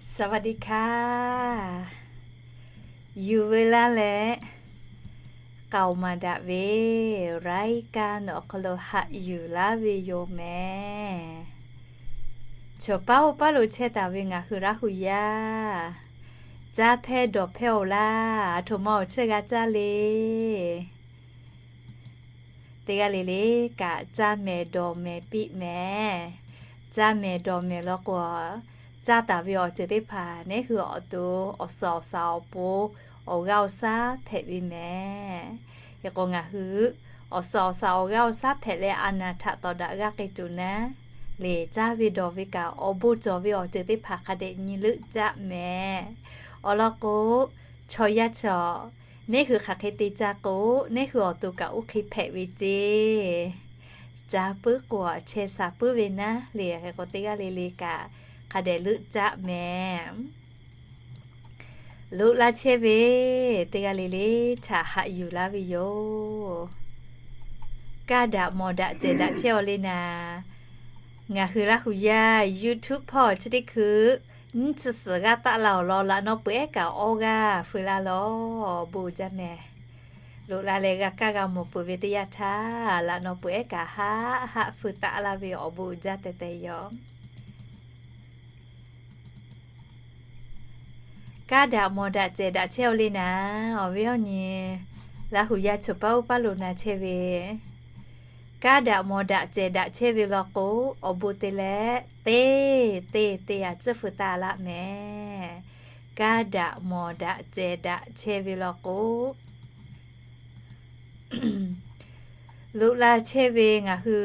สวัสดีค่ะ Yuˬ veu laˇ leh k'aoˍ maˍ daꞈ ve รายการ awˬ hk'aw lo haꞈ yuˬ laˇ ve yoˬ mehˍ. Chaw paˉ oˇ paˉ lo chehˇ taˍ ve ngaˬ hui Laˇ hu yaˇ, caˇ hpehˇ dawˬ hpehˇ-oˬ laˇ. Aˬ htoꞈ ma awˬ ceuˬ g'a caˇ le. Teˇ g'aˇ le le kaꞈ caˇ mehˍ dawˬ mehˍ piˇ mehˍ. Caˇ mehˍ dawˬ mehˍ law k'o, caˇ taˍ ve awˬ ceuˬ teˇ hpaˍ neˉ hui awˬ to awˬ suhˍ awˬ shaˍ awˬ pon awˬ g'aˇ awˬ shaˉ hpehꞈ ve mehˍ. Hk'e k'o ngaˬ hui awˬ suhˍ awˬ shaˍ awˬ g'aˇ awˬ shaˉ hpehꞈ leh a naˍ htaꞈ tawˍ daꞈ g'aˇ k'ai tuˬ naˉ, lehˬ caˇ ve dawˬ ve kaꞈ awˬ bon cawˬ ve awˬ ceuˬ teˇ hpaˍ hk'a dehꞈ nyi leuˆ caˆ mehˍ. Awˬ lawn k'o, chaw yaˇ chaw, neˉ hui hk'aˬ hk'e te caˇ k'o, neˉ hui awˬ to kaꞈ oˇ hk'e hpehꞈ ve ceˇ. Caˇ puiˉ k'o chehˇ sha puiˉ ve naˉ lehˬ, hk'e k'o teˇ g'aˇ le le kaꞈ hk'a dehꞈ leuˆ caˆ mehˍ. Loꞈ la chehˇ ve teˇ g'aˇ le le htaꞈ haꞈ yuˬ laˇ ve yoˬ. Kaˇ daꞈ mawˬ daꞈ cehˬ daꞈ chehˇ-aw le naˍ, ngaˬ hui Laˇ hu yaˇ YouTube hpawˇ chi teˇ hkui nyiˇ chi suhˍ g'aˇ taˆ la awˬ lawn laꞈ naw peuˬ ehˉ kaꞈ awˇ g'aˇ feu laˇ lawˬ. Awˬ bon uiˍ jaˇ mehˍ. Loꞈ la leh g'a kaˇ g'a mawˬ peuˬ ve teˇ yanˇ htaˇ, laꞈ naw peuˬ ehˉ kaꞈ haˆ haˆ feu taˆ laˇ ve awˬ bon uiˍ jaˇ tehꞈ tehꞈ yoˬ. Kaˇ daꞈ mawˬ daꞈ cehˬ daꞈ chehˇ-aw le naˍ, awˬ viˉ awˬ nyi Laˇ hu yaˇ chaw paˉ oˇ paˉ lo na chehˇ ve, kaˇ daꞈ mawˬ daꞈ cehˬ daꞈ chehˇ ve law k'o, awˬ bon te leh teˇ teˇ teˇ yanˇ tcuhˉ feu taˆ laˇ mehˍ. Kaˇ daꞈ mawˬ daꞈ cehˬ daꞈ chehˇ ve law k'o, loꞈ la chehˇ ve ngaˬ hui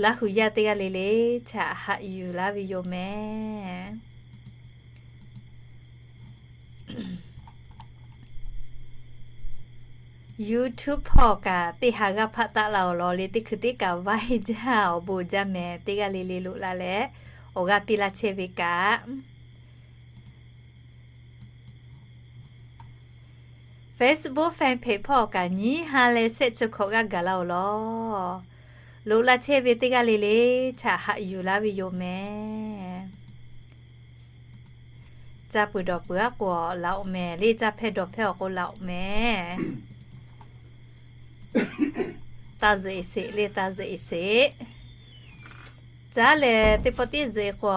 Laˇ hu yaˇ teˇ g'aˇ le le htaꞈ haꞈ yuˬ laˇ ve yoˬ mehˍ. YouTube hpawˇ kaꞈ teˇ ha g'aˇ hpaˆ taˆ la awˬ lawn le, teˇ hkui teˇ kaꞈ vaiˇ jaˇ. Awˬ bon jaˇ mehˍ. Teˇ g'aˇ le le loꞈ la leh awˬ g'aˇ piˇ laˇ chehˇ ve kaꞈ, Facebook fan page hpawˇ kaꞈ nyiˇ ha leh shehˆ chi hkawꞈ g'aˇ gaˬ la awˬ lawn, loꞈ la chehˇ ve teˇ g'aˇ le le htaꞈ haꞈ yuˬ laˇ ve yoˬ mehˍ. Caˇ peuˬ dawˬ peuˬ aˉ k'o laꞈ-oꞈ mehˍ le, caˇ hpehˇ dawˬ hpehˇ awˬ k'o laꞈ-oꞈ mehˍ. Taˇ zuhꞈ-e sheˍ le, taˇ zuhꞈ-e sheˍ. Caˇ lehˬ teˇ pawˆ tiˉ zuhꞈ-e k'o,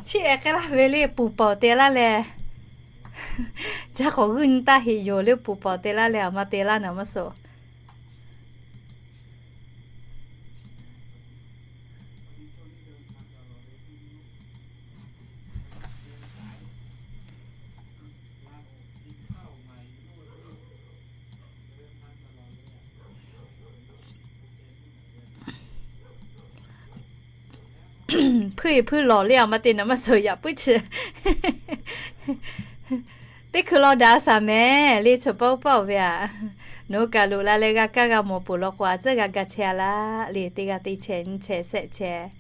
Chi ehˉ k'ai laˇ ve le, puˍ paoˍ te laˇ leh, caˇ k'awꞈ g'uiˇ nyi taˇ heꞈ yoˬ le, puˍ paoˍ te laˇ leh aˬ ma te laˇ naˍ maˇ suh. Hpuiˇ hpuiˇ lawˬ le, aˬ ma te naˍ maˇ suh yaꞈ puiˉ chi. Teˇ hkui law daꞈ shaˍ mehˍ le, chaw paˉ oˇ paˉ-oˬ ve aꞈ. Nawˬ hui kaꞈ loꞈ la leh g'a kaˇ g'a mawˬ peuˬ law k'o, a tcuhˉ g'a ga chehˇ-a laˇ le, teˇ g'aˇ teˇ chehˇ nyiˇ chehˇ shehˆ chehˇ.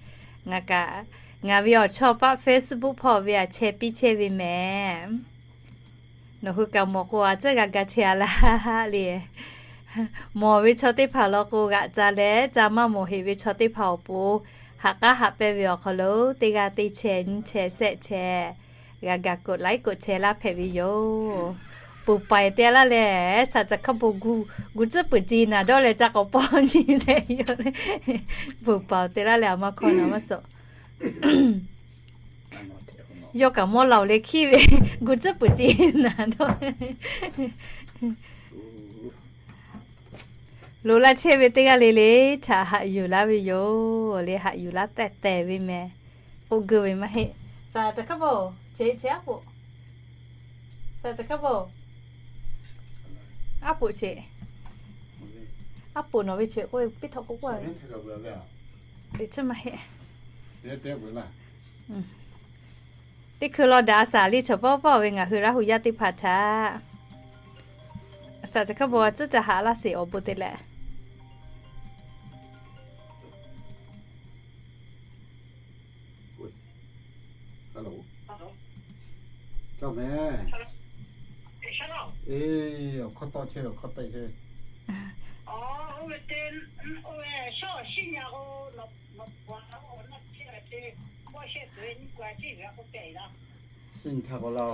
Ngaˬ kaꞈ, ngaˬ ve awˬ chawˇ paˆ Facebook hpawˇ ve aꞈ chehˇ piˇ chehˇ ve mehˍ. Nawˬ hui kaꞈ mawˬ k'o, a tcuhˉ g'a ga chehˇ-a laˇ le. Mawˬ ve chaw teˇ hpaˍ law k'o, g'aꞈ ca leh ca maˇ mawˬ heꞈ ve chaw teˇ hpaˍ awˬ pon, haꞈ k'aˉ haꞈ pehnˇ ve awˬ hk'aw lo teˇ g'aˇ teˇ chehˇ nyiˇ chehˇ shehˆ chehˇ, g'a ga กดไลค์ กดแชร์ laˇ hpehꞈ ve yoˬ. Puˍ paoˍ te laˇ leh, shaˍ caˬ hkaˇ bon gu tcuhˉ puiˍ ce naˍ dawˇ leh ca k'awꞈ pawˇ nyi tehꞈ yoˬ le. Puˍ paoˍ te laˇ leh aˬ ma hkawˇ naˍ maˇ suh. Yawˇ kaꞈ mawˇ laˬ-oˬ le hkiˉ ve, gu tcuhˉ puiˍ ce naˍ dawˇ. Loꞈ la chehˇ ve teˇ g'aˇ le le htaꞈ haꞈ yuˬ laˇ ve yoˬ le, haꞈ yuˬ laˇ tehꞈ tehꞈ ve mehˍ. K'oˆ geu ve maˇ heˆ. Shaˍ caˬ hkaˇ bon, che che aˉ poꞈ. Shaˍ caˬ hkaˇ bon, aˉ poꞈ che. Aˉ poꞈ nawˬ ve chi k'oˆ ve piˇ htawꞈ k'oˆ k'oˆ ve, teˇ hkui law daꞈ a shaˍ le chaw pawˆ pawˆ ve ngaˬ hui Laˇ hu yaˇ teˇ hpaˍ htaꞈ shaˍ chi hk'a bon tcuhˉ ca haꞈ laˇ sheˍ awˬ bon te leh.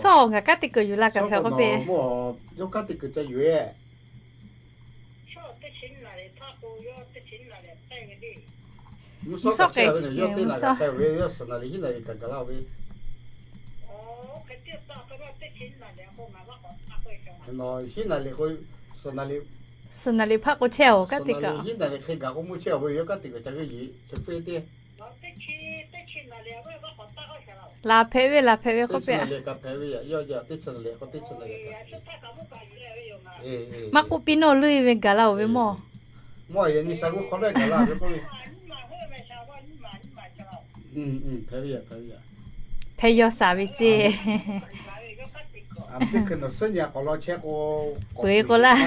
Shawˉ ngaˬ kanˉ te kuiˬ yuˬ la kaꞈ hpehꞈ k'oˆ piˇ. Yawˇ kanˉ te kuiˬ ca yuˬ e. Mvuhˇ shawˉ k'ai, mvuhˇ shawˉ k'ai ve yawˇ suhˍ naˍ liꞈ hiˉ naˍ liꞈ kaꞈ gaˬ laˇ-oˬ ve. Hiˉ naˍ liꞈ k'o, suhˍ naˍ liꞈ hpaˆ k'o chehˇ-oˬ, kanˉ te kuiˬ hiˉ naˍ liꞈ hk'e gaˬ k'o mvuhˇ chehˇ-oˬ ve, yawˇ kanˉ te kuiˬ ca g'euˆ yuˬ chi hpfuhˇ teˇ. Laˬ hpehꞈ ve, laˬ hpehꞈ ve k'oˆ piˇ. Maˇ k'oˆ piˇ nawˇ leuˇ ve gaˬ laˇ-oˬ ve mawˇ. Hpehꞈ yaw shaˍ ve ceˇ. Peuˬ k'o laˇ.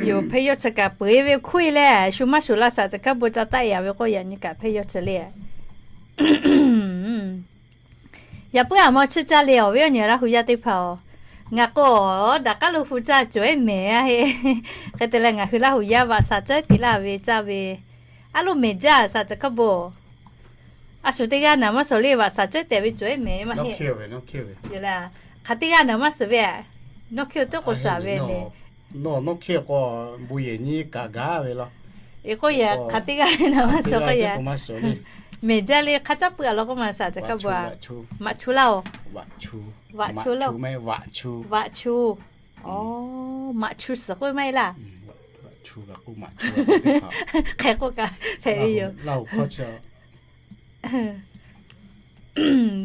Yoˬ, hpehꞈ yaw chi kaꞈ peuˬ ve hkuˇ e leh shu maˇ shuˍ laˇ shaˍ chi hk'a bon ca taˆ yaꞈ ve k'oˆ yaꞈ nyi kaꞈ hpehꞈ yaw chi le. Yaꞈ puiˉ aˬ maw chiˇ caˇ le awˬ viˉ awˬ nyi Laˇ hu yaˇ teˇ hpaˍ-oˬ, ngaˬ k'o daꞈ k'aˉ lo hu caˇ cawˬ-eˉ mehˍ a heˆ. Hk'e te leh ngaˬ hui Laˇ hu yaˇ vaꞈ shaˍ cawehˉ piˇ laˇ ve caˇ ve, a lo mehˍ jaˇ shaˍ chi hk'a bon. A shu teˇ g'aˇ naˍ maˇ suhˍ le, vaꞈ shaˍ cawehˉ tehꞈ ve cawˬ-eˉ mehˍ maˇ heˆ. Hk'aˬ teˇ g'aˇ naˍ maˇ suhˍ ve, nawˇ hkiˇ-oˬ teˇ k'o shaˍ ve le. Nawˇ hkiˇ k'o bon yehˬ nyi kaꞈ gaˇ ve law. Eˬ k'oˆ yaꞈ hk'aˬ teˇ g'aˇ naˍ maˇ suhˍ k'oˆ yaꞈ, mehˍ jaˇ le hk'a caˉ peuˬ a law k'oˆ ma shaˍ chi hk'a bon a. Maꞈ chu laˇ-oˬ. Vaꞈ chu laˇ-oˬ. Vaꞈ chu. Maꞈ chu suhˍ k'oˆ maˇ heˆ laˇ. Hk'e k'oˆ kaꞈ hpehꞈ ve yoˬ.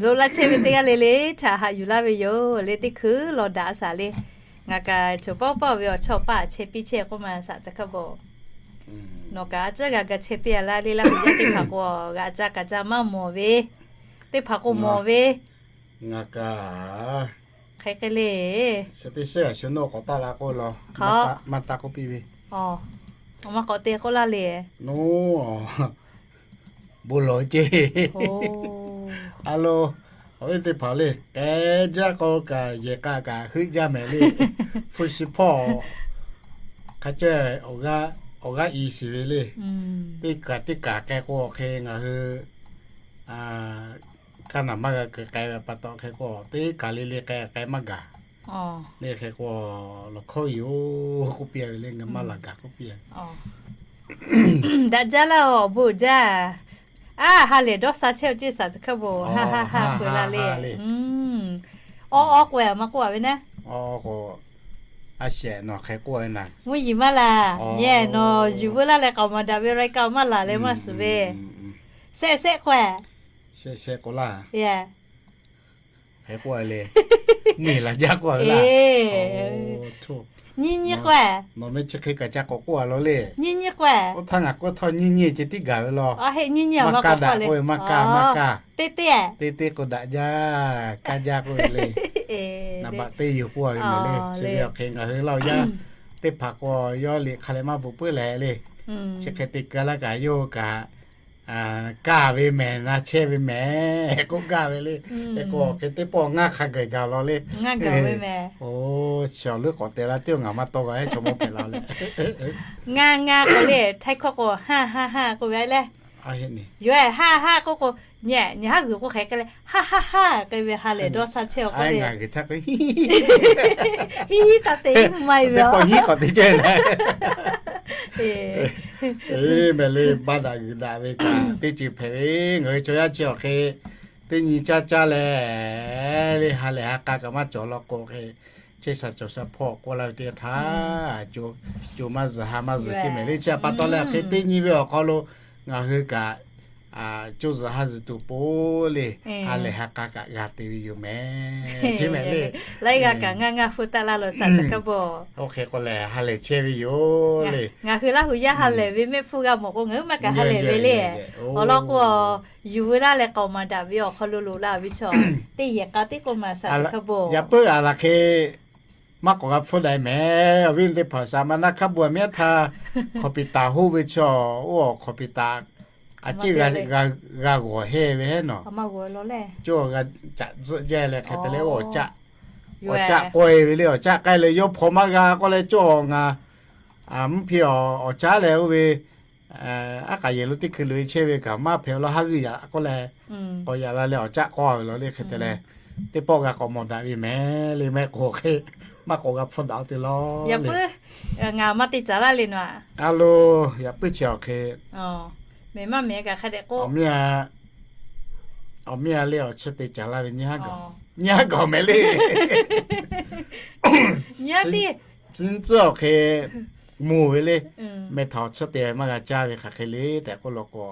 Lo laˇ chehˇ ve teˇ g'aˇ le le htaꞈ haꞈ yuˬ laˇ ve yoˬ le. Teˇ hkui law daꞈ a shaˍ le. Ngaˬ kaꞈ chaw pawˆ pawˆ ve awˬ chawˇ paˇ chehˇ piˇ chehˇ k'oˆ ma shaˍ chi hk'a bon. Nawˬ kaꞈ a ciˉ g'a ga chehˇ piˇ a laˇ le. Laˇ hu yaˇ teˇ hpaˍ k'o g'aꞈ ca kaꞈ ca maˇ mawˬ ve, teˇ hpaˍ k'o mawˬ ve. Ngaˬ kaꞈ hk'e k'ai le. Chi teˇ shiˉ g'aꞈ shu nawˇ k'awꞈ taˆ la k'oˆ law, maˇ taˆ k'oˆ piˇ ve. Maˇ k'awꞈ te k'oˆ laˇ le. Bon lawˬ ceˇ. A lo, awˬ viˉ teˇ hpaˍ le, k'ai jaˇ k'o kaꞈ yehˬ k'a kaꞈ heuˆ jaˇ mehˍ le. Hpu shi hpawˇ hk'a cawehˇ awˬ g'aˇ i shiˍ ve le. Teˇ kaꞈ teˇ kaꞈ k'ai k'o hk'e ngaˬ hui kaˇ naˬ maˇ g'a keu k'ai ve pa taw hk'e k'o teˇ kaꞈ le le k'ai k'ai maˇ gaˬ. Le hk'e k'o lawˬ hkawˇ yoˬ k'oˆ piˇ ve le, ngaˬ maˇ laˬ gaˬ k'oˆ piˇ. Daꞈ jaˇ laˇ-oˬ, awˬ bon jaˇ. A, ha lehˬ dawˇ sha chehˇ-oˬ ceˇ shaˍ chi hk'a bon, ha ha ha peu la le. Awˬ awˬ k'o maˇ k'oˆ a ve naˉ. A shehˍ nawˬ hk'e k'oˆ ve naˉ. Mvuhˇ yiˍ maˇ laˬ. Yehˬ nawˬ yuˬ veu laˇ leh k'aoˍ maˍ daꞈ ve raiˍ kaꞈ maˇ laˬ leh maˇ shiˍ ve. Sehˆ sehˆ k'o e. Sehˆ sehˆ k'o laˇ. Hk'e k'oˆ le. Mvuhˇ yiˍ laˬ jaˇ k'oˆ ve laˇ. Nyiˇ nyiˇ k'o e. Nawˬ meh chi hk'e kaꞈ ca k'awꞈ k'oˆ a law le. Nyiˇ nyiˇ k'o e. Oˇ htaˇ ngaˬ k'oˆ htawˇ nyiˇ nyiˇ ceh tiˉ gaˬ ve law. Maˇ kaˇ daꞈ k'oˆ ve, maˇ kaˇ, maˇ kaˇ. Teˇ teˇ, teˇ teˇ k'o daꞈ jaˇ, kaˇ jaˇ k'oˆ ve le. Naˍ baꞈ teˇ yoˬ k'oˆ a ve mehˍ le. Chi ve awˬ hk'e ngaˬ hui Laˇ hu yaˇ teˇ hpaˍ k'o yawˇ liꞈ hk'a leh maˇ bvuhꞈ puiˉ leh le. Chi hk'e te keu laˇ kaꞈ yawˇ hui kaꞈ kaˇ ve mehˍ, na chehˇ ve mehˍ k'oˆ gaˇ ve le. Hk'e k'o hk'e teˇ pawˆ ngaˇ hk'a gaˬ gaˬ law le. Oˬ, chi awˬ leuˉ k'awꞈ te laˇ teˇ ngaˬ maˇ taw g'a ehˉ chaw mawˇ hpehꞈ la le. Ngaˇ ngaˇ k'o le, Htaiˇ hkawˇ k'o haˇ haˇ haˇ k'oˆ ve le. Yoˬ, haˇ haˇ k'oˆ k'o, nyi nyi haˉ g'uiˬ k'o hk'e k'ai leh haˇ haˇ haˇ k'ai ve ha lehˬ dawˇ sha chehˇ-oˬ k'oˆ le. Hiˉ hiˉ taˇ te maˇ e ve. Mehˍ le, ba daꞈ g'uiˬ daꞈ ve kaꞈ teˇ ceuˬ hpehꞈ ve, ngaˬ hui chaw yaˇ chi awˬ hk'e teˇ nyi caˇ caˇ leh le ha lehˬ ha k'a kaꞈ maˇ cawˬ law k'o hk'e, Chehˇ sha cawˬ sha hpawˇ k'oˆ laˇ ve teˇ yanˇ htaˇ, co maˇ zuhˬ ha maˇ zuhˬ ceˇ mehˍ le. Chi pa taw leh hk'e teˇ nyi ve awˬ hk'aw lo ngaˬ hui kaꞈ co zuhˬ ha zuhˬ tuˬ poˬ le. Ha lehˬ ha k'a kaꞈ g'a te ve yoˬ mehˍ, chi mehˍ le. Laiˉ g'aˇ kaꞈ ngaˇ ngaˇ hpfuhˇ taˆ laˇ lo saˍ tcuh hk'a bo. Oˇ hk'e k'o lehˬ ha lehˬ chehˇ ve yoˬ le. Ngaˬ hui Laˇhuˍ yaˇ ha lehˬ ve mehˆ hpfuhˇ g'a mawˬ k'o, ngaˬ hui maˇ kaꞈ ha lehˬ ve le. Awˬ lawn k'o, yuˬ veu laˇ leh k'aoˍ maˍ daꞈ ve awˬ hk'aw lo loꞈ la ve chaw, teˇ yehˬ k'a tiˉ k'oˆ maˍ saˍ tcuh hk'a bo. Yaꞈ puiˉ a laˬ hk'e maˇ k'awꞈ g'a hpfuhˇ daꞈ mehˍ. Awˬ viˉ teˇ hpaˍ shaˍ ma naˇ hk'a bu a miˉ a htaˇ, hk'awꞈ piˍ taˍ hoˆ ve chaw, oˇ hk'awꞈ piˍ taˍ a ciˉ g'a g'awˬ heh ve heˉ nawˬ, cawˇ g'a caꞈ tzuhˆ jaˇ leh hk'e te leh, awˬ caˆ k'ai ve le. Awˬ caˆ k'ai leh yawˇ hpaw maˇ g'a k'oˆ leh cawˇ ngaˬ mvuhˇ hpi awˬ caˉ leh oˇ ve aˉ k'aˍ yehˬ lo teˇ hkui loꞈ e chehˇ ve kaꞈ maˇ hpehꞈ law, haˉ g'uiˇ yaꞈ k'oˆ leh k'awꞈ yaꞈ la leh awˬ caˆ k'awˇ ve law le. Hk'e te leh teˇ pawˆ g'a k'awꞈ mawˬ daꞈ ve mehˍ le. Maˇ heˆ k'o hk'e maˇ k'awꞈ g'a hpfuhˇ daꞈ te law le. Ngaˬ maˇ te caˍ laˇ le nawˬ a. A lo, yaꞈ puiˉ chi awˬ hk'e, mehˍ maˇ mehˍ kaꞈ hk'a dehꞈ k'oˆ. Awˬ miˇ a le awˬ chi te caˍ laˇ ve nyi haˉ gawˬ mehˍ le. Nyi haˉ tiˉ tcuhˉ awˬ hk'e moˬ ve le. Meh htaꞈ awˬ tsuhˇ te maˇ g'a caˇ ve hk'aˬ hk'e le tehꞈ k'oˆ law k'o,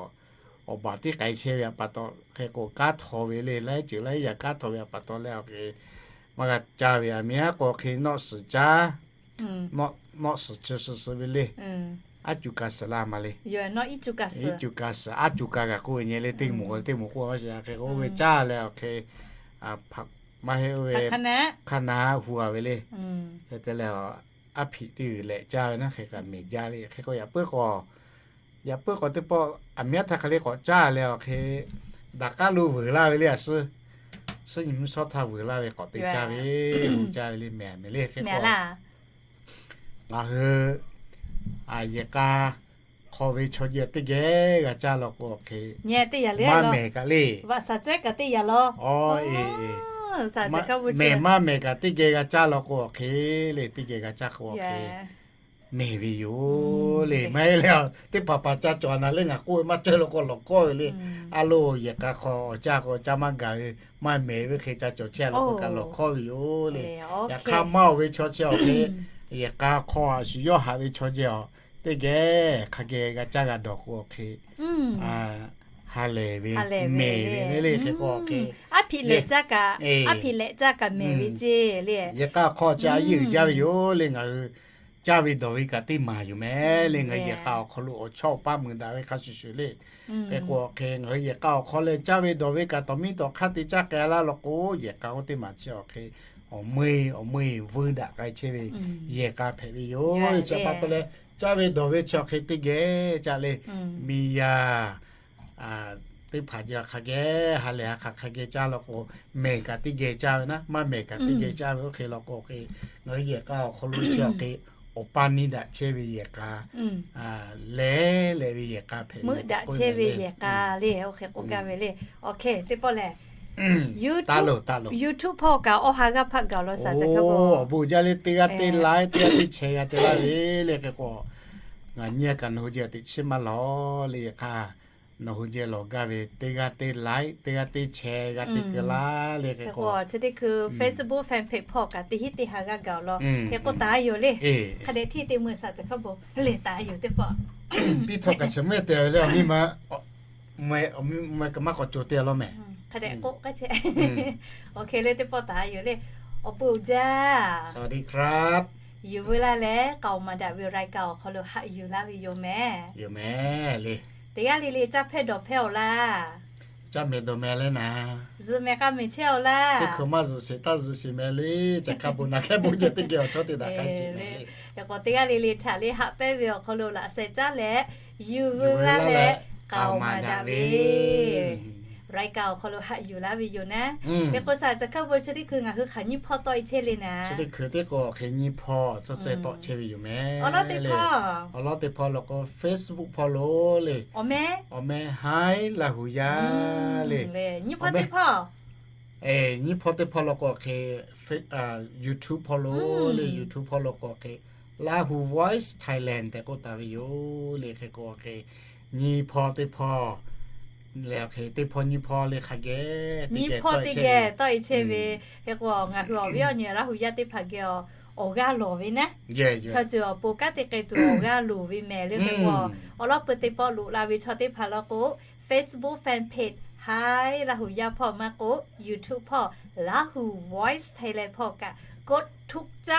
awˬ baˬ tiˉ k'ai chehˇ ve a pa taw hk'e k'o, kanˉ htaw ve le, laiˉ ceuˬ laiˉ yaꞈ kanˉ htaw ve a pa taw leh awˬ hk'e maˇ g'a caˇ ve. A miˇ haˉ k'o hk'e nawˆ suhˍ caˇ, nawˆ suhˍ chi suhˍ suhˍ ve le. Aˉ cu ka suhˍ laˇ ma le. Iˉ cu ka suhˍ, aˉ cu ka g'a k'oˆ ve nyi le. Teˇ moˍ teˇ moˍ k'oˆ a hk'e k'oˆ ve caˇ leh awˬ hk'e maˇ heˆ oˇ ve hk'a na hu a ve le. Hk'e te leh, aˉ hpiꞈ teˇ g'uiˬ lehꞈ caˇ ve naˉ hk'e kaꞈ mehˍ jaˇ ve. Hk'e k'o yaꞈ puiˉ k'o, yaꞈ puiˉ k'o teˇ pawˆ a miˇ aˉ htaˇ hk'e le k'awꞈ caˇ leh awˬ hk'e daꞈ k'aˉ lo vuiˬ laˇ ve le. A suhˉ, suhˉ nyi mvuhˇ shawˉ htaˇ vuiˬ laˇ ve k'awꞈ te caˇ ve, hu caˇ ve le. Mehˍ mehˍ le. Hk'e k'o ngaˬ hui yehˬ k'a hk'aw ve chaw jehˬ teˇ geh g'a caˇ law k'o awˬ hk'e maˇ mehˍ kaꞈ le. Mehˍ maˇ mehˍ kaꞈ teˇ geh g'a caˇ law k'o awˬ hk'e le, teˇ geh g'a caˇ k'o awˬ hk'e mehˍ ve yoˬ le. Maˇ heˆ leh teˇ hpaˍ hpaˍ ca cawˬ a na le, ngaˬ k'oˆ ve maˇ cawˬ law k'o lawˬ kawˇ ve le. A lo, yehˬ k'a hk'aw awˬ caˇ k'o caˇ maˇ gaˬ ve, maˇ mehˍ ve hk'e ca cawˬ chehˇ a law k'o kaꞈ lawˬ hkawˇ ve yoˬ le. Yaꞈ hk'aˇ maˇ oˬ ve chaw chi awˬ hk'e, yehˬ k'a hk'aw a shu yawˇ haꞈ ve chaw jehˬ awˬ teˇ geh hk'a geh g'a caˇ g'a dawˬ k'o awˬ hk'e ha lehˬ ve, mehˍ ve le. Hk'e k'o awˬ hk'e aˉ hpiꞈ lehꞈ caˇ kaꞈ, aˉ hpiꞈ lehꞈ caˇ kaꞈ mehˍ ve ceˇ le. Yehˬ k'a hk'aw chi a yeˇ uiˍ jaˇ ve yoˬ le. Ngaˬ hui caˇ ve dawˬ ve kaꞈ teˇ maˬ yoˬ mehˍ le. Ngaˬ hui yehˬ k'a awˬ hk'aw lo awˬ chawˇ awˬ paˇ mui daꞈ ve hk'a shuˍ shuˍ le. Hk'e k'o awˬ hk'e ngaˬ hui yehˬ k'a awˬ hk'aw leh caˇ ve dawˬ ve kaꞈ tawˬ miˇ tawˬ hk'aˇ te caˇ k'ai laˇ law k'o, yehˬ k'a oˇ teˇ maˬ chi awˬ hk'e awˬ meuˇ awˬ meuˇ vuiˇ daꞈ k'ai chehˇ ve yehˬ k'a hpehꞈ ve yoˬ le. Chi pa taw leh caˇ ve dawˬ ve chi awˬ hk'e teˇ geh caˇ le. Miˬ yaˍ teˇ hpaˍ jaˇ hk'a geh ha lehˬ ha hk'aˬ hk'a geh caˇ law k'o, mehˍ kaꞈ teˇ geh caˇ ve naˉ, maˇ mehˍ kaꞈ teˇ geh caˇ ve. Oˇ hk'e law k'o hk'e ngaˬ hui yehˬ k'a awˬ hk'aw lo chi awˬ hk'e awˬ paˇ neˇ daꞈ chehˇ ve yehˬ k'a lehˬ leh ve yehˬ k'a hpehꞈ ve, daꞈ chehˇ ve yehˬ k'a le. Oˇ hk'e k'oˆ gaˇ ve le. Awˬ hk'e teˇ pawˆ lehˬ, YouTube hpawˇ kaꞈ awˬ ha g'aˇ hpaˆ gaˬ law saˍ ca kaˇ awˬ bon jaˇ le. Teˇ g'aˇ teˇ laiˉ, teˇ g'aˇ teˇ chehˇ g'a te laˇ ve le. Hk'e k'o ngaˬ nyi a kaꞈ nawˬ hui jehˬ teꞈ chiˉ maˇ lawˬ le. Yehˬ k'a nawˬ hui jehˬ lawˬ gaˇ ve teˇ g'aˇ teˇ laiˉ, teˇ g'aˇ teˇ chehˇ g'a te keu laˇ le. Hk'e k'o chi teˇ hkui Facebook fan page hpawˇ kaꞈ teˇ hinˉ teˇ ha g'aˇ gaˬ law. Hk'e k'o taˍ a yoˬ le. Hk'a dehꞈ hteˇ te mui saˍ ca kaˇ bon le. Taˍ a yoˬ teˇ pawˆ. Piˇ htawˇ kaꞈ chi mvuhˇ te ve le. Awˬ miˇ ma, awˬ miˇ ma kaꞈ maˇ k'awꞈ cawˬ te law mehˍ. Hk'a dehꞈ k'oˆ k'ai chehˇ. Awˬ hk'e le teˇ pawˆ taˍ a yoˬ le. Awˬ bon jaˇ, yuˬ veu laˇ leh k'aoˍ maˍ daꞈ ve รายการ awˬ hk'aw lo haꞈ yuˬ laˇ ve yoˬ mehˍ. Yoˬ mehˍ le. Teˇ g'aˇ le le caˇ hpehˇ dawˬ hpehˇ awˬ laˇ. Caˇ mehˍ dawˬ mehˍ le naˍ. Zuhꞈ mehˍ k'a mehˍ chehˇ awˬ laˇ. Teˇ hkui maˇ zuhꞈ sheˍ taˇ zuhꞈ sheˍ mehˍ le. Ca hk'a bon naˬ hk'e bon jehˬ teˇ geh awˬ chawˇ te daꞈ k'ai sheˍ mehˍ le. Yaꞈ k'o teˇ g'aˇ le le htaꞈ le haꞈ pehnˇ ve awˬ hk'aw lo laꞈ sheh caˉ leh yuˬ veu laˇ leh k'aoˍ maˍ daꞈ ve รายการ awˬ hk'aw lo haꞈ yuˬ laˇ ve yoˬ naˉ. Hk'e k'o saˍ ca kaˇ bon chi teˇ hkui ngaˬ hui hk'aˬ nyiˇ hpawˇ tawˆ e chehˇ le naˍ. Chi teˇ hkui teˇ k'o hk'e nyiˇ hpawˇ tcuh ceh tawˆ chehˇ ve yoˬ mehˍ. Awˬ lawn teˇ hpawˇ, awˬ lawn teˇ hpawˇ law k'o Facebook hpawˇ lo le. Awˬ meh, awˬ meh Haiˉ Laˇ huˍ yaˇ le. Nyiˇ hpawˇ teˇ hpawˇ, nyiˇ hpawˇ teˇ hpawˇ law k'o hk'e YouTube hpawˇ lo le. YouTube hpawˇ law k'o hk'e Lahu Voice Thailand tehꞈ k'oˆ taˍ ve yoˬ le. Hk'e k'o hk'e nyiˇ hpawˇ teˇ hpawˇ Lehˬ, hk'e teˇ hpawˇ nyiˇ hpawˇ le hk'a geh, nyiˇ hpawˇ teˇ geh tawˆ e chehˇ ve. Hk'e k'o, ngaˬ hui awˬ viˉ awˬ nyi Laˇ huˍ yaˇ teˇ hpaˍ geh awˬ g'aˇ lawˬ ve naˉ, chaw ceuˬ awˬ pon kanˉ te k'ai tuˬ awˬ g'aˇ loˍ ve mehˍ le. Hk'e k'o, awˬ lawn peuˬ teˇ pawˆ loꞈ la ve chaw teˇ hpaˍ law k'o, Facebook fan page Hi Laˇ huˍ yaˇ hpawˇ maˇ k'oˆ, YouTube hpawˇ Laˇ huˍ Voice Thailand hpawˇ kaꞈ กดถูกใจ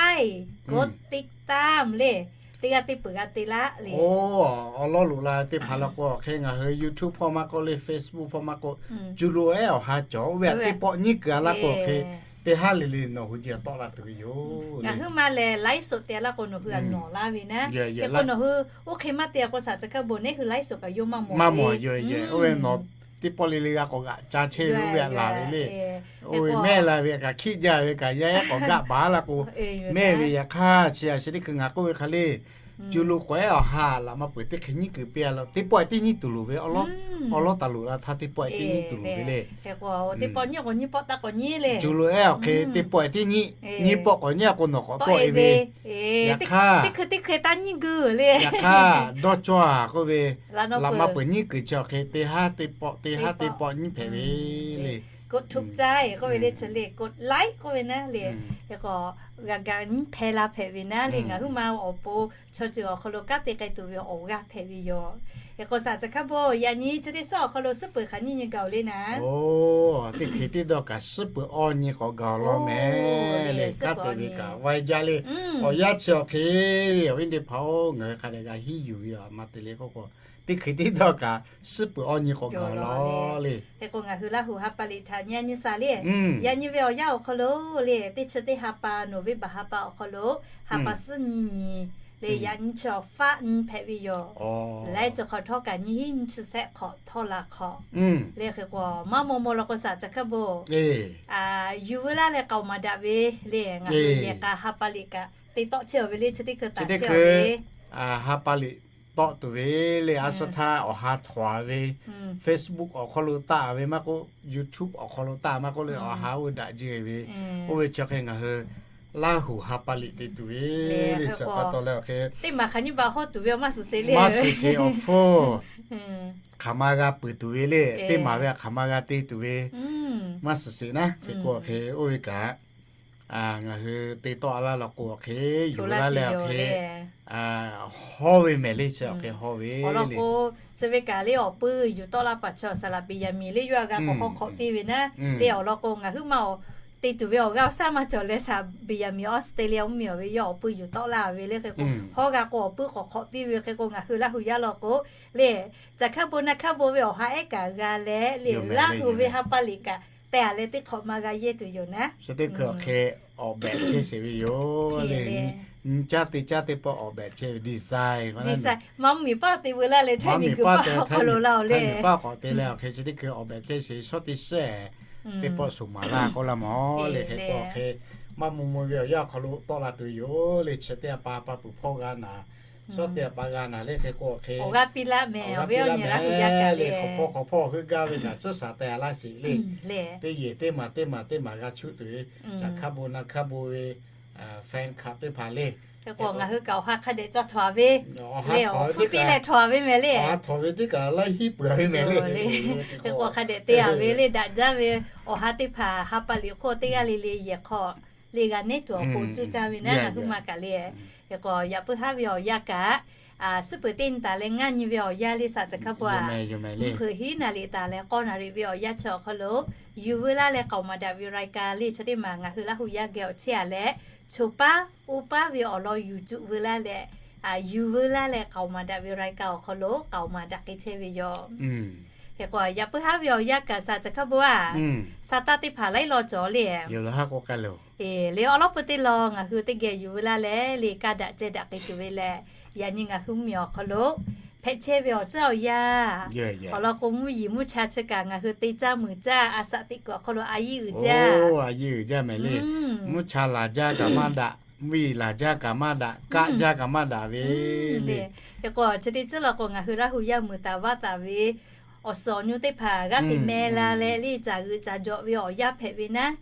กดติดตาม le, teˇ g'aˇ teˇ peuˬ g'a te laˇ le. Awˬ lawn loꞈ la teˇ hpaˍ law k'o, hk'e ngaˬ hui YouTube hpawˇ maˇ k'oˆ le, Facebook hpawˇ maˇ k'oˆ, cu lo ehˉ awˬ ha cawˬ oˇ ve teˇ pawˆ nyiˉ kuiˬ a laˇ k'o, hk'e teˇ haˉ le le nawˬ hui ji tawˆ la tuˬ ve yoˬ. Ngaˬ hui ma lehˬ live show te laˇ k'o nawˬ hui a nawˬ laˇ ve naˉ. Hk'e k'o nawˬ hui oˇ hk'e maˇ te a k'o, saˍ ca hkaˇ bon neˉ hui live show kaꞈ yawˇ maˇ mawˬ ve. Oˇ ve nawˬ teˇ pawˆ le le g'a k'awꞈ g'aꞈ ca chehˇ ve oˇ ve a laˬ ve le. Oˇ ve mehˆ la ve kaꞈ hkiˆ jaˇ ve kaꞈ yaˇ ehˉ k'awꞈ gaˆ baˬ laˇ k'o, mehˆ ve yaꞈ hk'aˇ chi a chi teˇ hkui ngaˬ k'oˆ ve hk'a le, cu lo k'awehˉ awˬ ha laꞈ maˇ peuˬ teˇ hk'e nyiˉ kuiˬ piˇ a law, teˇ pawˆ e teˇ nyiˉ tuˬ loˍ ve awˬ lawn taˍ loꞈ la htaˇ teˇ pawˆ e teˇ nyiˉ tuˬ loˍ ve le. Teˇ pawˆ nyiˉ k'awꞈ nyiˇ pawˆ taˇ k'awꞈ nyiˉ le. Cu lo ehˉ awˬ hk'e teˇ pawˆ e teˇ nyiˉ, nyiˇ pawˆ k'awꞈ nyiˉ a k'o nawˬ k'awꞈ tawˆ e ve. Yaꞈ hk'aˇ teˇ hkui teˇ hkui taˇ nyiˇ guiˬ le. Yaꞈ hk'aˇ dawˇ cawˇ a k'oˆ ve, laꞈ maˇ peuˬ nyiˉ kuiˬ chi awˬ hk'e teˇ haˉ teˇ pawˆ, teˇ haˉ teˇ pawˆ nyiˉ hpehꞈ ve le. กดถูกใจ k'oˆ ve le, chi le กดไลค์ k'oˆ ve naˉ le. Hk'e k'o, g'a ga nyiˉ hpehˇ la hpehꞈ ve naˉ le. Ngaˬ huiˉ ma awˬ pon chaw ceuˬ awˬ hk'aw lo kanˉ te k'ai tuˬ ve awˬ g'aˇ hpehꞈ ve yoˬ. Hk'e k'o saˍ ca hkaˇ bon yaꞈ nyi chi teˇ suhˉ awˬ hk'aw lo suhˉ peuˬ hk'aˬ nyiˇ nyi gaˬ oˬ le naˉ. Oˇ, teˇ hkui teˇ dawˇ kaꞈ suhˉ peuˬ awˇ nyi k'awꞈ gaˬ law mehˍ le. Kanˉ te ve kaꞈ vaiˇ jaˇ le. Awˬ yanˇ chi awˬ hk'e le, awˬ viˉ teˇ hpaˍ-oˬ, ngaˬ hui hk'a dehꞈ g'a hiˉ yuˬ ve yoˬ. Maˇ te le k'oˆ k'o, teˇ hkui teˇ dawˇ kaꞈ suhˉ peuˬ awˇ nyi k'awꞈ gaˬ law le. Hk'e k'o ngaˬ hui Laˇ huˍ ha pa liꞈ htaꞈ nyi a nyi sha le. Yaꞈ nyi ve awˬ yanˇ awˬ hk'aw lo le, teˇ chi teˇ ha pa, November ha pa awˬ hk'aw lo ha pa suhˉ nyi nyi le, yaꞈ nyi chi awˬ faˆ nyi hpehꞈ ve yoˬ. Laiˉ ceuˬ hk'awꞈ htawˇ kaꞈ nyiˇ hinˉ nyiˇ chi sehˆ hk'awꞈ htawˇ la hk'awꞈ le. Hk'e k'o maˇ maw maw law k'o saˍ ca hkaˇ bon, yuˬ veu laˇ leh k'aoˍ maˍ daꞈ ve le. Ngaˬ hui yehˬ k'a ha pa liꞈ kaꞈ te tawˆ chehˇ ve le, chi teˇ hkui taˍ chehˇ ve ha pa liꞈ tawˆ tuˬ ve le. A suh htaˇ awˬ ha htawnˍ ve, Facebook awˬ hk'aw lo taˆ ve maˇ k'oˆ, YouTube awˬ hk'aw lo taˆ maˇ k'oˆ le, awˬ ha oˇ ve daꞈ jehˬ ve, oˇ ve chi hk'e ngaˬ hui Laˇ huˍ ha pa liꞈ te tuˬ ve le. Chi pa taw leh awˬ hk'e teˇ maˬ hk'aˬ nyiˇ baˬ hawˇ tuˬ ve maˇ suhˍ sheˍ le. Maˇ suhˍ sheˍ awˬ hpfuhˇ hk'aˬ ma g'a peuˬ tuˬ ve le. Teˇ maˬ ve hk'aˬ ma g'a te tuˬ ve maˇ suhˍ sheˍ naˉ. Hk'e k'o awˬ hk'e oˇ ve kaꞈ ngaˬ hui te tawˆ laˇ law k'o awˬ hk'e, yuˬ laˇ leh awˬ hk'e hawˇ ve mehˍ le. Chi awˬ hk'e hawˇ ve le. Chi ve kaꞈ le awˬ puiˇ yuˬ tawˆ laˇ paˍ chaw saˍ laꞈ Beˍyaˍmiˍ le, yawˇ a g'a k'awꞈ hawˇ hk'awꞈ piˇ ve naˉ le. Awˬ lawn k'o ngaˬ huiˉ ma awˬ te tuˬ ve awˬ g'aˇ awˬ shaˉ maˇ cawˬ leh, saˍ Beˍyaˍmiˍ Australia mvuhˇmiˬ awˬ ve yawˇ awˬ puiˇ yuˬ tawˆ laˇ ve le. Hk'e k'o hawˇ g'a k'o awˬ puiˇ k'awꞈ hk'awꞈ piˇ ve. Hk'e k'o ngaˬ hui Laˇ huˍ yaˇ law k'o le, caˬ hkaˇ bon naˇ hkaˇ bon ve awˬ ha ehˉ kaꞈ g'a leh le, Laˇ huˍ ve ha pa liꞈ kaꞈ te a leh teˇ hk'awꞈ ma g'a yehˇ tuˬ yoˬ naˉ. Chi teˇ hkui awˬ hk'e awˬ behꞈ chehˇ sheˍ ve yoˬ le. Nyi caˇ te caˇ teˇ pawˆ awˬ behꞈ chehˇ ve design, maˇ mvuhˇmiˬ paˆ te veu laˇ leh htaiˇ miˬ guiˬ paˆ hk'aw lo laˇ oˬ le. Htaiˇ miˬ paˆ k'awꞈ te leh awˬ hk'e chi teˇ hkui awˬ behꞈ chehˇ sheˍ, shawˉ teˇ shehˆ teˇ pawˆ shuˍ maˍ laˇ k'oˆ laˇ mawˬ le. Hk'e k'o awˬ hk'e maˇ maw maw ve awˬ yanˇ awˬ hk'aw lo tawˆ la tuˬ yoˬ le. Chi teˇ a pa pa puˬ hpawˇ g'a naˍ, shawˉ teˇ a pa g'a naˍ le. Hk'e k'o awˬ hk'e awˬ g'aˇ piˇ laˇ mehˍ, awˬ viˉ awˬ nyi Laˇ huˍ yaˇ kaꞈ le, hk'awꞈ hpawˇ hk'awꞈ hpawˇ heuˆ gaˇ ve kaꞈ tcuhˉ shaˍ teh a laˇ sheˍ le. Teˇ yehˬ teˇ maˬ teˇ maˬ teˇ maˬ g'a chuˆ tuˬ ve, caˬ hkaˇ bon naˇ hkaˇ bon ve fan club teˇ hpaˍ le. Hk'e k'o ngaˬ hui kaꞈ awˬ ha hk'a dehꞈ ca htawnˍ ve le, awˬ hpfuhˇ piˇ leh htawnˍ ve mehˍ le. Awˬ ha htawnˍ ve teˇ kaꞈ laiˉ hiˉ peuˬ ve mehˍ le. Hk'e k'o hk'a dehꞈ te a ve le, daꞈ jaˇ ve awˬ ha teˇ hpaˍ ha pa liꞈ hk'oˆ teˇ g'aˇ le le yehˬ hk'aw le g'a neˉ tuˬ awˬ pon cuˇ caˇ ve naˉ, ngaˬ huiˉ ma kaꞈ le. Hk'e k'o yaꞈ puiˉ haˉ ve awˬ yanˇ kaꞈ, suhˉ peuˬ teˇ nyi taˍ leh ngaˇ nyi ve awˬ yanˇ le saˍ ca hkaˇ bon a, mvuhˇ hpeuꞈ hiˉ naˍ riˍ taˍ leh k'awˇ naˍ riˍ ve awˬ yanˇ chi awˬ hk'aw lo yuˬ veu laˇ leh k'aoˍ maˍ daꞈ ve รายการ le chi teˇ maˬ ngaˬ hui Laˇ huˍ yaˇ geh awˬ chehˇ a leh, choˬ paˉ oˇ paˉ ve awˬ lawn yuˬ cuˆ veu laˇ leh, yuˬ veu laˇ leh k'aoˍ maˍ daꞈ ve รายการ awˬ hk'aw lo k'aoˍ maˍ daꞈ k'ai chehˇ ve yoˬ. Hk'e k'o yaꞈ puiˉ haˉ ve awˬ yanˇ kaꞈ saˍ ca hk'a bon a, sa taˇ teˇ hpaˍ laiˉ law cawˬ le. Eˬ, le awˬ lawn peuˬ teˇ law ngaˬ hui teˇ geh yuˬ veu laˇ leh le kaˇ daꞈ ceh daꞈ k'ai tuˬ ve leh, yaꞈ nyi ngaˬ hui mvuhˇmiˬ awˬ hk'aw lo hpehꞈ chehˇ ve awˬ tcuhˉ awˬ yanˇ awˬ lawn k'o, mvuhˇ yiˍ mvuhˇ cha chi kaꞈ ngaˬ hui te caˇ muiˬ caˇ a shaꞈ teꞈ kuiˬ awˬ hk'aw lo a yiˇ uiˍ jaˇ, a yiˇ uiˍ jaˇ mehˍ le. Mvuhˇ cha laˬ jaˇ kaꞈ maˇ daꞈ, mvuhˇ yiˍ laˬ jaˇ kaꞈ maˇ daꞈ, kaˆ jaˇ kaꞈ maˇ daꞈ ve le. Hk'e k'o chi teˇ tcuhˉ law k'o ngaˬ hui Laˇ huˍ yaˇ muiˬ taˍ vaˇ taˍ ve awˬ suhˍ awˬ nyu teˇ hpaˍ g'aˇ hteꞈ meh la leh le, caˬ g'uiˬ caˬ jawˬ ve awˬ yanˇ hpehꞈ ve naˉ,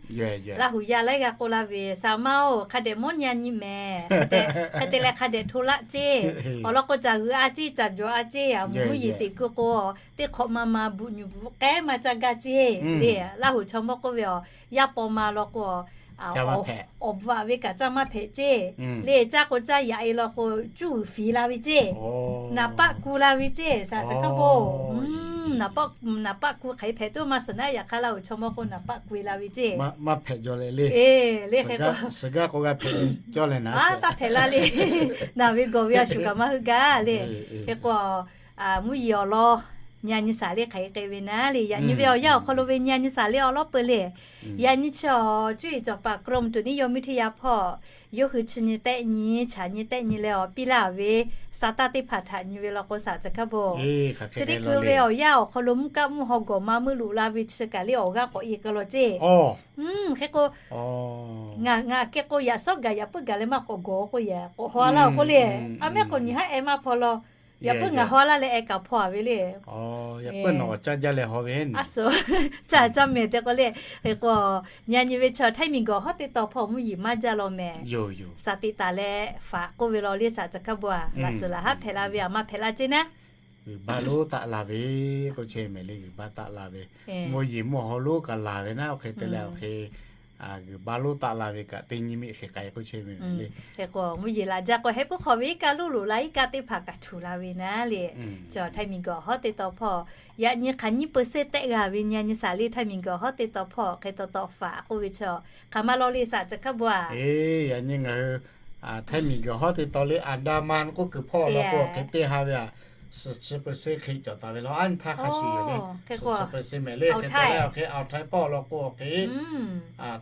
Laˇ huˍ yaˇ laiˉ g'aˇ k'oˆ laˇ ve, Saˍ maˇ-oˬ, hk'a dehꞈ mawˇ nyi nyi mehˍ. Hk'e te leh hk'a dehꞈ hto laˆ ceˇ. Awˬ lawn k'o, caˬ g'uiˬ a ceˇ, caˬ jawˬ a ceˇ, a mvuhˇ yeˬ teꞈ kuiˬ k'o, teˇ hk'awꞈ ma ma bvuhꞈ nyuˬ bvuhꞈ k'ehˉ ma caˇ gaˇ ceˇ le. Laˇ huˍ chaw mawˇ k'oˆ ve, awˬ yaˇ paw ma law k'o, awˬ bvuhꞈ ve kaꞈ caˇ maˇ hpehꞈ ceˇ le. Caˇ k'o caˇ yaꞈ-e law k'o, cuˇ g'uiˬ fiˍ la ve ceˇ. Naˍ paˆ ku la ve ceˇ, saˍ tcuh hkaˇ bon. Naˍ paˆ ku hk'aˬ hk'e hpehꞈ tuˬ maˇ suhˍ naˉ, yaꞈ hk'aˇ Laˇ huˍ chaw mawˇ k'o naˍ paˆ ku la ve ceˇ. Maˇ hpehꞈ jaw leh le. Le hk'e k'o, taˇ hpehꞈ la le. Naˬ ve gawˬ ve a shuˍ kaꞈ maˇ heuˆ gaˇ le. Hk'e k'o, mvuhˇ yeˬ awˬ lawn nyi a nyi saˍ le hk'aˬ hk'e k'ai ve naˉ le. Yaꞈ nyi ve awˬ yanˇ awˬ hk'aw lo ve nyi a nyi saˍ le awˬ lawn peu le. Yaꞈ nyi chi awˬ cuˇ yiˍ cawˬ paˍ กรมอุตุนิยมวิทยา hpawˇ yawˇ hui chi nyi tehˆ nyi, chaꞈ nyi tehˆ nyi leh awˬ piˇ laˇ ve sa taˇ teˇ hpaˍ htaꞈ nyi ve law k'o, saˍ tcuh hkaˇ bon, chi teˇ hkui ve awˬ yanˇ awˬ hk'aw lo mvuhˇ kaˆ mvuhˇ haw gawˬ ma meuˆ loꞈ la ve chi kaꞈ le awˬ g'aˇ k'awꞈ e k'ai law ceˇ. Hk'e k'o, ngaˬ aꞈ kehˉ k'o yaꞈ shawˉ gaˬ yaꞈ puiˉ gaˬ leh maˇ k'awꞈ gawˬ k'o, yaꞈ k'awꞈ haw laˇ k'oˆ le. A mehˉ k'o nyi haˉ eh maˇ hpaw law. Yaꞈ puiˉ ngaˬ haw laˇ leh eh kaꞈ hpaw a ve le. Yaꞈ puiˉ nawˬ awˬ caˇ jaˇ leh haw ve, a suhˍ caˇ caˇ mehˍ te k'o le. Hk'e k'o, nyi a nyi ve chi htaiˇ miˬ gawˬ hawˉ teˇ taw hpawˇ mvuhˇ yeˬ maˇ jaˇ law mehˍ. Saˍ tiꞈ taˍ leh faꞈ k'oˆ ve law le, saˍ tcuh hkaˇ bon a, laꞈ tcuhˍ laꞈ haˉ hpehꞈ la ve a maˇ hpehꞈ la ceˇ naˉ. G'uiˬ ba lonˉ taˆ la ve k'oˆ chehˇ mehˍ le, g'uiˬ ba taˆ la ve. Mvuhˇ yeˬ mvuhˇ haw lonˉ kaꞈ laˬ ve naˉ, oˇ hk'e te leh awˬ hk'e g'uiˬ ba lonˉ taˆ la ve kaꞈ teˇ nyi miˆ hk'e k'ai k'oˆ chehˇ mehˍ le. Hk'e k'o mvuhˇ yeˬ laꞈ jaˇ k'o, heh puiˉ hk'aw ve iˉ kaˆ loˉ loꞈ la iˉ kaˆ teˇ hpaˍ kaꞈ htuˬ la ve naˉ le. Chi htaiˇ miˬ gawˬ hawˉ teˇ taw hpawˇ yaꞈ nyi hk'aˬ nyiˇ เปอร์เซ็นต์ tehˆ g'a ve nyi a nyi saˍ le htaiˇ miˬ gawˬ hawˉ teˇ taw hpawˇ hk'e taw taw faꞈ k'oˆ ve chi hk'aˬ ma law le, saˍ tcuh hkaˇ bon a. Yaꞈ nyi ngaˬ hui htaiˇ miˬ gawˬ hawˉ teˇ taw le อันดามัน k'oˆ kuiˬ hpawˇ law k'o, hk'e teˇ ha ve a suhˍ chi เปอร์เซ็นต์ hk'e cawˬ taˍ ve law, aˉ nyi htaˇ hk'a shuˍ yoˬ le. Suhˍ chi เปอร์เซ็นต์ mehˍ le. Hk'e te leh awˬ hk'e awˬ htaiˇ pawˆ law k'o, awˬ hk'e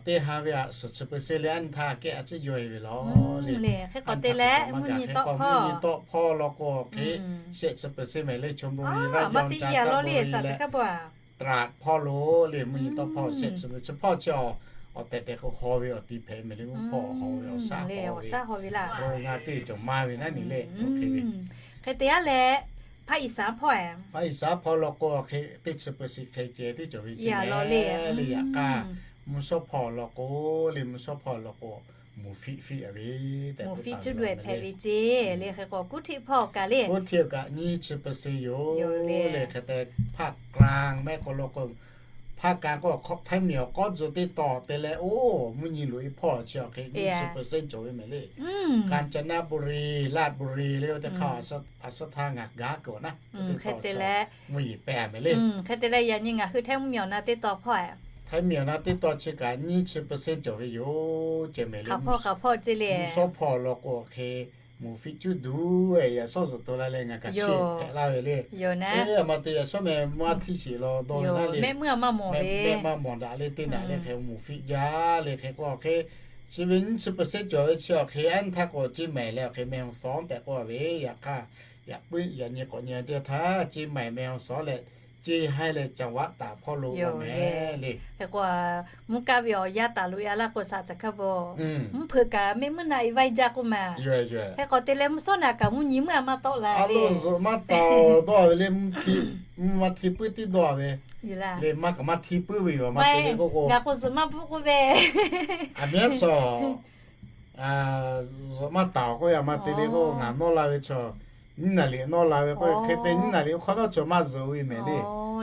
teˇ ha ve a suhˍ chi เปอร์เซ็นต์ le aˉ nyi htaˇ kehˉ a ciˉ yawˇ e ve law le. Hk'e k'o te leh mvuhˇ nyi tawˆ hpawˇ, mvuhˇ nyi tawˆ hpawˇ law k'o, awˬ hk'e shehˆ chi เปอร์เซ็นต์ mehˍ le. Chonburi, Laˇ yaw ca, Kabui, Trat hpawˇ lo le, mvuhˇ nyi tawˆ hpawˇ shehˆ chi เปอร์เซ็นต์ chi hpawˇ chi a, awˬ tehˬ tehˬ k'o haw ve awˬ ti hpehꞈ mehˍ le. Mvuhˇ hpawˇ haw ve awˬ shaˉ haw ve laˇ, ngaˬ teˇ cawˬ maˇ ve naˉ ni le. Hk'e te a leh, ภาคอีสาน hpawˇ, ภาคอีสาน hpawˇ law k'o, awˬ hk'e teˇ chi เปอร์เซ็นต์ hk'e ceh teˇ cawˬ ve ceˇ le. Yaꞈ hk'aˇ mvuhˇ shawˉ hpawˇ law k'o le, mvuhˇ shawˉ hpawˇ law k'o, muˍ fiˆ fiˆ a ve tehꞈ, muˍ fiˆ cuˇ daweh hpehꞈ ve ceˇ le. Hk'e k'o กรุงเทพ hpawˇ kaꞈ le, กรุงเทพ kaꞈ nyiˇ chi เปอร์เซ็นต์ yoˬ le. Hk'e te ภาคกลาง mehˆ k'o law k'o, ภาคกลาง k'o htaiˇ miˬ awˬ k'awˉ tcuh teˇ taw te leh, oˇ mvuhˇ nyi loꞈ e hpawˇ chi awˬ hk'e nyiˇ chi เปอร์เซ็นต์ cawˬ ve mehˍ le. กาญจนบุรี ราชบุรี le, oˇ teˇ hk'aˇ a suhˉ htaˇ ngaˬ gaˇ kuiˬ awˬ naˉ, te leh mvuhˇ yeˬ pehˇ mehˍ le. Hk'e te leh yaꞈ nyi ngaˬ hui htaiˇ mvuhˇ miˬ awˬ na teˇ taw hpawˇ, htaiˇ miˬ awˬ na teˇ taw chi kaꞈ nyiˇ chi เปอร์เซ็นต์ cawˬ ve yoˬ ceh mehˍ le. Mvuhˇ shawˉ hpawˇ law k'o, awˬ hk'e muˍ fiˆ cuˇ duˬ, yaꞈ shawˉ zuhꞈ to la leh ngaˬ kaꞈ cheˇ hpehꞈ laˇ ve le. Aˬ ma te yaꞈ shawˉ mehˍ maˇ htiˇ sheˍ law dawˇ ve naˉ le, mehˆ maˇ mawˬ daꞈ le teˇ naꞈ le hk'e muˍ fiˆ jaˇ le. Hk'e k'o awˬ hk'e chi ve nyiˇ chi เปอร์เซ็นต์ cawˬ ve chi awˬ hk'e aˉ nyi htaˇ k'o, ceˇ mehˍ leh awˬ hk'e mehˍ awˬ suhˉ tehꞈ k'oˆ ve. Yaꞈ hk'aˇ yaꞈ puiˉ yaꞈ nyi k'awꞈ nyi teˇ htaˇ, ceˇ mehˍ mehˍ awˬ suhˉ leh ceˇ haiˇ leh จังหวัด taˍ hpawˇ lo mehˍ le. Hk'e k'o, mvuhˇ kaˆ ve awˬ yanˇ taˍ loꞈ e a laˇ k'o, saˍ tcuh hkaˇ bon, mvuhˇ hpeuꞈ kaꞈ mehˆ meuˇ naˆ e vaiˇ jaˇ k'oˆ ma. Hk'e k'o te leh mvuhˇ shawˉ naꞈ kaꞈ mvuhˇ nyi meuˇ a maˇ tawˆ la le. Zuhꞈ maˇ taˍ dawˇ ve le, mvuhˇ maˇ hti puiˉ tiˉ dawˇ ve le. Maˇ kaꞈ maˇ hti puiˉ ve yoˬ. Maˇ te le k'oˆ k'o, ngaˬ k'o zuhꞈ maˇ bvuhˆ k'oˆ ve, aˬ miˉ a chaw zuhꞈ maˇ taˍ k'oˆ, yaꞈ maˇ te le k'o, ngaˬ nawˇ la ve chaw nyiˇ naˍ riˍ nawˇ la ve k'o, hk'e te nyiˇ naˍ riˍ hk'awꞈ nawˉ chaw maˇ zuhꞈ ve mehˍ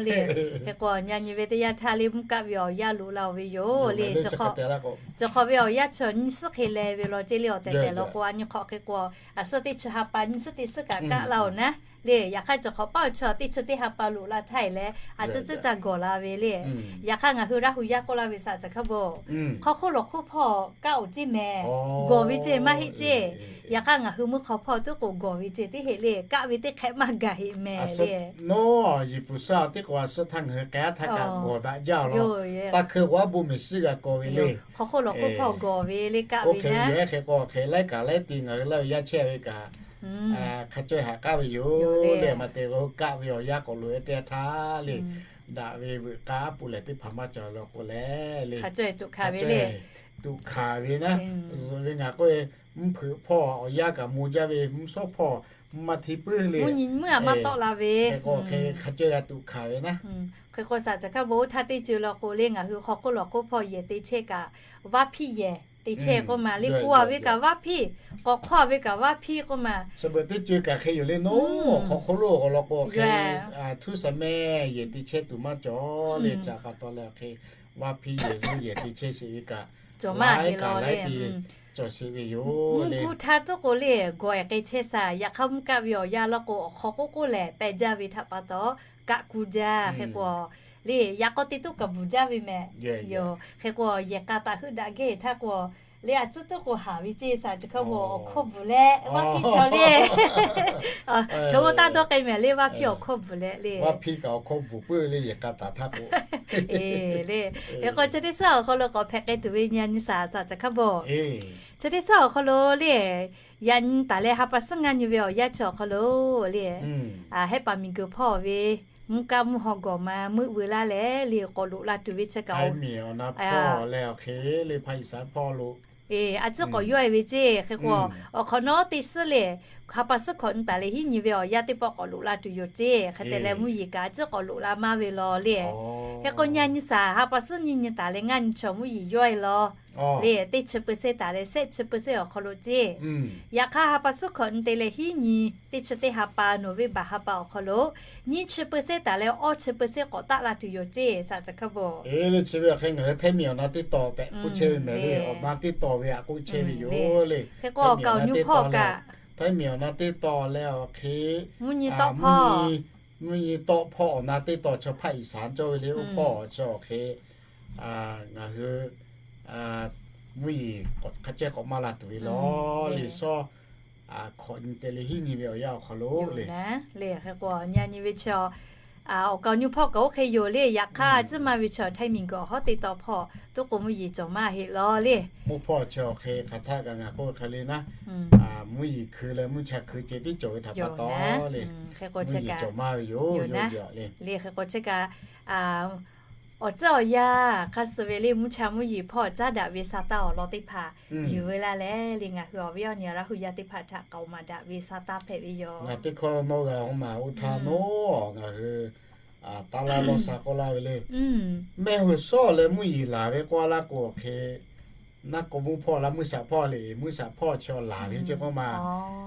le. Hk'e k'o, nyi a nyi ve teˇ yanˇ htaˇ le mvuhˇ kaˆ ve awˬ yanˇ loꞈ la oˬ ve yoˬ le. Chi hk'awꞈ ve awˬ yanˇ chaw nyiˇ suhˉ hk'e leh ve law ceˇ le. Awˬ tehˬ tehˬ law k'o, a nyi hk'awꞈ hk'e k'o, a suhˉ teˇ chi ha pa nyiˇ suhˉ teˇ suhˉ kaꞈ kaˆ la oˬ naˉ le. Yaꞈ hk'aˇ chi hk'awꞈ paˇ chaw teˇ chi teˇ ha pa loꞈ la htaˇ e leh, a ciˉ ciˉ ca gawˬ la ve le. Yaꞈ hk'aˇ ngaˬ hui Laˇ huˍ yaˇ k'oˆ laˇ ve saˍ tcuh hkaˇ bon, hk'aw hk'oˆ lawˬ hk'oˆ hpawˇ kaˆ oˬ ceˇ mehˍ. Gawˬ ve ceˇ maˇ heˆ ceˇ. Yaꞈ hk'aˇ ngaˬ hui mvuhˇ hk'aw hpawˇ tuˉ k'oˍ gawˬ ve ceˇ teˇ heˆ le. Kaˆ ve teˇ hk'ehꞈ maˇ gaˬ heˆ mehˍ le. Nawˉ Yeˍbuˍ saˇ teˇ k'o a suhˉ htaˇ ngaˬ hui k'ai aˉ htaˇ kaꞈ gawˬ daꞈ jaˇ law. Taˇ hkeu k'o aˉ bon mehˍ shiˉ g'a kawˬ ve le. Hk'aw hk'oˆ lawˬ hk'oˆ hpawˇ gawˬ ve le kaˆ ve naˉ. Hk'e k'o hk'e laiˉ kaꞈ laiˉ ti ngaˬ hui Laˇ huˍ yaˇ chehˇ ve kaꞈ hk'a caweh haꞈ k'aˉ ve yoˬ le. Maˇ te lo kaˆ ve awˬ yanˇ k'awꞈ loꞈ e teˇ htaˇ le, daꞈ ve veuꞈ k'a aˉ pu lehˬ teˇ hpaˍ maˇ cawˬ law k'o le le, tuꞈ hkanˍ ve naˉ. Zuhꞈ ve ngaˬ k'oˆ e, mvuhˇ hpeuꞈ hpawˇ awˬ yanˇ kaꞈ mo jaˇ ve, mvuhˇ shawˉ hpawˇ mvuhˇ maˇ hti puiˉ le. Mvuhˇ nyi mvuhˇ a maˇ tawˆ la ve. Hk'e k'o hk'e hk'a ceuˬ g'a tuꞈ hkanˍ ve naˉ. Hk'e k'o saˍ caˬ hkaˇ bon oˇ htaˇ teˇ ceuˬ law k'o le, ngaˬ hui hk'aw hk'oˆ lawˬ hk'oˆ hpawˇ yehˬ te chehˇ kaꞈ vaˇ hpiˇ yehˬ te chehˇ k'oˆ ma le, k'oˆ a ve kaꞈ vaˇ hpiˇ, k'awꞈ hk'awˇ a ve kaꞈ vaˇ hpiˇ k'oˆ ma. Chi beuꞈ teˇ ceuˬ kaꞈ hk'e yoˬ le, nawˬ hk'aw hk'oˆ lo awˬ lawn k'o hk'e, htuˇ saˍ mehˇ yehˬ te chehˇ tuˬ maˇ cawˬ le, caꞈ pa taw leh hk'e vaˇ hpiˇ yehˬ zuhˇ yehˬ te chehˇ sheˍ ve kaꞈ, laiˉ kaꞈ laiˉ te cawˬ sheˍ ve yoˬ. Mvuhˇ guˇ htaˇ tuˉ k'o le, gawˬ ehˍ k'ai chehˇ shaˍ. Yaꞈ hk'aˇ mvuhˇ kaˆ ve awˬ yanˇ law k'o, awˬ hk'aw k'oˆ k'oˆ lehˬ peh jaˇ ve htaꞈ pa taw, kaꞈ kuˬ jaˇ. Hk'e k'o le, yaꞈ k'aw te tuˉ kaꞈ bvuhˬ jaˇ ve mehˍ yoˬ. Hk'e k'o yehˬ k'a taꞈ heuˆ daꞈ gehˇ htaˇ k'o le, a tcuhˉ tuˉ k'o haˍ ve ceˇ saˍ caˬ hkaˇ bon awˬ hkawˇ bvuhˬ leh vaˇ hpiˇ chaw le, chaw oˇ taˇ dawˇ k'ai mehˍ le, vaˇ hpiˇ awˬ hkawˇ bvuhˬ leh le, vaˇ hpiˇ kaꞈ awˬ hkawˇ bvuhˬ puiˉ le, yehˬ k'a taˍ htaˇ k'o le. Hk'e k'o chi teˇ suhˉ awˬ hk'aw lo k'awꞈ hpehꞈ k'ai tuˬ ve nyi a nyi saˍ, saˍ caˬ hkaˇ bon. Chi teˇ suhˉ awˬ hk'aw lo le, yaꞈ nyi taˍ leh ha pa suhˉ ngaˇ nyi ve awˬ yanˇ chi awˬ hk'aw lo le, Hehˉ paˍ miˬ guiˬ hpawˇ ve mvuhˇ kaˆ mvuhˇ haw gawˬ ma meuˆ veu laˇ leh le, k'awꞈ loꞈ la tuˬ ve chi kaꞈ, Htaiˇ miˬ awˬ na hpawˇ leh awˬ hk'e le, Hpaˇ Iˍsaˍ hpawˇ lo a ciˉ k'awꞈ yawˇ e ve ceˇ. Hk'e k'o awˬ hk'awꞈ nawˉ teˇ suhˉ le, ha pa suhˉ hkawꞈ nyi taˍ leh hiˉ nyi ve awˬ yanˇ teˇ pawˆ k'awꞈ loꞈ la tuˬ yoˬ ceˇ. Hk'e te leh mvuhˇ yeˬ kaꞈ a ciˉ k'awꞈ loꞈ la maˇ ve law le. Hk'e k'o nyi a nyi saˍ, ha pa suhˉ nyi nyi taˍ leh ngaˇ nyi chaw mvuhˇ yeˬ yawˇ e law le, teˇ chi peuˬ seˇ taˍ leh shehˆ chi peuˬ seˇ awˬ hk'aw lo ceˇ. Yaꞈ hk'aˇ ha pa suhˉ hkawꞈ nyi te leh hiˉ nyi teˇ chi teˇ ha pa, November ha pa awˬ hk'aw lo nyiˇ chi peuˬ seˇ taˍ leh awˇ chi peuˬ seˇ k'awꞈ taˆ la tuˬ yoˬ ceˇ, saˍ caˬ hkaˇ bon. Eˬ, le chi ve awˬ hk'e ngaˬ hui Htaiˇ miˬ awˬ na teˇ taw tehꞈ k'oˆ chehˇ ve mehˍ le, awˬ na teˇ taw ve aꞈ k'oˆ chehˇ ve yoˬ le. Hk'e k'o awˬ kaˍ awˬ nyi hpawˇ kaꞈ, Htaiˇ miˬ awˬ na teˇ taw leh awˬ hk'e mvuhˇ nyi tawˆ hpawˇ, mvuhˇ nyi tawˆ hpawˇ awˬ na teˇ taw chaw Hpaˇ Iˍsaˍ cawˇ ve le, oˇ hpawˇ chi awˬ hk'e ngaˬ hui mvuhˇ yeˬ hk'a cehˇ k'awꞈ maˇ la tuˬ ve law le, shawˉ hkawꞈ nyi te leh hiˉ nyi ve awˬ yanˇ awˬ hk'aw lo le. Hk'e k'o nyi a nyi ve chi awˬ kaˍ awˬ nyi hpawˇ kaꞈ oˇ hk'e yoˬ le. Yaꞈ hk'aˇ a ciˉ maˇ ve chi Htaiˇ miˬ guiˬ awˬ hawˉ teˇ taw hpawˇ tuˉ k'o mvuhˇ yeˬ cawˬ maˇ heˆ law le. Mvuhˇ hpawˇ chi awˬ hk'e hk'aˬ htaˇ kaꞈ ngaˬ k'oˆ hk'e le naˉ, mvuhˇ yeˬ hkui leh mvuhˇ cha hkui ceh tiˉ cawˬ ve htaꞈ pa taw le, mvuhˇ yeˬ cawˬ maˇ ve yoˬ le. Hk'e k'o chi kaꞈ awˬ tcuhˉ awˬ yanˇ hk'a suh ve le, mvuhˇ cha mvuhˇ yeˬ hpawˇ caˉ daꞈ ve sa taˇ awˬ lawn teˇ hpaˍ yuˬ veu laˇ leh le, ngaˬ hui awˬ viˉ awˬ nyi Laˇ huˍ yaˇ teˇ hpaˍ htaꞈ k'aoˍ maˍ daꞈ ve sa taˇ hpehꞈ ve yoˬ. Ngaˬ teˇ hkawˇ nawˇ g'a oˇ ma oˇ htaˇ nawˉ ngaˬ hui taˇ laˇ lawˇ sha k'oˆ laˇ ve le, mehˆ hui shawˉ leh mvuhˇ yeˬ laˬ ve k'oˆ laˇ k'o awˬ hk'e, naˉ k'o mvuhˇ hpawˇ laˇ mvuhˇ shaˍ hpawˇ le, mvuhˇ shaˍ hpawˇ chi laˬ ve ceˇ k'oˆ ma.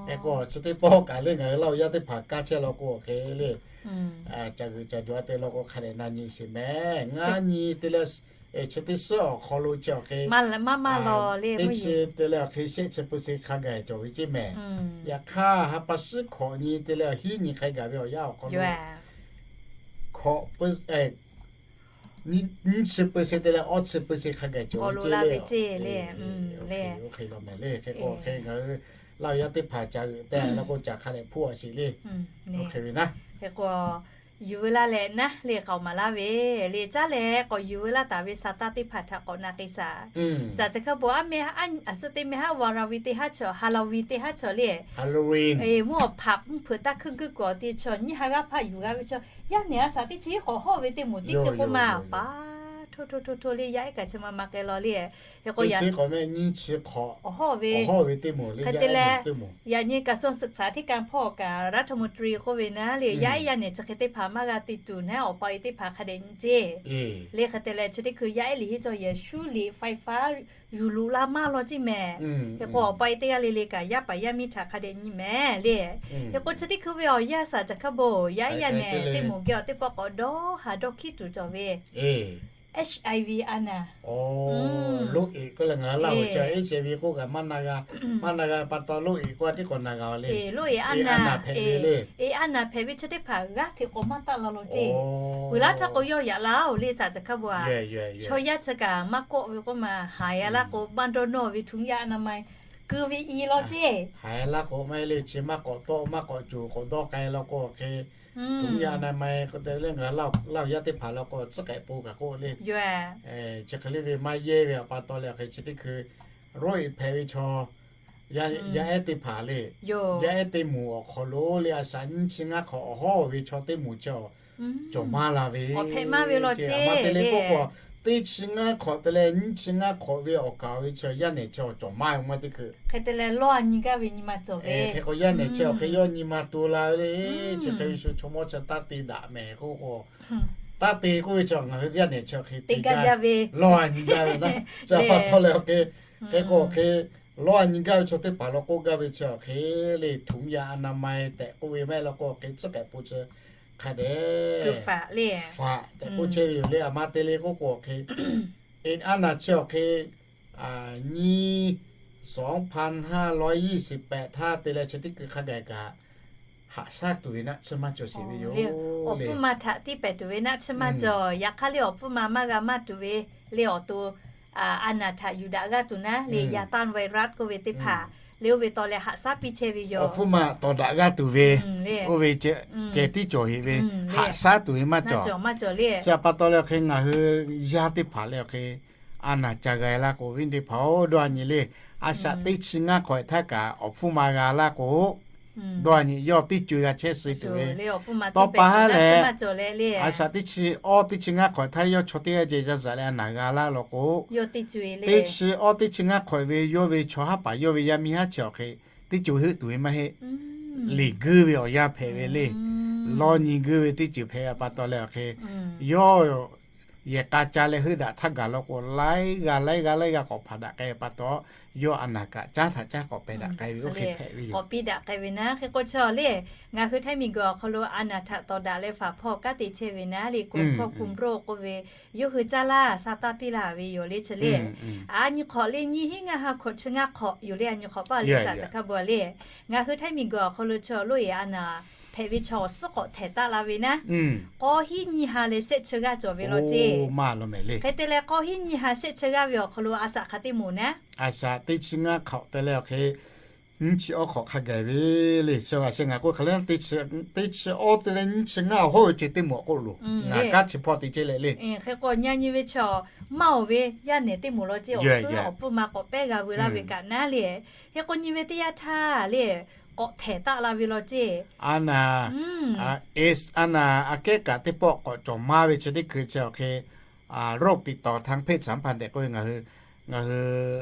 Hk'e k'o chi teˇ pawˆ kaꞈ le ngaˬ hui Laˇ huˍ yaˇ teˇ hpaˍ kaˇ chehˇ law k'o awˬ hk'e le, caˬ g'uiˬ caˬ jaw te law k'o hk'a dehꞈ na nyi sheˍ mehˍ. Ngaˇ nyi te leh chi teˇ suhˉ awˬ hk'aw lo chi awˬ hk'e, teˇ chi te leh awˬ hk'e shehˆ chi peuˬ se hk'a gaˬ cawˬ ve ceˇ mehˍ. Yaꞈ hk'aˇ ha pa suhˉ hkawꞈ nyi te leh hiˉ nyi hk'a gaˬ ve awˬ yanˇ awˬ hk'aw lo hkawꞈ nyiˇ chi peuˬ se te leh awˇ chi peuˬ se hk'a gaˬ cawˬ ve ceˇ le. Oˇ hk'e law mehˍ le. Hk'e k'o hk'e ngaˬ hui Laˇ huˍ yaˇ teˇ hpaˍ caˬ g'uiˬ te law k'o caˬ hk'a dehꞈ hpuˇ a sheˍ le. Oˇ hk'e ve naˉ, hk'e k'o yuˬ veu laˇ leh naˉ le, k'aoˍ maˍ laˇ ve le, caˉ leh k'awꞈ yuˬ veu laˇ taˍ ve sa taˇ teˇ hpaˍ htaꞈ k'awꞈ na k'ai shaˍ. Saˍ caˬ hk'a bon aˉ meh, aˬ suhˉ teˇ meh haˉ Vaˍraˍ ve teˇ haˉ chaw, Haˍloˍ ve teˇ haˉ chaw le, mvuhˇ awˬ hpaꞈ mvuhˇ hpeuꞈ taˇ hkuiˇ guiˇ kuiˬ awˬ te chaw nyiˇ ha g'aˇ hpaˆ yuˬ g'a ve chaw, yaˇ nehˬ a shaˍ teˇ chi k'awꞈ hawˇ ve teˇ moˍ teˇ ceuˬ k'oˆ ma paˍ hto hto hto hto le, yaˇ ehˉ kaꞈ chi ma ma k'ai law le. Hk'e k'o yaꞈ nyi kaꞈ suh suhˍ htaˇ hteˇ kaˇ hpawˇ kaꞈ รัฐมนตรี k'oˆ ve naˉ le, yaˇ ehˉ yaˇ nehˬ chi hk'e teˇ hpaˍ maˇ g'a te tuˬ naˉ, awˬ pa e teˇ hpaˍ hk'a dehꞈ nyi ceˇ le. Hk'e te leh chi teˇ hkui yaˇ ehˉ liꞈ henˇ cawˇ yehˬ shuˉ liꞈ ไฟฟ้า yuˬ loꞈ la maˇ law ceˇ mehˍ. Hk'e k'o awˬ pa e teˇ g'aˇ le le kaꞈ yaˇ paˍ yaˇ miˇ htaꞈ hk'a dehꞈ nyi mehˍ le. Hk'e k'o chi teˇ hkui ve awˬ yanˇ saˍ caˬ hk'a bon, yaˇ ehˉ yaˇ nehˬ teˇ moˍ geh awˬ teˇ pawˆ k'awꞈ dawˇ haˍ dawˇ hkiˉ tuˬ cawˬ ve HIV aˉ naˬ, loˇ eˍ k'oˆ leh ngaˬ hui Laˇ huˍ chi HIV k'oˆ kaꞈ maˇ na g'a, maˇ na g'a pa taw loˇ eˍ k'oˆ a tiˉ k'awꞈ na g'a le. Loˇ eˍ aˉ naˬ hpehꞈ ve le. Aˉ naˬ hpehꞈ ve chi teˇ hpaˍ g'aˇ hteꞈ k'awꞈ maˇ taˆ la law ceˇ. Peuˬ laˇ htaˇ k'o yawˇ yaꞈ laˇ oˬ le saˍ caˬ hk'a bon a. Chaw yaˇ chi kaꞈ maˇ kawˆ ve k'oˆ ma, haˍ yaˇ laˇ k'o maˇ dawˇ nawˇ ve ถุงยางอนามัย keu ve i law ceˇ. Haˍ yaˇ laˇ k'o maˇ heˆ le, chi maˇ k'awꞈ tawˆ maˇ k'awꞈ coˬ k'awꞈ dawˇ k'ai law k'o hk'e, ถุงยางอนามัย k'oˆ te le ngaˬ hui Laˇ huˍ yaˇ teˇ hpaˍ law k'o tcuhˉ k'ehꞈ po kaꞈ k'oˆ le. Chi hk'e le ve maˇ yehˇ ve awˬ pa taw leh awˬ hk'e chi teˇ hkui loˇ eˍ hpehꞈ ve chaw yaˇ ehˉ teˇ hpaˍ le, yaˇ ehˉ teˇ moˍ awˬ hk'aw lo le a shaꞈ nyiˇ chi ngaˇ hk'awꞈ awˬ hawˉ ve chaw teˇ moˍ chi cawˬ maˇ la ve, maˇ te le k'oˆ k'o teˇ chi ngaˇ hk'awꞈ te leh nyiˇ chi ngaˇ hk'awꞈ ve awˬ kaˍ ve chi yaˇ nehˬ chi awˬ cawˬ maˇ ve maˇ teˇ hkui. Hk'e te leh lawˇ a nyi gaˇ ve nyi ma cawˬ ve. Hk'e k'o yaˇ nehˬ chi awˬ hk'e yawˇ nyi ma tu la ve le. Chi hk'e ve shu chaw mawˇ chi taˇ te daꞈ mehˍ k'oˆ k'o, taˇ te k'oˆ ve chi ngaˬ hui yaˇ nehˬ chi awˬ hk'e te gaˇ jaˇ ve, lawˇ a nyi gaˇ ve na. Chi pa taw leh awˬ hk'e, hk'e k'o awˬ hk'e lawˇ a nyi gaˇ ve chaw teˇ hpaˍ lo k'oˆ gaˇ ve chi awˬ hk'e le, ถุงยางอนามัย tehꞈ k'oˆ ve maˇ heˆ law k'o awˬ hk'e tcuhˉ k'ehꞈ po chi hk'a dehꞈ faꞈ tehꞈ k'oˆ chehˇ ve yoˬ le. A ma te le k'oˆ k'o awˬ hk'e, a naˬ chi awˬ hk'e nyiˇ สองพันห้าร้อยยี่สิบแปด htaˇ te leh chi teˇ hkui hk'a gaˬ kaꞈ, haꞈ shaˉ tuˬ ve naˆ tsuhˇ maˇ cawˬ sheˍ ve yoˬ. Awˬ hpfuhˇ ma htaꞈ tiˇ pehˍ tuˬ ve naˆ tsuhˇ maˇ cawˬ. Yaꞈ hk'aˇ le awˬ hpfuhˇ ma maˇ g'a maˇ tuˬ ve le awˬ to a naˬ htaꞈ yuˬ daꞈ g'aˇ tuˬ naˉ le, ยาต้านไวรัส k'oˆ ve teˇ hpaˍ le, oˇ ve taw leh haꞈ shaˉ piˇ chehˇ ve yoˬ. Awˬ hpfuhˇ ma tawˍ daꞈ g'aˇ tuˬ ve, oˇ ve ceh tiˉ cawˬ heˍ ve, haꞈ shaˉ tuˬ ve maˇ cawˬ. Chi pa taw leh awˬ hk'e ngaˬ hui yaˇ teˇ hpaˍ le awˬ hk'e a naˬ ca g'a laˇ k'o, viˉ teˇ hpaˍ-oˬ, dawˇ a nyi le, a shaꞈ teˇ chi ngaˇ hk'awꞈ htaˇ kaꞈ awˬ hpfuhˇ ma g'a laˇ k'o, dawˇ a nyi yawˇ teˇ co-e g'a chehˇ suh tuˬ ve. Tawˇ pa haˉ leh, a shaꞈ teˇ chi awˇ teˇ chi ngaˇ hk'awꞈ htaˇ yawˇ chaw teˇ g'aˇ ceh yaˇ zaꞈ leh a naˬ g'a laˇ law k'o, teˇ chi awˇ teˇ chi ngaˇ hk'awꞈ ve yawˇ ve chaw haˉ paˍ yawˇ ve yaˇ miˇ haˉ chi awˬ hk'e teˇ co heuˆ tuˬ ve maˇ heˆ. Liꞈ guiˇ ve awˬ yanˇ hpehꞈ ve le. Lawˇ nyi guiˇ ve teˇ ceuˬ hpehꞈ ve pa taw leh awˬ hk'e, yawˇ yehˬ k'a ca leh heuˆ daꞈ htaˇ gaˬ law k'o, laiˉ g'aˇ laiˉ g'aˇ laiˉ g'aˇ k'awꞈ hpanˍ daꞈ k'ai ve pa taw, yawˇ a naˬ kaꞈ caˉ htaꞈ caˉ k'awꞈ pehˬ daꞈ k'ai ve oˇ hk'e hpehꞈ ve yoˬ. K'awꞈ piˇ daꞈ k'ai ve naˉ. Hk'e k'o chi le, ngaˬ hui Htaiˇ miˬguiˬ awˬ hk'aw lo a naˬ htaꞈ tawˍ daꞈ leh faˍ hpawˇ kanˉ te chehˇ ve naˉ le, กรมควบคุมโรค k'oˆ ve, yawˇ hui caˇ laˇ sa taˇ piˇ laˇ ve yoˬ le chi le. A nyi hk'awꞈ le nyiˇ hinˉ ngaˇ ha hkawꞈ chi ngaˇ hk'awꞈ yoˬ le, a nyi hk'awꞈ paˇ le saˍ caˬ hkaˇ bvuhꞈ le. Ngaˬ hui Htaiˇ miˬguiˬ awˬ hk'aw lo chi loˇ e a naˬ hpehꞈ ve chaw awˬ suhˉ k'awꞈ htehˍ taˆ la ve naˉ, k'awˇ hinˉ nyiˇ ha leh shehˆ chi g'aˇ cawˬ ve law ceˇ. Hk'e te leh k'awˇ hinˉ nyiˇ ha shehˆ chi g'aˇ ve awˬ hk'aw lo a shaꞈ hk'aˬ teˇ moˍ naˉ, a shaꞈ teˇ chi ngaˇ hk'awꞈ te leh awˬ hk'e nyiˇ chi awˇ hk'awꞈ hk'a gaˬ ve le. Chi a shaꞈ ngaˬ k'oˆ hk'e le, teˇ chi awˇ te leh nyiˇ chi ngaˇ awˬ hawˉ ve ceh teˇ moˍ k'oˆ loˬ. Ngaˬ kanˉ chi hpawˇ te chehˇ leh le. Hk'e k'o nyi nyi ve chaw maˇ oˬ ve yaˇ nehˬ teˇ moˍ law ceˇ, awˬ suhˉ awˬ pfuhˇ ma k'awꞈ pehˉ g'a veu laˇ ve kaꞈ naˉ le. Hk'e k'o nyi ve teˇ yanˇ htaˇ le, k'awꞈ htehˍ taˆ la ve law ceˇ. A naˬ, a naˬ aꞈ kehˉ kaꞈ teˇ pawˆ k'awꞈ cawˬ maˇ ve chi teˇ hkui chi awˬ hk'e, โรคติดต่อทางเพศสัมพันธ์ tehꞈ k'oˆ ve ngaˬ hui, ngaˬ hui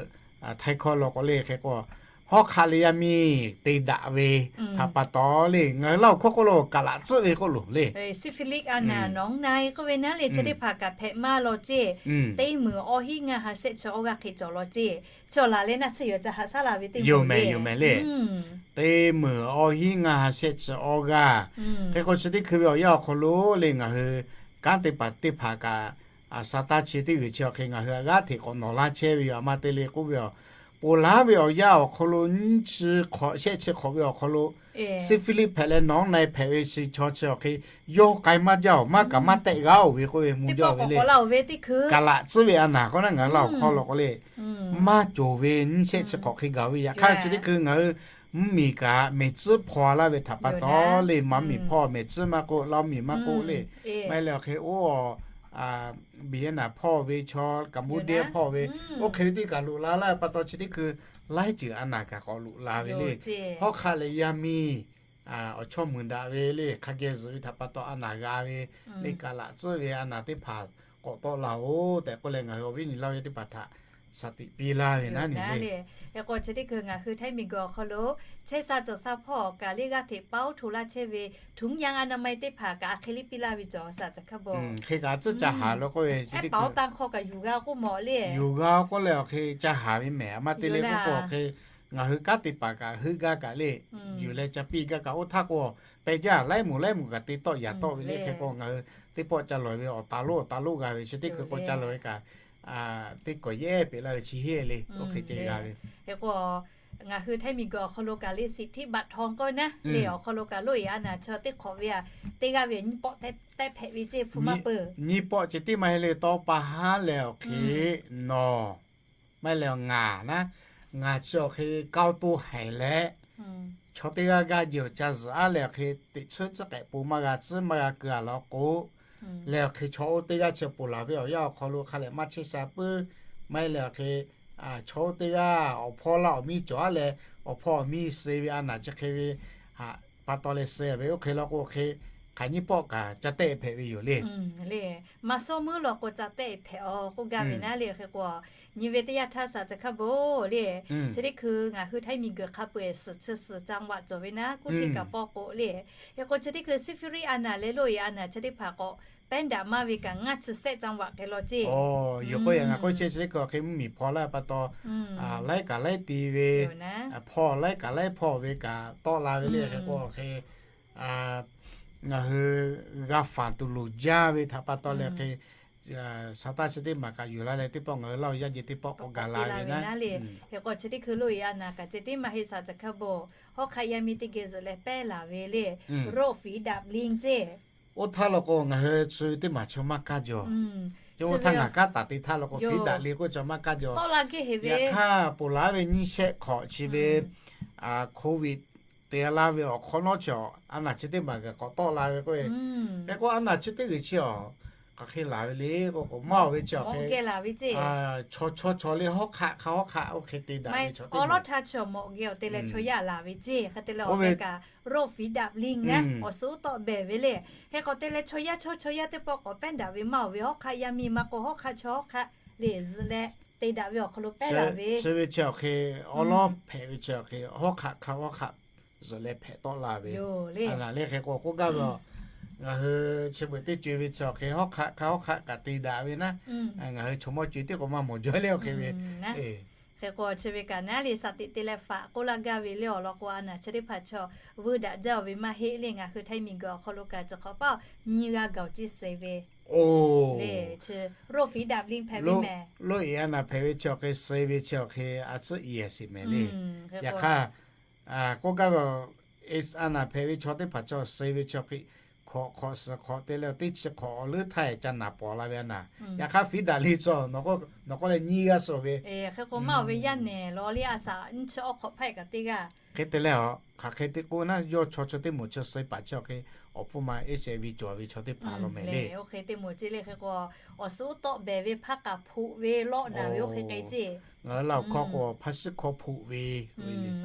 Htaiˇ hkawˇ lo k'o le hk'e k'o, hawˉ hk'aˆ leh yaˇ miˇ te daꞈ ve htaꞈ pa taw le, ngaˬ hui Laˇ huˍ hkawˇ k'oˆ lo kaꞈ laꞈ tcuhˆ ve k'oˆ loˬ le. Syphilis a naˬ หนองใน k'oˆ ve naˉ le chi teˇ hpaˍ kaꞈ hpehꞈ maˇ law ceˇ. Teˇ meunˍ awˇ hinˉ ngaˇ ha shehˆ chi awˇ g'aˇ hk'e cawˬ law ceˇ. Chi awˬ laˬ leh naˆ tsuhˇ yoˬ ca haꞈ shaˉ la ve teˇ yoˬ mehˍ le. Teˇ meunˍ awˇ hinˉ ngaˇ ha shehˆ chi awˇ g'aˇ. Hk'e k'o chi teˇ hkui ve awˬ yanˇ awˬ hk'aw lo le ngaˬ hui kanˉ te paˍ teˇ hpaˍ kaꞈ, a sha taˇ chi teˇ g'uiˬ chi awˬ hk'e ngaˬ hui a g'aˇ hteꞈ k'awꞈ nawˬ laˇ chehˇ ve yoˬ. A ma te le k'oˆ ve a, ponˬ laˉ ve awˬ yanˇ awˬ hk'aw lo nyiˇ chi hk'awꞈ shehˆ chi hk'awꞈ ve awˬ hk'aw lo, Syphilis hpehꞈ leh หนองใน hpehꞈ ve chi chaw chi awˬ hk'e, yawˇ k'ai maˇ jaˇ oˬ, maˇ kaꞈ maˇ tehˆ g'a oˬ ve k'oˆ ve mvuh jaˇ ve le. Kaꞈ laꞈ tcuhˉ ve a naˬ k'o naˉ ngaˬ hui Laˇ huˍ hkawˇ lo k'o le, maˇ cawˬ ve nyiˇ shehˆ chi hk'awꞈ hk'e gaˬ ve. Yaꞈ hk'aˇ chi teˇ hkui ngaˬ hui mvuhˇmiˬ kaꞈ mehˍ tcuhˉ hpaw laˇ ve htaꞈ pa taw le, maˇ miˬ hpawˇ mehˍ tcuhˉ maˇ k'oˆ, Laˇ miˬ maˇ k'oˆ le, maˇ heˆ leh awˬ hk'e oˇ a, Beˍ yeˉ naˍ hpawˇ ve chaw, Kaˍ mvuhˇ deˇ hpawˇ ve, oˇ hk'e ve teˇ kaꞈ loꞈ la laˇ ve pa taw chi teˇ hkui laiˉ ceuˬ a naˬ kaꞈ k'awꞈ loꞈ la ve le. Hawˉ hk'aˆ leh yaˇ miˇ awˬ chawˇ mui daꞈ ve le, hk'a geh zuhꞈ ve htaꞈ pa taw a naˬ g'a ve le, kaꞈ laꞈ tcuhˉ ve a naˬ teˇ hpaˍ k'awꞈ tawˆ la oˬ tehꞈ k'oˆ leh ngaˬ hui awˬ viˉ nyi Laˇ huˍ yaˇ teˇ hpaˍ htaꞈ shaˍ tiꞈ piˇ laˇ ve naˉ le. Hk'e k'o chi teˇ hkui ngaˬ hui Htaiˇ miˬguiˬ awˬ hk'aw lo chehˇ sha cawˬ sha hpawˇ kaꞈ le g'aˇ hteꞈ paoˉ hto laˇ chehˇ ve ถุงยางอนามัย teˇ hpaˍ kaꞈ a hk'e le piˇ laˇ ve cawˬ shaˍ caˬ hkaˇ bvuhꞈ. Hk'e kaꞈ tcuhˉ ca haˍ lo k'oˆ ve, paoˉ tanˇ hk'aw kaꞈ yuˬ g'a k'oˆ mawˬ le. Yuˬ g'a k'oˆ leh awˬ hk'e ca haˍ ve mehˍ. A ma te le k'oˆ k'o awˬ hk'e ngaˬ hui kanˉ te paˍ kaꞈ heuˆ gaˇ kaꞈ le, yuˬ leh ca piˇ gaˇ kaꞈ oˇ htaˇ k'o, pehˬ jaˇ laiˉ moˍ laiˉ moˍ kaꞈ te tawˆ yaꞈ tawˆ ve le. Hk'e k'o ngaˬ hui teˇ pawˆ ca lawˬ ve awˬ taˍ lonˉ awˬ taˍ lonˉ g'a ve chi teˇ hkui k'o ca lawˬ ve kaꞈ teˇ kawˬ yehˉ peꞈ laˇ ve chi heˆ le, oˇ hk'e ceh g'a ve. Hk'e k'o ngaˬ hui Htaiˇ miˬguiˬ awˬ hk'aw lo kaꞈ le สิทธิบัตรทอง k'oˆ naˉ le, awˬ hk'aw lo kaꞈ loꞈ e a naˬ chaw teˇ hk'awꞈ ve a, teˇ g'aˇ ve nyiˇ pawˆ tehˆ hpehꞈ ve ceˇ hpu maˇ peuˬ. Nyiˇ pawˆ ceh tiˉ maˇ heˆ le, tawˇ pa haˉ leh awˬ hk'e nawˬ maˇ heˆ leh ngaˬ naˉ, ngaˬ chi awˬ hk'e เก้า to haiˬ leh, chaw teˇ g'aˇ gaˇ jeˬ awˬ ca zuhꞈ aˉ leh awˬ hk'e teꞈ tsuhˉ tcuhˉ k'ehꞈ po maˇ g'a tcuhˉ maˇ g'a keu a law k'o, leh awˬ hk'e chaw oˇ teˇ g'aˇ chi ponˬ laˬ ve awˬ yanˇ awˬ hk'aw lo hk'a lehˬ maˇ chehˇ sha puiˉ. Maˇ heˆ leh awˬ hk'e chaw oˇ teˇ g'aˇ awˬ hpawˇ laˇ awˬ miˇ cawˬ aˉ leh, awˬ hpawˇ awˬ miˇ suh ve a naˬ chi hk'e ve pa taw leh suh ve oˇ hk'e law k'o hk'e, hk'aˬ nyiˇ pawˆ kaꞈ ca tehˆ hpehꞈ ve yoˬ le. Maˇ shawˉ meuˉ law k'o ca tehˆ hpehꞈ-aw k'oˆ gaˇ ve naˉ le. Hk'e k'o, nyi ve teˇ yanˇ htaˇ สาแก่ chaw hk'a bon le, chi teˇ hkui ngaˬ hui htaiˇ miˬguiˬ hk'a peu-eˬ suhˍ chi suhˍ จังหวัด cawˬ ve naˉ, kuˇ htiˇ kaꞈ pawˇ k'o le. Hk'e k'o chi teˇ hkui สิงห์บุรี a naˍ leh ร้อยเอ็ด a naˍ chi teˇ hpaˍ k'awꞈ pehˉ daꞈ maˇ ve kaꞈ ngaˇ chi sehˆ จังหวัด hk'e law ceˇ. Yoˬ k'o, yaꞈ ngaˬ k'oˆ chehˇ chi teˇ hkui awˬ hk'e mvuhˇmiˬ hpaw laiˉ pa taw, laiˉ kaꞈ laiˉ te ve, hpaw laiˉ kaꞈ laiˉ hpaw ve kaꞈ tawˆ la ve le. Hk'e k'o awˬ hk'e ngaˬ hui g'a faˍ tuˬ loˍ jaˇ ve htaꞈ pa taw leh hk'e, sa taˇ chi teˇ maˬ kaꞈ yuˬ la leh teˇ pawˆ ngaˬ hui Laˇ huˍ yaˇ jeˬ teˇ pawˆ k'awꞈ gaˬ la ve naˉ le. Hk'e k'o chi teˇ hkui ร้อยเอ็ด a naˍ kaꞈ ceh tiˉ maˇ heˆ, สามสิบเก้า hawˉ hk'aˆ yaˇ miˇ teˇ geh zuhꞈ leh pehˉ laˬ ve le. โรคฝีดาดลิง ceˇ. Oˇ htaˇ law k'o ngaˬ hui chi ve teˇ maˬ chaw maˇ kaˇ jaw. Chi oˇ htaˇ ngaˬ kaˉ taˍ te htaˇ law k'o ฝีดาดลิง k'oˆ chaw maˇ kaˇ jaw. Yaꞈ hk'aˇ ponˬ laˬ ve nyiˇ shehˆ hk'awꞈ chi ve COVID te laˇ ve awˬ hk'awꞈ nawˉ chi a naˍ chi teˇ maˬ kaꞈ k'awꞈ tawˆ la ve k'o, hk'e k'o a naˍ chi teˇ g'uiˬ chi awˬ hk'aˬ hk'e laˬ ve le k'o k'o, maˇ oˬ ve chi awˬ hk'e chaw chaw chaw le hawˉ hk'aˆ hk'a hawˉ hk'aˆ oˇ hk'e te daꞈ ve chaw teˇ maˬ, awˬ te leh chaw yaˇ laˬ ve ceˇ. Hk'e te leh awˬ ve kaꞈ โรคฝีดาดลิง naˉ, awˬ suhˍ uˉ tawˆ behˬ ve le. Hk'e k'o te leh chaw yaˇ chaw chaw yaˇ teˇ pawˆ k'awꞈ pehˉ daꞈ ve maˇ oˬ ve, hawˉ hk'aˆ yaˇ miˇ maˇ k'o hawˉ hk'aˆ chaw hawˉ hk'aˆ le zuhꞈ leh te daꞈ ve awˬ hk'aw lo pehˉ laˬ ve. Chi ve chi awˬ hk'e awˉ lawˉ hpehꞈ ve chi awˬ hk'e hawˉ hk'aˆ hk'a hawˉ hk'aˆ zuhꞈ leh hpehꞈ tawˆ la ve. A naˍ le hk'e k'o k'oˆ gaˇ ve, ngaˬ hui chi beuꞈ teˇ co-e ve chi awˬ hk'e hawˉ hk'aˆ hk'a hawˉ hk'aˆ kaꞈ te daꞈ ve naˉ, ngaˬ hui chaw mawˇ co-e teˇ k'o maˇ mawˬ jaw le awˬ hk'e ve. Hk'e k'o chi ve kaꞈ naˉ le สติ te leh faꞈ k'oˆ laˇ gaˇ ve le awˬ lawn k'o, a naˍ chi teˇ hpaˍ chaw vuiˇ daꞈ jaˇ-oˬ ve maˇ heˆ le. Ngaˬ hui htaiˇ miˬguiˬ awˬ hk'aw lo kaꞈ chi hk'awꞈ paˆ nyiˇ g'aˇ gaˬ-oˬ ceˇ suh ve le. Chi โรคฝีดาดลิง hpehꞈ ve mehˬ. โรคเอดส์ a naˍ hpehꞈ ve chi awˬ hk'e suh ve chi awˬ hk'e a tcuhˉ i e sheˍ mehˍ le. Yaꞈ hk'aˇ k'oˆ gaˇ ve, เอดส์ a naˍ hpehꞈ ve chaw teˇ hpaˍ chaw suh ve chi awˬ hk'e hk'awꞈ hk'awꞈ suhˍ hk'awꞈ te leh teˇ chi hk'awꞈ awˬ leuˉ htaˇ ca naˍ pawˍ la ve a naˍ. Yaꞈ hk'aˇ ฝีดาดลิง chaw nawˬ k'o nawˬ k'oˆ leh nyiˇ g'aˇ suh ve. Hk'e k'o maˇ oˬ ve yaˇ nehˬ law le a shaꞈ nyiˇ chi awˉ hk'awꞈ hpaˆ kaꞈ teˇ g'aˇ. Hk'e te leh a, hk'aˬ hk'e te k'o naˉ, yawˇ chaw chi teˇ moˍ chi suh paˍ chi awˬ hk'e awˬ hpfuhˇ ma H I V cawˬ ve chaw teˇ hpaˍ law mehˍ le. Oˇ hk'e te moˍ ceˇ le. Hk'e k'o awˬ suhˍ uˉ tawˆ behˬ ve hpaˇ kaꞈ hpoꞈ ve lawˆ naˍ ve oˇ hk'e k'ai ceˇ. Ngaˬ hui Laˇ huˍ hkawˇ k'o hpaˇ shiˉ hkawˇ hpoꞈ ve.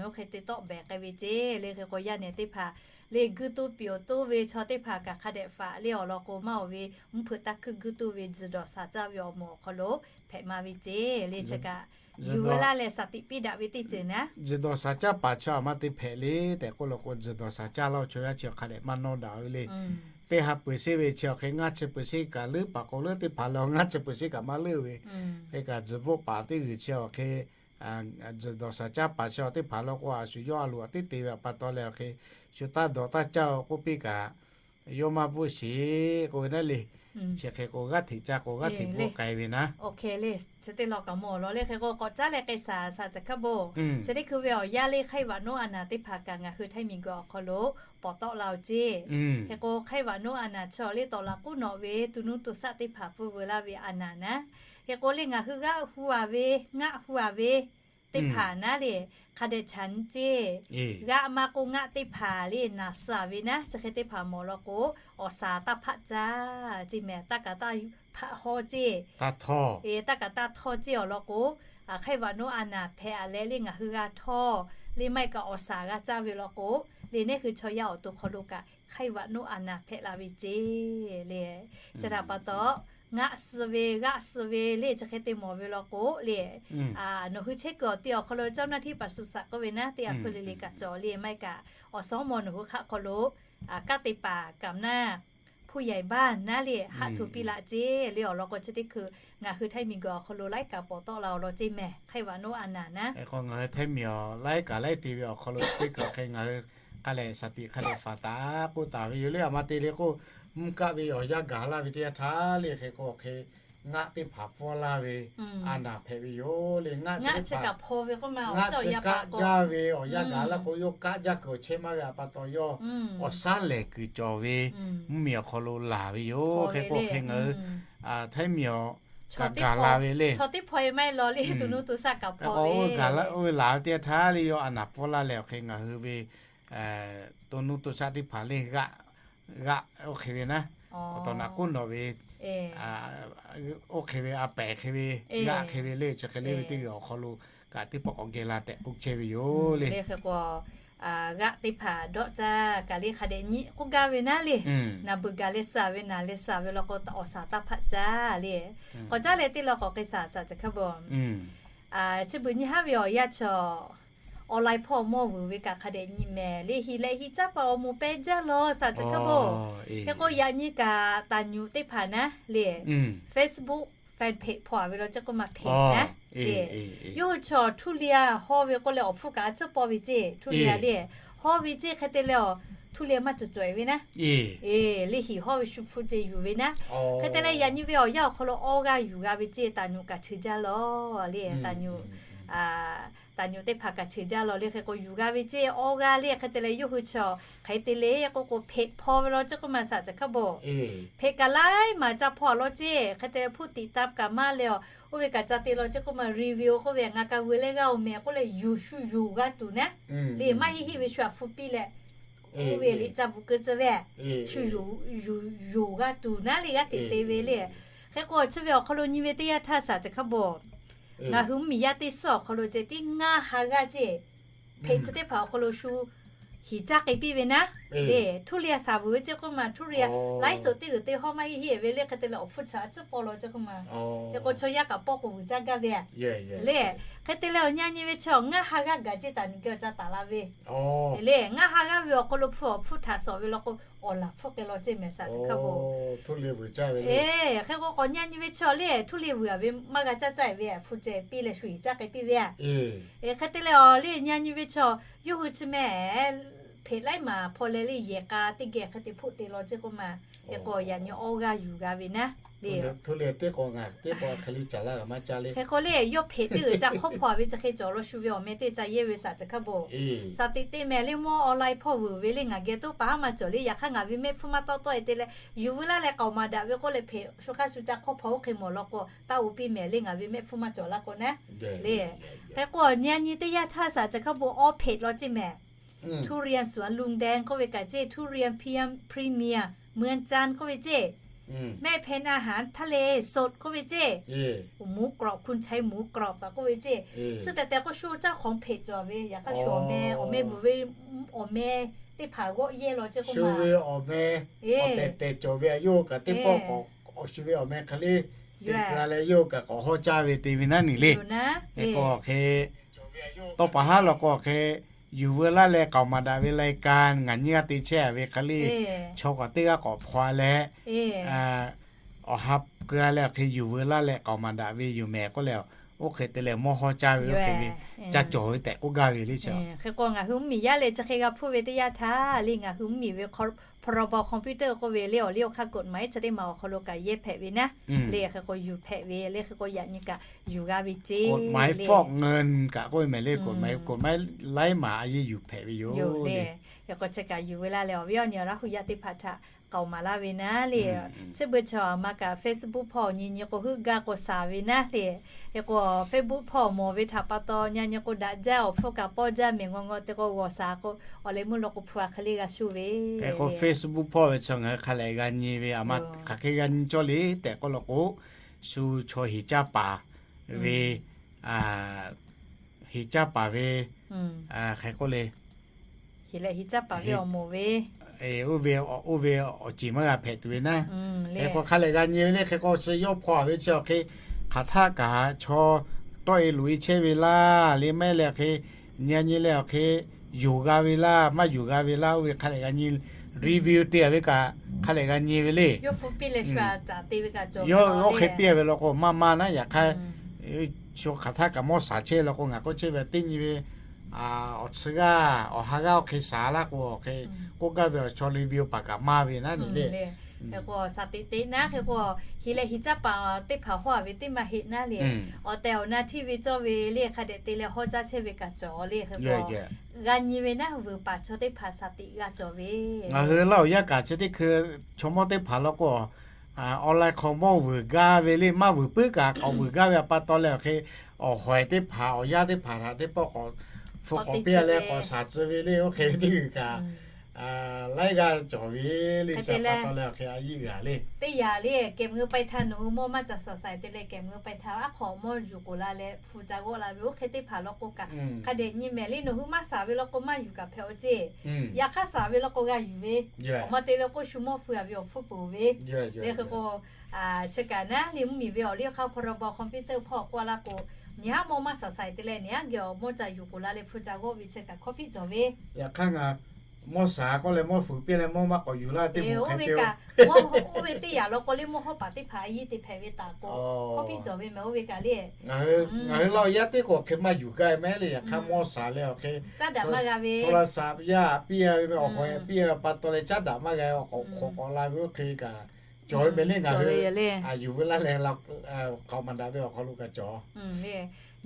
Oˇ hk'e te tawˆ behˬ k'ai ve ceˇ le. Hk'e k'o yaˇ nehˬ teˇ hpaˍ le guiˇ tuˇ piˍ awˬ toˇ ve chaw teˇ hpaˍ kaꞈ hk'a dehꞈ faꞈ le awˬ lawn k'o maˇ oˬ ve mvuhˇ hpeuꞈ taˇ hkuiˇ guiˇ tuˇ ve tzuhˬ dawˬ shaˍ caˇ ve awˬ moˍ awˬ hk'aw lo hpehꞈ ma ve ceˇ le. Chi kaꞈ yuˬ ve laˇ leh สติ piˇ daꞈ ve teˇ ceuˬ naˉ. Tzuhˬ dawˬ shaˍ caˇ paˍ chi a ma te hpehꞈ le tehꞈ k'oˆ law k'o, tzuhˬ dawˬ shaˍ caˇ laˇ chaw yaˇ chi hk'a dehꞈ maˇ nawˇ daꞈ ve le. Teˇ ha peuˬ sheˆ ve chi awˬ hk'e ngaˇ chi peuˬ sheˆ kaꞈ leuˉ paˍ k'o leuˉ teˇ hpaˍ le, ngaˇ chi peuˬ sheˆ kaꞈ maˇ leuˉ ve. Hk'e kaꞈ tzuhˬ bvuhˆ paˍ teˇ g'uiˬ chi awˬ hk'e tzuhˬ dawˬ shaˍ caˇ paˍ chi teˇ hpaˍ law k'o a shu yawˇ a loꞈ a teˉ te ve pa taw leh awˬ hk'e shu taˇ dawˬ taˇ caˇ-o k'oˆ piˇ kaꞈ yawˇ maˇ bvuhˆ sheˍ k'oˆ ve naˉ le. Chi hk'e k'o g'aˇ hteꞈ caˇ k'o g'aˇ hteꞈ bvuhˆ k'ai ve naˉ. Oˇ hk'e le, chi teˇ lawn kaꞈ mawˬ law le. Hk'e k'o k'awꞈ caˉ leh k'ai shaˍ shaˍ caꞈ hkaˉ bon. Chi teˇ hkui ve awˬ yanˇ le ไข้หวัดนก a naˍ teˇ hpaˍ kaꞈ ngaˬ hui htaiˇ miˬguiˬ awˬ hk'aw lo pawˍ tawˆ la-oˬ ceˇ. Hk'e k'o ไข้หวัดนก a naˍ chi awˬ liˇ tawˍ laꞈ k'uˉ nawꞈ ve to nuˇ to shaˆ teˇ hpaˍ pfuhˇ veu laˇ ve a naˍ naˉ. Hk'e k'o le ngaˬ hui g'aˆ hu-a ve, ngaˆ hu-a ve teˇ hpaˍ naˉ le, hk'a dehꞈ chaꞈ ceˇ. G'aˆ maˇ k'oˆ ngaˆ teˇ hpaˍ le naˍ suh-a ve naˉ, chi hk'e teˇ hpaˍ mawˬ law k'o, awˬ shaˍ taˇ hpaˆ caˇ ceˇ mehˍ, taˇ kaꞈ taˇ hpaˆ hawˇ ceˇ. Taˇ kaꞈ taˇ htawˇ ceˇ awˬ lawn k'o, ไข้หวัดนก a naˍ hpehꞈ-a leh le ngaˬ hui g'a htawˇ le maˇ heˆ kaꞈ awˬ shaˍ g'a caˇ ve law k'o, le neˇ hui chaw yaˇ awˬ to hk'aw lo kaꞈ ไข้หวัดนก a naˍ hpehꞈ la ve ceˇ le. Chi htaꞈ pa taw, ngaˆ suh ve, g'aˆ suh ve le chi hk'e te mawˬ ve law k'o le, nawˬ hui chehˇ kuiˬ awˬ ti awˬ hk'aw lo เจ้าหน้าที่ปศุสัตว์ k'oˆ ve naˉ teˇ g'aˇ hpeuˇ le le kaꞈ cawˬ le maˇ heˆ kaꞈ, awˬ suhˉ mawˬ nawˬ hui hk'aˆ hk'aw lo kanˉ te paˍ kaꞈ naˉ, ผู้ใหญ่บ้าน naˉ le haˆ htoꞈ piˇ laꞈ ceˇ le awˬ lawn k'o chi teˇ hkui ngaˬ hui htaiˇ miˬguiˬ awˬ hk'aw lo laiˉ kaꞈ pawˍ tawˆ la awˬ lawn ceˇ mehˍ, ไข้หวัดนก a naˍ naˉ. Ngaˬ hui htaiˇ miˬ awˬ laiˉ kaꞈ laiˉ te ve awˬ hk'aw lo teˇ hkui hk'e ngaˬ hui hk'a lehˬ shaˍ tiꞈ hk'a lehˬ faˍ taˍ k'oˆ taˍ ve yoˬ le. A ma te le k'o, mvuhˇ kaˆ ve awˬ yanˇ gaˬ laˇ ve teˇ yanˇ htaˇ le hk'e k'o hk'e ngaˆ teˇ hpaˍ pfuhˇ laˇ ve a naˍ hpehꞈ ve yoˬ le. Ngaˆ chi kaꞈ hpaw ve k'o, ngaˆ chi kaˆ jaˇ ve awˬ yanˇ gaˬ laˇ k'o, yawˇ kaˆ jaˇ kuiˬ awˬ chehˇ maˇ g'a pa taw yawˇ awˬ shaˉ lehˬ kuiˬ cawˬ ve mvuhˇ miˬ awˬ hk'aw lo laˬ ve yoˬ. Hk'e k'o hk'e ngaˬ hui htaiˇ miˬ awˬ kaꞈ gaˬ la ve le. Chaw teˇ hpaw-e maˇ heˆ law le, to nuˇ to shaˆ kaꞈ hpaw ve, oˇ ve laˬ ve teˇ yanˇ htaˇ le yawˇ a naˍ pfuhˇ laˇ leh awˬ hk'e ngaˬ hui ve to nuˇ to shaˆ teˇ hpaˍ le g'aˆ, g'aˆ oˇ hk'e ve naˉ, awˬ tawˍ naꞈ k'uˉ nawꞈ ve oˇ hk'e ve a pehˍ hk'e ve, g'aˆ hk'e ve le chi hk'e le ve teˇ g'uiˬ awˬ hk'aw lo kaꞈ teˇ pawˆ k'awꞈ geh la tehꞈ k'oˆ chehˇ ve yoˬ le. Hk'e k'o g'aˆ teˇ hpaˍ dawˆ caˇ kaꞈ le hk'a dehꞈ nyi k'oˆ gaˇ ve naˉ le. Naˬ beuꞈ gaˬ leh saˍ ve, naˬ leh saˍ ve law k'o, awˬ saˍ taˇ hpaˆ caˇ le. K'awꞈ caˇ leh teˇ law k'awꞈ k'ai saˍ saˍ caˬ hk'a bo. Chi beuꞈ nyi haˉ ve awˬ yanˇ chaw online hpawˇ mawˇ vuiˬ ve kaꞈ hk'a dehꞈ nyi mehˍ le. Hiˍ leh hiˍ caˇ paˍ awˬ moˍ pehˇ jaˇ law saˍ caˬ hk'a bo. Hk'e k'o yaꞈ nyi kaꞈ taˍ nyuꞈ teˇ hpaˍ naˉ le, Facebook fan page hpawˇ a ve law ceˇ k'oˆ ma page naˉ le, yawˇ hui chaw Htuˇ liˇ a hawˇ ve k'oˆ leh awˬ hpfuhˇ kaꞈ a tcuhˉ paw ve ceˇ. Htuˇ liˇ a le hawˇ ve ceˇ. Hk'e te leh awˬ Htuˇ liˇ a maˇ cawˬ cawˬ e ve naˉ le, hiˍ hawˇ ve shu hpu ceˇ yuˬ ve naˉ. Hk'e te leh yaꞈ nyi ve awˬ yanˇ awˬ hk'aw lo awˇ g'aˇ yuˬ g'a ve ceˇ, taˍ nyuꞈ kaꞈ cheu jaˇ law le, taˍ nyuꞈ taˍ nyuꞈ teˇ hpaˍ kaꞈ cheu jaˇ law le. Hk'e k'o yuˬ g'a ve ceˇ awˇ g'aˇ le. Hk'e te leh yawˇ hui chaw hk'e te le k'oˆ k'o page hpawˇ ve law ceˇ k'oˆ ma saˍ caˬ hk'a bo. Page kaꞈ laiˉ maˬ ca hpawˇ a law ceˇ. Hk'e te leh hpuˇ tiꞈ ta kaꞈ maˇ leh a, oˇ ve kaꞈ ca te law ceˇ k'oˆ ma review k'oˆ ve ngaˬ ka vuiˬ leh g'a awˬ mehˍ k'oˆ leh yuˬ shu yuˬ g'a tuˬ naˉ le, maˇ heˆ heˆ ve shu a hpu piˇ leh oˇ ve liꞈ ca bvuhꞈ keu tcuh ve shu yuˬ yuˬ g'a tuˬ naˉ le g'aˇ teꞈ te ve le. Hk'e k'o chi ve awˬ hk'aw lo nyi ve teˇ yanˇ htaˇ saˍ caˬ hk'a bo, ngaˬ hui mvuhˇmiˬ yaˇ teˇ suhˉ awˬ hk'aw lo ceh tiˉ ngaˇ ha g'aˇ ceˇ, page chi teˇ hpaˍ awˬ hk'aw lo shu hiˍ caˇ k'ai piˇ ve naˉ le. Htuˇ liˇ a saˍ vuiˬ ve ceˇ k'oˆ ma Htuˇ liˇ a laiˉ suhˍ teˇ g'uiˬ te hawˇ maˇ heˆ heˆ ve le. Hk'e te leh awˬ hpfuhˇ chaw a tcuhˉ paw law ceˇ k'oˆ ma, hk'e k'o chaw yaˇ kaꞈ pawˇ k'o vuiˬ caˇ gaˇ ve le. Hk'e te leh awˬ nyi a nyi ve chaw ngaˇ ha g'aˇ gaˬ ceˇ taˍ nyi geh awˬ ca taˍ la ve le. Ngaˇ ha g'aˇ ve awˬ hk'aw lo hpu awˬ hpfuhˇ htaꞈ sawˍ ve law k'o, awˬ laˬ hpfuhˆ k'ai law ceˇ mehˍ saˍ caˬ hk'a bo. Hk'e k'o k'awꞈ nyi a nyi ve chaw le Htuˇ liˇ vuiˬ a ve maˇ g'a caˇ caˇ ve a hpu ceh piˇ leh shu hiˍ caˇ k'ai piˇ ve a. Hk'e te leh awˬ le nyi a nyi ve chaw yawˇ hui chi mehˍ page laiˉ maˬ hpawˇ leh le yehˬ k'a teˇ geh hk'e te hpfuhˆ te law ceˇ k'oˆ ma. Hk'e k'o yaꞈ nyi awˇ g'aˇ yuˬ g'a ve naˉ le. Hk'e k'o le yawˇ page teˇ g'uiˬ ca hk'awˇ hpawˇ ve chi hk'e cawˬ law shu ve awˬ meh teˇ ca yehˇ ve saˍ caˬ hk'a bo. Saˍ teꞈ te mehˍ le mawˇ online hpawˇ vuiˬ ve le ngaˬ geh toˉ paˍ haˉ maˇ cawˬ le. Yaꞈ hk'aˇ ngaˬ ve mehˆ hpfuhˇ maˇ tawˆ tawˆ e te leh yuˬ veu laˇ leh k'aoˍ maˍ daꞈ ve k'oˆ leh page shu hk'aˇ shu ca hk'awˇ hpawˇ oˇ hk'e mawˬ law k'o taˇ u piˇ mehˍ le ngaˬ ve mehˆ hpfuhˇ maˇ cawˬ laˇ k'o naˉ le. Hk'e k'o nyi a nyi teˇ yanˇ htaˇ saˍ caˬ hk'a bo awˇ page law ceˇ mehˍ. Htuˇ liˇ a suˍ a lungˇ dehˇ k'oˆ ve kaꞈ ceˇ, Htuˇ liˇ a premier, premier meuˇ caˇ k'oˆ ve ceˇ, mehˆ hpehꞈ na haˍ htaˇ le soꞈ k'oˆ ve ceˇ, mvuhˇ k'rawꞈ hkunˇ chaiˇ mvuhˇ k'rawꞈ kaꞈ k'oˆ ve ceˇ, suh tehꞈ tehꞈ k'oˆ shu caˇ hk'awꞈ hpehꞈ cawˬ ve. Yaꞈ hk'aˇ shu awˬ meh awˬ meh bvuhˬ ve awˬ meh teˇ hpaˍ g'awˆ yehˇ law ceˇ k'oˆ ma, shu ve awˬ meh awˬ tehˬ tehˬ cawˬ ve a yawˇ kaꞈ teˇ pawˆ k'awꞈ awˬ shu ve awˬ meh hk'e le te k'ai leh yawˇ kaꞈ k'awꞈ hawˇ caˇ ve te ve naˉ nyi le. Hk'e k'o hk'e tawˇ paˍ haˉ law k'o hk'e yuˬ veu laˇ leh k'aoˍ maˍ daꞈ ve รายการ ngaˬ nyiˇ g'aˇ te chehˇ a ve hk'e le, chaw k'awꞈ teˇ g'aˇ k'awꞈ hpaw a leh awˬ ha keu a leh awˬ hk'e yuˬ veu laˇ leh k'aoˍ maˍ daꞈ ve yoˬ mehˍ k'oˆ leh, oˇ hk'e te leh mawˇ hawˇ caˇ ve oˇ hk'e ve ca cawˬ ve tehꞈ k'oˆ gaˇ ve le chi. Hk'e k'o ngaˬ hui mvuhˇmiˬ yaˇ leh chi hk'e g'a hpuˇ ve teˇ yanˇ htaˇ le ngaˬ hui mvuhˇmiˬ ve พรบ คอมพิวเตอร์ k'oˆ ve le awˬ liˇ awˬ hk'aˇ กฎหมาย chi teˇ maˬ awˬ hk'aw lo kaꞈ yehˇ hpehꞈ ve naˉ le. Hk'e k'o yuˬ hpehꞈ ve le. Hk'e k'o yaꞈ nyi kaꞈ yuˬ g'a ve ceˇ le. กฎหมายฟอกเงิน kaꞈ k'oˆ ve mehˍ le, กฎหมาย กฎหมาย laiˉ maˬ a yehˇ yuˬ hpehꞈ ve yoˬ le. Hk'e k'o chi kaꞈ yuˬ veu laˇ leh awˬ viˉ awˬ nyi awˬ laˇ hui yaˇ teˇ hpaˍ htaꞈ k'aoˍ maˍ laˇ ve naˉ le. Chi beuꞈ chaw ma kaꞈ Facebook hpawˇ nyi nyi k'o heuˆ gaˇ k'o saˍ ve naˉ le. Hk'e k'o Facebook hpawˇ mawˬ ve htaꞈ pa taw nyi nyi k'o daꞈ jaˇ awˬ hpfuhˇ kaꞈ pawˇ jaˇ mehˍ ngawˬ ngawˬ te k'o g'awˬ saˍ k'o awˬ leh meuˇ law k'o hpu a hk'e le g'a shu ve. Hk'e k'o Facebook hpawˇ ve chaw ngaˬ hui hk'a lehˬ g'a nyi ve a ma hk'aˬ hk'e g'a nyi cawˇ le tehꞈ k'oˆ law k'o, shu chaw hiˍ caˇ paˍ ve, hiˍ caˇ paˍ ve, hk'e k'oˆ le, hiˍ leh hiˍ caˇ paˍ ve awˬ moˍ ve, oˇ ve, oˇ ve awˬ ceˬ maˇ g'a hpehꞈ tuˬ ve naˉ. Hk'e k'o hk'a lehˬ g'a nyi ve le. Hk'e k'o chi yawˇ hpawˇ a ve chi awˬ hk'e hk'aˬ htaˆ kaꞈ chaw tawˆ e loꞈ e chehˇ ve laˇ le maˇ heˆ leh awˬ hk'e nyi a nyi leh awˬ hk'e yonˍ g'a ve laˇ maˇ yonˍ g'a ve laˇ oˇ ve hk'a lehˬ g'a nyi, review te a ve kaꞈ hk'a lehˬ g'a nyi ve le. Yawˇ hk'e piˇ a ve law k'o maˇ maˇ naˉ. Yaꞈ hk'aˇ chaw hk'aˬ htaˆ kaꞈ mawˇ shaˍ chehˇ law k'o ngaˬ k'oˆ chehˇ ve teˇ nyi ve awˬ chi g'aˇ awˬ ha g'aˇ oˇ hk'e shaˍ laˇ k'o awˬ hk'e k'oˆ gaˇ ve awˬ chaw review paˍ kaꞈ maˇ ve naˉ nyi le. Hk'e k'o shaˍ teꞈ teꞈ naˉ. Hk'e k'o hiˍ leh hiˍ caˇ paˍ teˇ hpaˍ hawˇ a ve teˇ maˇ heˆ naˉ le. Awˬ tehˬ awˬ na hteˇ ve cawˇ ve le hk'a dehꞈ te leh hawˇ caˇ chehˇ ve kaꞈ cawˬ le. Hk'e k'o g'a nyi ve naˉ vuiˬ paˍ chaw teˇ hpaˍ shaˍ teꞈ g'a cawˬ ve. Ngaˬ hui Laˇ huˍ yaˇ kaꞈ chi teˇ hkui chaw mawˇ teˇ hpaˍ law k'o online hk'aw mawˇ vuiˬ gaˇ ve le maˇ vuiˬ puiˉ kaꞈ k'awꞈ vuiˬ gaˇ ve a pa taw leh awˬ hk'e awˬ hawehˍ teˇ hpaˍ awˬ yaˇ teˇ hpaˍ htaꞈ teˇ pawˆ k'awꞈ hpu k'awꞈ piˇ a leh k'awꞈ shaˍ tcuh ve le. Oˇ hk'e ve teˇ g'uiˬ kaꞈ laiˉ g'aˇ cawˬ ve le. Chi pa taw leh awˬ hk'e a yiˇ g'a le. Teˇ yanˇ le, kehˬ meuˇ paiˇ htaˇ nawˬ hui mawˇ maˇ caˬ saˍ saiˍ te leh kehˬ meuˇ paiˇ htaˇ aˉ hk'aw mawˇ yuˬ k'oˍ la leh hpu ca g'awˆ la ve oˇ hk'e teˇ hpaˍ law k'o kaꞈ, hk'a dehꞈ nyi mehˍ le. Nawˬ hui maˇ saˍ ve law k'o maˇ yuˬ kaꞈ hpehꞈ-o ceˇ. Yaꞈ hk'aˇ saˍ ve law k'o g'a yuˬ ve, awˬ ma te leh k'o shu mawˇ fu a ve awˬ hpfuhˇ peuˬ ve. Le hk'e k'o, chi kaꞈ naˉ le mvuhˇmiˬ ve awˬ liˇ hk'aˇ พรบคอมพิวเตอร์ hpawˇ k'oˆ laˇ k'o, nyi haˉ mawˇ maˇ saˍ saiˍ te leh nyi haˉ geh awˬ mawˇ ca yuˬ k'oˍ la leh hpu ca g'awˆ ve chi kaꞈ hkawˇ hpiˆ cawˬ ve. Yaꞈ hk'aˇ ngaˬ mawˇ saˍ k'oˆ leh mawˇ fuiˍ piˇ leh mawˇ maˇ k'awꞈ yuˬ laˇ teˇ moˍ hk'e te. Oˇ ve teˇ yanˇ law k'o le mawˇ hawˉ paˍ teˇ hpaˍ a yiˇ te hpehꞈ ve taˍ k'o, hkawˇ hpiˆ cawˬ ve mehˍ oˇ ve kaꞈ le. Ngaˬ hui laˇ yaˇ teˇ k'o hk'e maˇ yuˬ gaˇ mehˍ le. Yaꞈ hk'aˇ mawˇ saˍ leh awˬ hk'e caˉ daꞈ maˇ g'a ve, โทรศัพท์ yaˇ piˇ a ve awˬ hk'aw piˇ a pa taw leh caˉ daꞈ maˇ g'a awˬ hk'aw k'awꞈ la ve oˇ hk'e kaꞈ cawˬ ve mehˍ le. Ngaˬ hui yuˬ ve laˇ leh k'aoˍ maˍ daꞈ ve awˬ hk'aw lo kaꞈ cawˬ.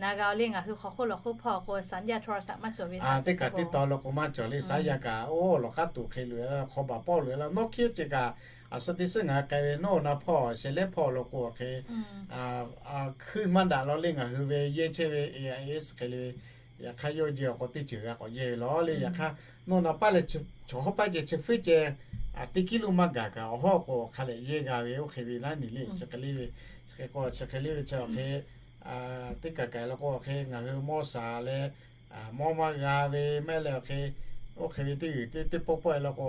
Na g'a le ngaˬ hui hk'aw hk'oˆ lawˬ hk'oˆ hpawˇ k'o saˍ yaˇ โทรศัพท์ maˇ cawˬ ve, a teˇ kaꞈ teˇ taw lo k'o maˇ cawˬ le. Saˍ yaˇ kaꞈ oˇ lawˬ k'aˉ tuˬ hk'e loꞈ-e la hk'aw baˬ pawˆ loꞈ-e la nawˉ hkiˉ ceh kaꞈ, a suh teˇ suhˉ ngaˬ hui k'ai ve nawˉ na hpawˇ shehˍ lehˉ hpawˇ lo k'o hk'e hkui maˇ daꞈ law le. Ngaˬ hui ve yehˇ chehˇ ve A I S hk'e le ve, yaꞈ hk'aˇ yawˇ jeh awˬ k'o teˇ ceuˬ g'a k'awꞈ yehˇ ve law le. Yaꞈ hk'aˇ nawˬ na paˇ leh chaw hawˉ paˇ ceh chi fuiˉ ceh teˇ kiˇ lo maˇ gaˬ kaꞈ awˬ hawˉ k'o hk'a leh yehˇ g'a ve oˇ hk'e ve naˉ ni le. Chi hk'e le ve, chi hk'e k'o chi hk'e le ve chi awˬ hk'e teˇ kaˬ kaˬ la k'o awˬ hk'e ngaˬ hui mawˇ saˍ leh mawˇ maˇ g'a ve maˇ heˆ leh awˬ hk'e, oˇ hk'e ve teˇ g'uiˬ teˇ teˇ pawˆ pawˆ-e la k'o,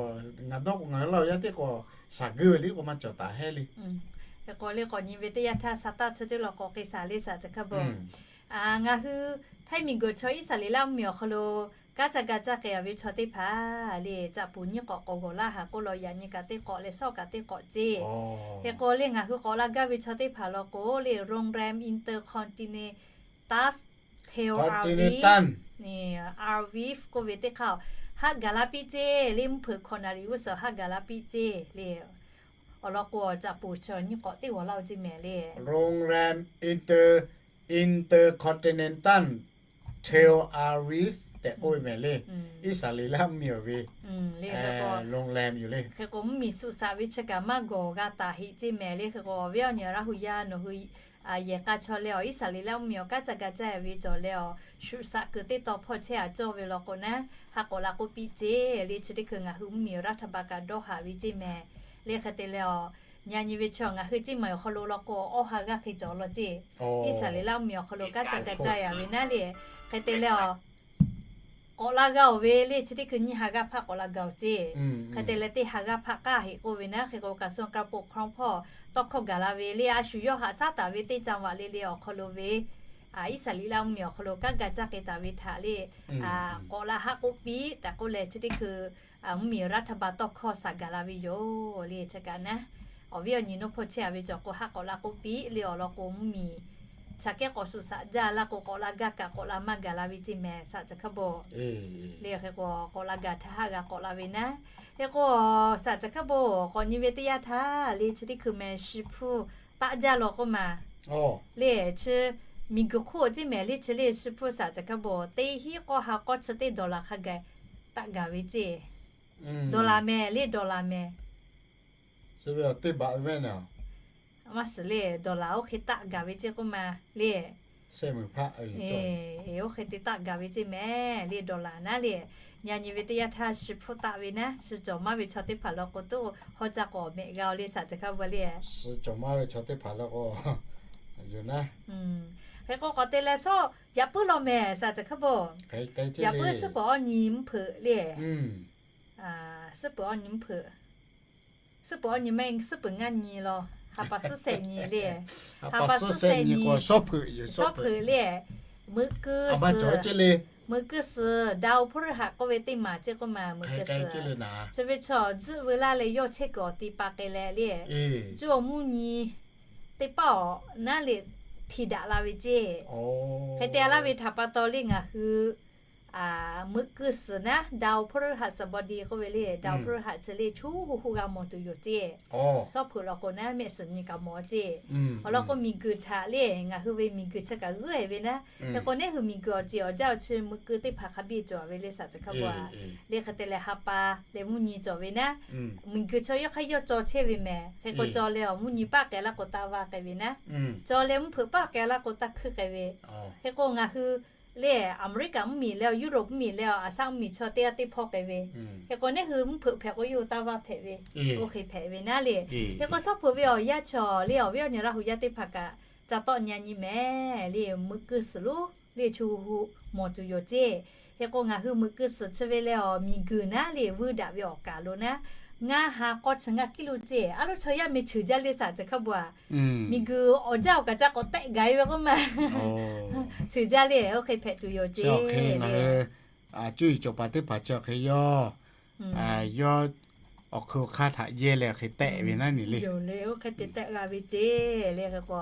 ngaˬ dawˇ k'o ngaˬ hui laˇ yaˇ teˇ k'o saˍ guˇ ve le k'o maˇ cawˬ taˍ heˆ le. Hk'e k'o le k'awꞈ nyi ve teˇ yanˇ htaˇ saˍ taˆ chi teˇ law k'awꞈ k'e saˍ le saˍ chi hk'aˇ bon. Ngaˬ hui htaiˇ miˬguiˬ chaw Iˉsaˍreˍlaˆ mvuhˇmiˬ awˬ hk'aw lo kanˉ ca ga caˇ k'ai a ve chaw teˇ hpaˍ le caꞈ puˍ nyiˇ k'awꞈ k'awꞈ g'awˬ laˇ haˍ k'oˆ law yaꞈ nyi kaꞈ teˇ k'awꞈ leh shawˆ kaꞈ teˇ k'awꞈ ceˇ. Hk'e k'o le ngaˬ hui k'awꞈ la gaˇ ve chaw teˇ hpaˍ law k'o le โรงแรม InterContinental Tel Aviv, Aviv k'oˆ ve teˇ hk'aˇ haˆ gaˬ la piˇ ceˇ le mvuhˇ hpeuꞈ hkawꞈ naˍ riˍ g'uˇ suhˍ haˆ gaˬ la piˇ ceˇ le. Awˬ lawn k'o caꞈ puˍ chaw nyiˇ k'awꞈ teˇ g'awˬ laˇ-o ceˇ mehˍ le. โรงแรม Inter Intercontinental Tel Aviv tehꞈ k'oˆ ve mehˍ le. Iˉsaˍreˍlaˆ mvuhˇmiˬ awˬ ve le โรงแรม yoˬ le. Hk'e k'o mvuhˇmiˬ suh shaꞈ ve chi kaꞈ maˇ gawˬ g'a taˍ heˆ ceˇ mehˍ le. Hk'e k'o awˬ viˉ awˬ nyi Laˇ hu yaˇ nawˬ hui yehˬ k'a chaw leh awˬ Iˉsaˍreˍlaˆ mvuhˇmiˬ awˬ kanˉ ca ga caˇ ve cawˬ leh awˬ shu shaꞈ kuiˬ teˇ taw hpawˇ chehˇ a cawˇ ve law k'o naˉ haˆ k'awꞈ la k'oˆ piˇ ceˇ le. Chi teˇ hkui ngaˬ hui mvuhˇmiˬ awˬ รัฐบาล kaꞈ dawˇ haꞈ ve ceˇ mehˍ le. Hk'e te leh awˬ nyi nyi ve chi ngaˬ hui ceˇ maˬ awˬ hk'aw lo law k'o awˇ ha g'aˇ hk'e cawˬ law ceˇ. Iˉsaˍreˍlaˆ mvuhˇmiˬ awˬ hk'aw lo kanˉ ca ga caˇ a ve naˉ le. Hk'e te leh awˬ k'awꞈ la g'a-oˬ ve le chi teˇ hkui nyiˇ ha g'aˇ hpaˆ k'awꞈ la gaˬ-oˬ ceˇ. Hk'e te leh teˇ ha g'aˇ hpaˆ k'aˇ heˆ k'oˆ ve naˉ hk'e k'o กระทรวงการปกครอง hpawˇ tawˇ hkawˇ gaˬ la ve le a shu yawˇ haꞈ shaˉ taˍ ve teˇ จังหวัด le le awˬ hk'aw lo ve Iˉsaˍreˍlaˆ mvuhˇmiˬ awˬ hk'aw lo kanˉ ga caˇ k'ai taˍ ve htaꞈ le k'awꞈ la haˆ k'oˆ piˇ tehꞈ k'oˆ leh chi teˇ hkui mvuhˇmiˬ รัฐบาล tawˇ hkawˇ shaˍ gaˬ la ve yoˬ le. Chi kaꞈ naˉ awˬ viˉ awˬ nyi nawˇ hpawˇ chehˇ a ve cawˬ k'o haˆ k'awꞈ la k'oˆ piˇ le awˬ lawn k'o mvuhˇmiˬ chaꞈ kehˉ k'awꞈ shu shaꞈ jaˇ laˇ k'o k'awꞈ la gaˇ kaꞈ k'awꞈ la maˇ gaˬ la ve ceˇ mehˍ saꞈ caˬ hk'aˇ bon. Le hk'e k'o k'awꞈ la gaˬ htaˇ haˆ g'a k'awꞈ la ve naˉ. Hk'e k'o saꞈ caˬ hk'aˇ bon k'awꞈ nyi ve teˇ yanˇ htaˇ le chi teˇ hkui mehˍ shi hpfuhˇ taˆ jaˇ law k'oˆ ma le. Chi miˬguiˬ hk'oˆ ceˇ mehˍ le chi le shi hpfuhˇ saꞈ caˬ hk'aˇ bon teˇ hinˉ k'awˇ ha k'awˇ chi teˇ dollar hk'a gaˬ taˆ gaˬ ve ceˇ. Dollar mehˍ le dollar mehˍ. Maˇ shiˍ le dollar oˇ hk'e taˆ gaˬ ve ceˇ k'oˆ ma le. Oˇ hk'e te taˆ gaˬ ve ceˇ mehˍ le dollar naˉ le. Nyi nyi ve teˇ yanˇ htaˇ shi hpfuhˇ taˆ ve naˉ, shi cawˬ maˇ ve chaw teˇ hpaˍ law k'o toˇ hawˇ caˇ k'awꞈ mehꞈ g'a-o le saꞈ caˬ hk'aˇ bon le. Shi cawˬ maˇ ve chaw teˇ hpaˍ law k'o, yoˬ naˉ. Hk'e k'o k'awꞈ te leh sawˉ yaꞈ puiˉ law mehˍ saꞈ caˬ hk'aˇ bon. Yaꞈ puiˉ suhˉ peuˬ awˇ nyi mvuhˇ hpeuꞈ le. Suhˉ peuˬ awˇ nyi mvuhˇ hpeuꞈ. Suhˉ peuˬ awˇ nyi mehˆ suhˉ peuˬ ngaˇ nyi law, ha pa suhˉ shehˆ nyi le. Ha pa suhˉ shehˆ nyi k'o, suhˉ peuˬ le. Meuꞈ kuiˇ suhˍ, meuꞈ kuiˇ suhˍ ดาวพฤหัส k'oˆ ve teˇ maˬ ceˇ k'oˆ ma meuꞈ kuiˇ suhˍ. Chi ve chaw tzuhˆ veu laˇ leh yawˇ chehˇ kuiˬ awˬ ti pa k'ai leh le, juˇ awˬ mvuhˇ nyi teˇ paˆ awˬ naˉ le hti daꞈ la ve ceˇ. Hk'e te laˇ ve htaꞈ pa taw le ngaˬ hui meuꞈ kuiˇ suhˍ naˉ ดาวพฤหัสบดี k'oˆ ve le, ดาวพฤหัส chi le chu hu hu g'a mawˬ tuˬ yoˬ ceˇ. Suhˉ hpeuꞈ law k'o naˉ mehˆ suhˍ nyi kaꞈ mawˬ ceˇ. Awˬ lawn k'o miˬguiˬ htaꞈ le ngaˬ hui ve miˬguiˬ chi kaꞈ g'uiˇ ve naˉ. Hk'e k'o neˉ hui miˬguiˬ awˬ ceˬ awˬ jaˇ awˬ chi meuꞈ kuiˇ teˇ hpaˍ hk'a biˇ cawˬ ve le saꞈ caˬ hk'aˇ bon. Le hk'e te leh ha pa leh mvuhˇ nyi cawˬ ve naˉ, miˬguiˬ chaw yawˇ hk'aˇ yawˇ caw chehˇ ve mehˍ. Hk'e k'o caw leh awˬ mvuhˇ nyi paˆ k'ai laˇ k'o taˇ vaˇ k'ai ve naˉ, caw leh mvuhˇ hpeuꞈ paˆ k'ai laˇ k'o taˇ hkuiˇ k'ai ve. Hk'e k'o ngaˬ hui le, Aˍmeˍriˆkaˍ mvuhˇmiˬ leh, Europe mvuhˇmiˬ leh, Aˍsaˆ mvuhˇmiˬ chaw teˇ g'aˇ teˇ hpawˇ k'ai ve. Hk'e k'o, neˇ hui mvuhˇ hpeuꞈ hpehꞈ k'o, yawˇ hui taˇ vaˇ hpehꞈ ve, oˇ hk'e hpehꞈ ve naˉ le. Hk'e k'o, suhˉ hpeuꞈ ve awˬ yanˇ chaw le, awˬ viˉ awˬ nyi Laˇ hu yaˇ teˇ hpaˍ kaꞈ ca tawˆ nyi nyi mehˍ le, meuꞈ keu suhˍ lo le, chu hu hu mawˬ tuˬ yoˬ ceˇ. Hk'e k'o, ngaˬ hui meuꞈ keu suhˍ chi ve leh awˬ miˬguiˬ naˉ le, vuiˇ daꞈ ve awˬ kaˍ lo naˉ, ngaˇ ha k'awˇ chi ngaˇ kiˉ lo ceˇ. A loˉ chaw yaˇ meh cheuˬ jaˇ le, saˍ ceuˬ hk'a bvuhꞈ, miˬguiˬ awˬ jaˇ awˬ kaꞈ ca k'awꞈ tehˆ gaˬ e ve k'oˆ ma, cheuˬ jaˇ le, oˇ hk'e hpehꞈ tuˬ yoˬ ceˇ. Cuˇ yiˍ cawˬ paˍ teˇ hpaˍ chi awˬ hk'e yawˇ, yawˇ awˬ hk'eun awˬ hk'aˇ htaꞈ yehˇ leh awˬ hk'e tehˆ ve naˉ nyi le. Oˇ hk'e te tehˆ g'a ve ceˇ le. Hk'e k'o,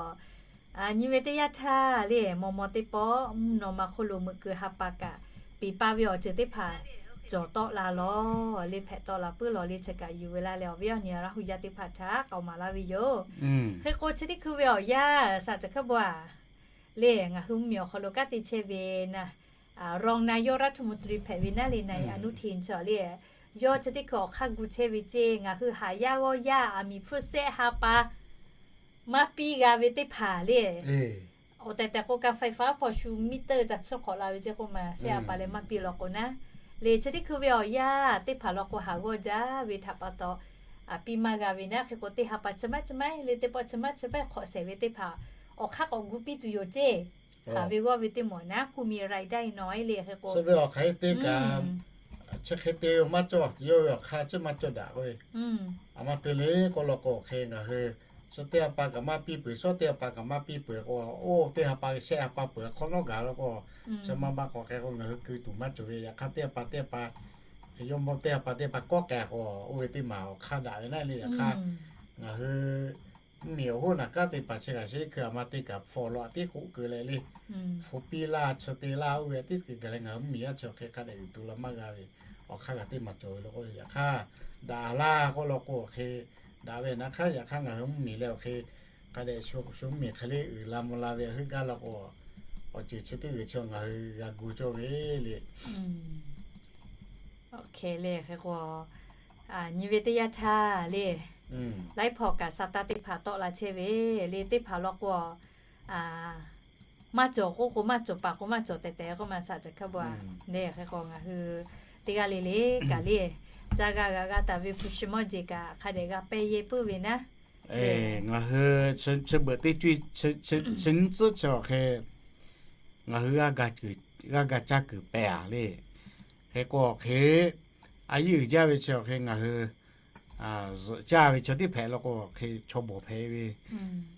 nyi ve teˇ yanˇ htaˇ le, maw maw teˇ pawˆ mvuhˇ naw ma hk'oˆ lo meuꞈ keu ha pa kaꞈ, piˍ pa ve awˬ ceuˬ teˇ hpaˍ cawˬ tawˆ la lawˬ le, hpehꞈ tawˆ la puiˉ lawˬ le, chi kaꞈ yuˬ ve laˇ leh awˬ viˉ awˬ nyi Laˇ hu yaˇ teˇ hpaˍ htaꞈ k'aoˍ maˍ laˇ ve yoˬ. Hk'e k'o, chi teˇ hkui ve awˬ yanˇ saˍ ceuˬ hk'a bvuhꞈ le, ngaˬ hui mvuhˇmiˬ awˬ hk'aw lo kanˉ te chehˇ ve naˉ, รองนายกรัฐมนตรี hpehꞈ ve naˉ le, นายอนุทิน chaw le, yawˇ chi teˇ hkui awˬ hk'aˇ gu chehˇ ve ceˇ. Ngaˬ hui haˍ yaˇ g'awˇ yaˇ aˬ miˍ hpfuhˇ sehˆ ha pa maˇ piˇ g'a ve teˇ hpaˍ le, awˬ tehˬ tehˬ k'o, การไฟฟ้า hpawˇ shu มิเตอร์ ca tsuhˇ hk'awꞈ la ve ceˇ k'oˆ ma, sehˆ ha pa leh maˇ piˇ law k'o naˉ le, chi teˇ hkui ve awˬ yanˇ teˇ hpaˍ law k'o, haˍ g'awˇ jaˇ ve htaꞈ pa taw, aˬ piˇ maˇ g'a ve naˉ. Hk'e k'o, teˇ ha pa chi maˇ chi maˇ le, teˇ pawˆ chi maˇ chi maˇ hk'awꞈ shehˍ ve teˇ hpaˍ awˬ hk'aˇ k'awꞈ gu piˇ tuˬ yoˬ ceˇ. Haˍ ve g'awˇ ve teˇ mawˬ naˉ, ผู้มีรายได้น้อย le. Hk'e k'o, chi ve awˬ hk'aˇ te kaꞈ, chi hk'e te maˇ cawˬ, yawˇ ve awˬ hk'aˇ chi maˇ cawˬ daꞈ k'o ve, aˬ ma te le k'oˆ law k'o, hk'e ngaˬ hui chi teˇ ha pa kaꞈ maˇ piˇ peuˬ, shawˉ teˇ ha pa kaꞈ maˇ piˇ peuˬ k'o, oˇ teˇ ha pa shehˆ ha pa peuˬ hk'awꞈ nawˉ gaˬ law k'o, chi maˇ maˇ k'awꞈ hk'e k'o, ngaˬ hui keu tuˬ maˇ cawˬ ve. Yaꞈ hk'aˇ, teˇ ha pa teˇ ha pa, hk'e yawˇ mawˇ teˇ ha pa teˇ ha pa kawˆ k'ai k'o, oˇ ve teˇ maˬ awˬ hk'aˇ daꞈ ve naˉ le. Yaꞈ hk'aˇ, ngaˬ hui mvuhˇmiˬ awˬ hoˉ naˬ kanˉ te paˍ chi kaꞈ sheˉ hkui aˬ ma te kaꞈ hpfuhˇ lawˬ a tiˉ k'oˆ keu leh le, hpu piˇ laˇ, chi te laˇ, oˇ ve a tiˉ keu gaˬ leh ngaˬ hui mvuhˇmiˬ yaˇ chi awˬ hk'e hk'a dehꞈ uiˍ tuˬ la maˇ g'a ve, awˬ hk'aˇ g'a teˇ maˬ cawˬ ve law k'o, yaꞈ hk'aˇ daꞈ laˇ k'oˆ law k'o, hk'e daꞈ ve naˉ hk'aˇ, yaꞈ hk'aˇ ngaˬ hui mvuhˇmiˬ leh awˬ hk'e hk'a dehꞈ shu mvuhˇmiˬ hk'e le uiˍ la mvuh la ve heuˆ gaˇ law k'o, awˬ ceuˬ chi teˇ g'uiˬ chi ngaˬ hui g'a gu cawˇ ve le. Oˇ hk'e le, hk'e k'o, nyi ve teˇ yanˇ htaˇ le, laiˉ hpaw kaꞈ sa taˇ teˇ hpaˍ tawˆ la chehˇ ve le, teˇ hpaˍ law k'o, maˇ cawˬ k'oˆ k'o maˇ cawˬ, paˍ k'o maˇ cawˬ tehˬ tehˬ k'oˆ ma, saˍ ceuˬ hk'a bvuhꞈ le. Hk'e k'o, ngaˬ hui teˇ g'aˇ le le kaꞈ le, caˇ g'a g'a g'a taˍ ve hpu shi mawˇ jeˬ kaꞈ hk'a dehꞈ g'a pehˇ yehˇ puiˉ ve naˉ. Ngaˬ hui chi beuꞈ teˇ cuˇ chi nyiˇ tcuhˉ chi awˬ hk'e ngaˬ hui g'a ga caˇ kuiˬ pehˍ a le. Hk'e k'o, awˬ hk'e a yeˇ uiˍ jaˇ ve chi awˬ hk'e ngaˬ hui zuhꞈ caˇ ve chaw teˇ hpehꞈ law k'o, hk'e chaw bawˬ hpehꞈ ve.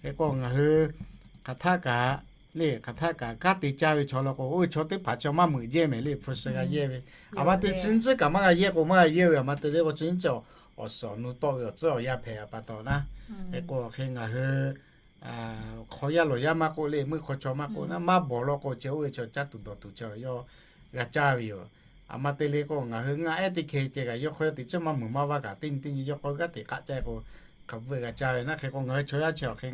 Hk'e k'o, ngaˬ hui hk'aˬ htaˆ kaꞈ le, hk'aˬ htaˆ kaꞈ kanˉ te caˇ ve chaw law k'o, oˇ ve chaw teˇ hpaˍ chi maˇ meuꞈ jehˇ mehˍ le, hpu shi g'a yehˇ ve. Aˬ ma te chi nyiˇ tcuhˉ kaꞈ maˇ g'a yehˇ k'o maˇ g'a yehˇ ve, aˬ ma te le k'o chi nyiˇ tcuhˉ awˬ suhˍ awˬ nu tawˆ ve awˬ tcuhˉ awˬ yanˇ hpehꞈ a pa taw naˉ. Hk'e k'o, awˬ hk'e ngaˬ hui hk'aw yaˇ lawˬ yaˇ maˇ k'oˆ le, meuˇ hk'aw chaw maˇ k'oˆ naˉ, maˇ bawˬ law k'o, chi oˇ ve chaw caˇ tuˬ dawˬ tuˬ chi yawˇ g'a caˇ ve yoˬ. Aˬ ma te le k'o, ngaˬ hui ngaˆ ehˉ teˇ hkeh ceh kaꞈ yawˇ hk'aw yaˇ teꞈ chiˉ maˇ meuˍ maˇ vaˇ kaꞈ teˇ nyi teˇ nyi yawˇ hk'aw g'aˇ teꞈ k'aˆ caˇ k'o, hk'a bvuhꞈ g'a caˇ ve naˉ. Hk'e k'o, ngaˬ hui chaw yaˇ chi awˬ hk'e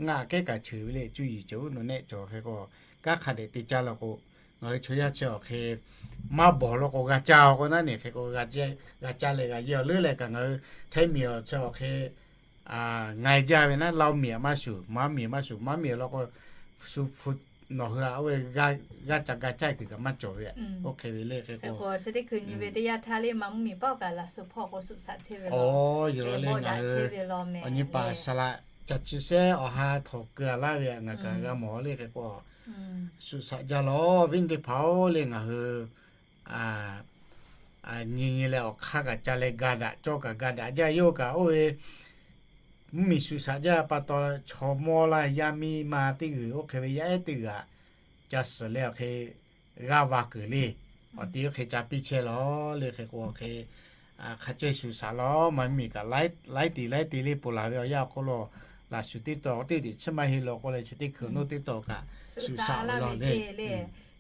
ngaˆ kehˉ kaꞈ cheuˬ ve le, cuˇ yiˍ cawˬ uˉ nu nehˆ cawˬ. Hk'e k'o, kanˉ hk'a dehꞈ te caˇ law k'o, ngaˬ hui chaw yaˇ chi awˬ hk'e maˇ bawˬ law k'o g'a caˇ k'o naˉ ne. Hk'e k'o, g'a caˇ leh g'a yehˇ awˬ leuˉ leh kaꞈ ngaˬ hui Htaiˇ miˬ awˬ chi awˬ hk'e nga e jaˇ ve naˉ, Laˇ miˬ aꞈ maˇ shuˍ, Maˇ miˬ maˇ shuˍ, Maˇ miˬ law k'o, shu hpu nawˬ hui a oˇ ve g'aˇ ca g'a caˇ kuiˬ kaꞈ maˇ cawˬ ve. Oˇ hk'e ve le. Hk'e k'o, chi teˇ hkui nyi ve teˇ yanˇ htaˇ le, Maˇ mvuhˇmiˬ paˆ kaꞈ laꞈ shu hpawˇ k'o shuˍ shaꞈ chehˇ ve law, ngaˬ hui awˬ nyi paˍ saˍ laꞈ ca chi sehˉ awˬ ha htawnˍ keu a laˇ ve ngaˬ kaꞈ g'a mawˬ le. Hk'e k'o, shuˍ shaꞈ jaˇ law, viˉ teˇ hpaˍ-oˬ le, ngaˬ hui nyi nyi leh awˬ hk'aˇ kaꞈ ca leh ga daꞈ cawˇ kaꞈ ga daꞈ jaˇ. Yawˇ kaꞈ oˇ ve mvuhˇmiˬ shuˍ shaꞈ jaˇ pa taw, chaw mawˇ laˇ yaˇ miˇ ma teˇ g'uiˬ oˇ hk'e ve yaˇ ehˉ teˇ g'uiˬ aꞈ ca suhˍ leh awˬ hk'e g'aˇ va kuiˬ le. Awˬ ti oˇ hk'e ca piˇ chehˇ law le. Hk'e k'o, awˬ hk'e hk'a caweh shuˍ shaꞈ law. Maˇ mvuhˇmiˬ kaꞈ laiˉ te laiˉ te le ponˬ laˬ ve awˬ yanˇ awˬ hk'oˆ lo laꞈ shuˍ teˇ taw teˇ teꞈ chiˇ maˇ heˆ law k'o leh, chi teˇ hkui awˬ noˇ teˇ taw kaꞈ shuˍ shaꞈ ve law le.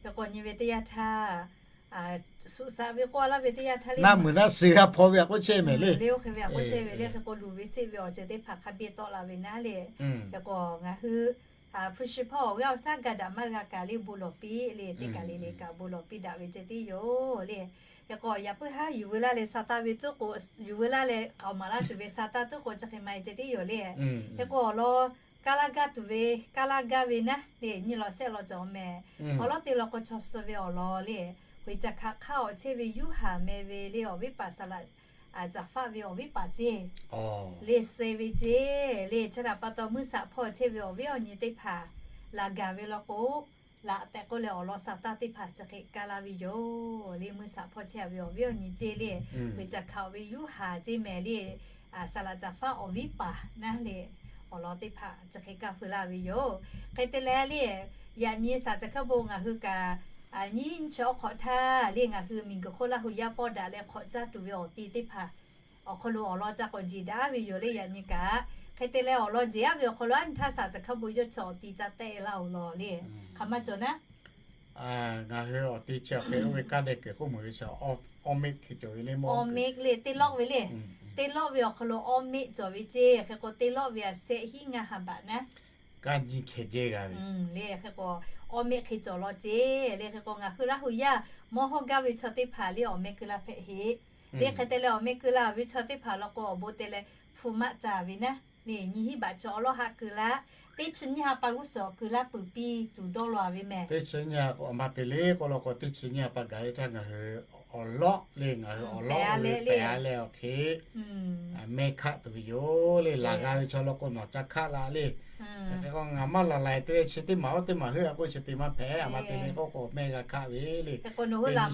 Hk'e k'o, nyi ve teˇ yanˇ htaˇ shuˍ shaꞈ ve k'oˆ laˇ ve teˇ yanˇ htaˇ le, naˆ meuˬ naˆ suh g'a hpaw ve aꞈ k'oˆ chehˇ mehˍ le. Oˇ hk'e ve aꞈ k'oˆ chehˇ ve le. Hk'e k'o, luˬ ve seˆ ve awˬ ceuˬ teˇ hpaˍ hk'a biˇ tawˆ la ve naˉ le. Hk'e k'o, ngaˬ hui hpu shi hpawˇ awˬ g'aˇ awˬ shaˉ ga daꞈ maˇ g'a kaꞈ le, bon lawˬ piˇ le, teˇ kaˬ le le kaꞈ bon lawˬ piˇ daꞈ ve ceh tiˉ yoˬ le. Hk'e k'o, yaꞈ puiˉ haˉ yuˬ veu laˇ leh sa taˇ ve tuˉ k'o, yuˬ veu laˇ leh k'aoˍ maˍ laˇ tuˬ ve sa taˇ tuˉ k'o, chi hk'e ma e ceh tiˉ yoˬ le. Hk'e k'o, awˬ lawn Kaˇ laˇ gaˇ tuˬ ve, kaˇ laˇ gaˇ ve naˉ le, nyi law sehˆ law cawˬ mehˍ. Awˬ lawˉ te law k'o chaw suh ve awˬ lawn le, hoiˍ caˬ hkaꞈ hk'aˇ awˬ chehˇ ve Yuˇhanˬ meh ve le awˬ viˉ paˍ saˍ laꞈ caˍ faˆ ve awˬ viˉ paˍ ceˇ le, suh ve ceˇ le, chi htaꞈ pa taw mvuhˇ shaꞈ hpawˇ chehˇ ve awˬ viˉ awˬ nyi teˇ hpaˍ laˬ gaˬ ve law k'o, laꞈ tehꞈ k'oˆ leh awˬ lawn saˍ taˇ teˇ hpaˍ chi hk'e kaˇ laˇ ve yoˬ le. Mvuhˇ shaꞈ hpawˇ chehˇ ve awˬ viˉ awˬ nyi ceˇ le, hoiˍ caˬ hkaꞈ ve Yuˇhanˬ ceˇ mehˍ le, saˍ laꞈ caˍ faˆ awˬ viˉ paˍ naˉ le, awˬ lawn teˇ hpaˍ chi hk'e kaˇ feu laˇ ve yoˬ. Hk'e te leh le, yaꞈ nyi saˍ caˬ hkaˇ bon ngaˬ hui kaꞈ nyiˇ chi awˬ hk'awꞈ htaˇ le, ngaˬ hui miˬguiˬ hk'oˆ Laˇ hu yaˇ pawˇ daꞈ leh hk'awꞈ caˇ tuˬ ve awˬ ti teˇ hpaˍ awˬ hk'aw lo awˬ lawn ca k'awꞈ jeˬ daꞈ ve yoˬ le. Yaꞈ nyi kaꞈ hk'e te leh awˬ lawn jeˬ aˉ ve awˬ hk'aw lo aˉ nyi htaˇ saˍ caˬ hkaˇ bon yawˇ chi awˬ ti ca tehˆ laˇ-oˬ law le. Hk'aˬ ma cawˬ naˉ, ngaˬ hui awˬ ti chi awˬ hk'e oˇ ve kaˇ deh kuiˬ k'oˆ meuˬ ve chi awˇ meˆ hk'e cawˬ ve le, awˇ meˆ le, teˇ lawˆ ve le. Teˇ lawˆ ve awˬ hk'aw lo awˇ meˆ cawˬ ve ceˇ. Hk'e k'o teˇ lawˆ ve a shehˆ hiˉ ngaˇ ha baꞈ naˉ, kaˇ nyi hkeh jehˇ g'a ve le. Hk'e k'o awˇ meˆ hk'e cawˬ law ceˇ le. Hk'e k'o ngaˬ hui Laˇ hu yaˇ mawˇ hawˇ gaˇ ve chaw teˇ hpaˍ le awˬ meh keu la hpehꞈ heˆ le. Hk'e te leh awˬ meh keu la ve chaw teˇ hpaˍ law k'o awˬ bon te leh hpu maˆ caˍ ve naˉ le, nyiˇ hiˉ baꞈ chi awˉ lawˉ haˆ keu laˇ, teˇ chi nyiˇ ha pa g'uˇ suhˍ awˬ keu laˇ peuˬ piˇ tuˬ dawˇ law ve mehˍ. Teˇ chi nyiˇ ha k'o a ma te le k'oˆ law k'o teˇ chi nyiˇ ha pa gaˬ le htaˇ ngaˬ hui awˬ lawˉ le, ngaˬ hui awˬ lawˉ le pehˬ a leh awˬ hk'e meh hkaˆ tuˬ ve yoˬ le. Laˬ g'a ve chaw law k'o nawˬ ca hkaˆ la le. Hk'e k'o ngaˬ maˇ laˬ laiˬ te leh chi teˇ maˬ oˇ teˇ maˬ heuˆ a k'oˆ chi te maˇ hpehꞈ. A ma te le k'oˆ k'o meh g'a hkaˆ ve le. Hk'e k'o nawˬ hui laˬ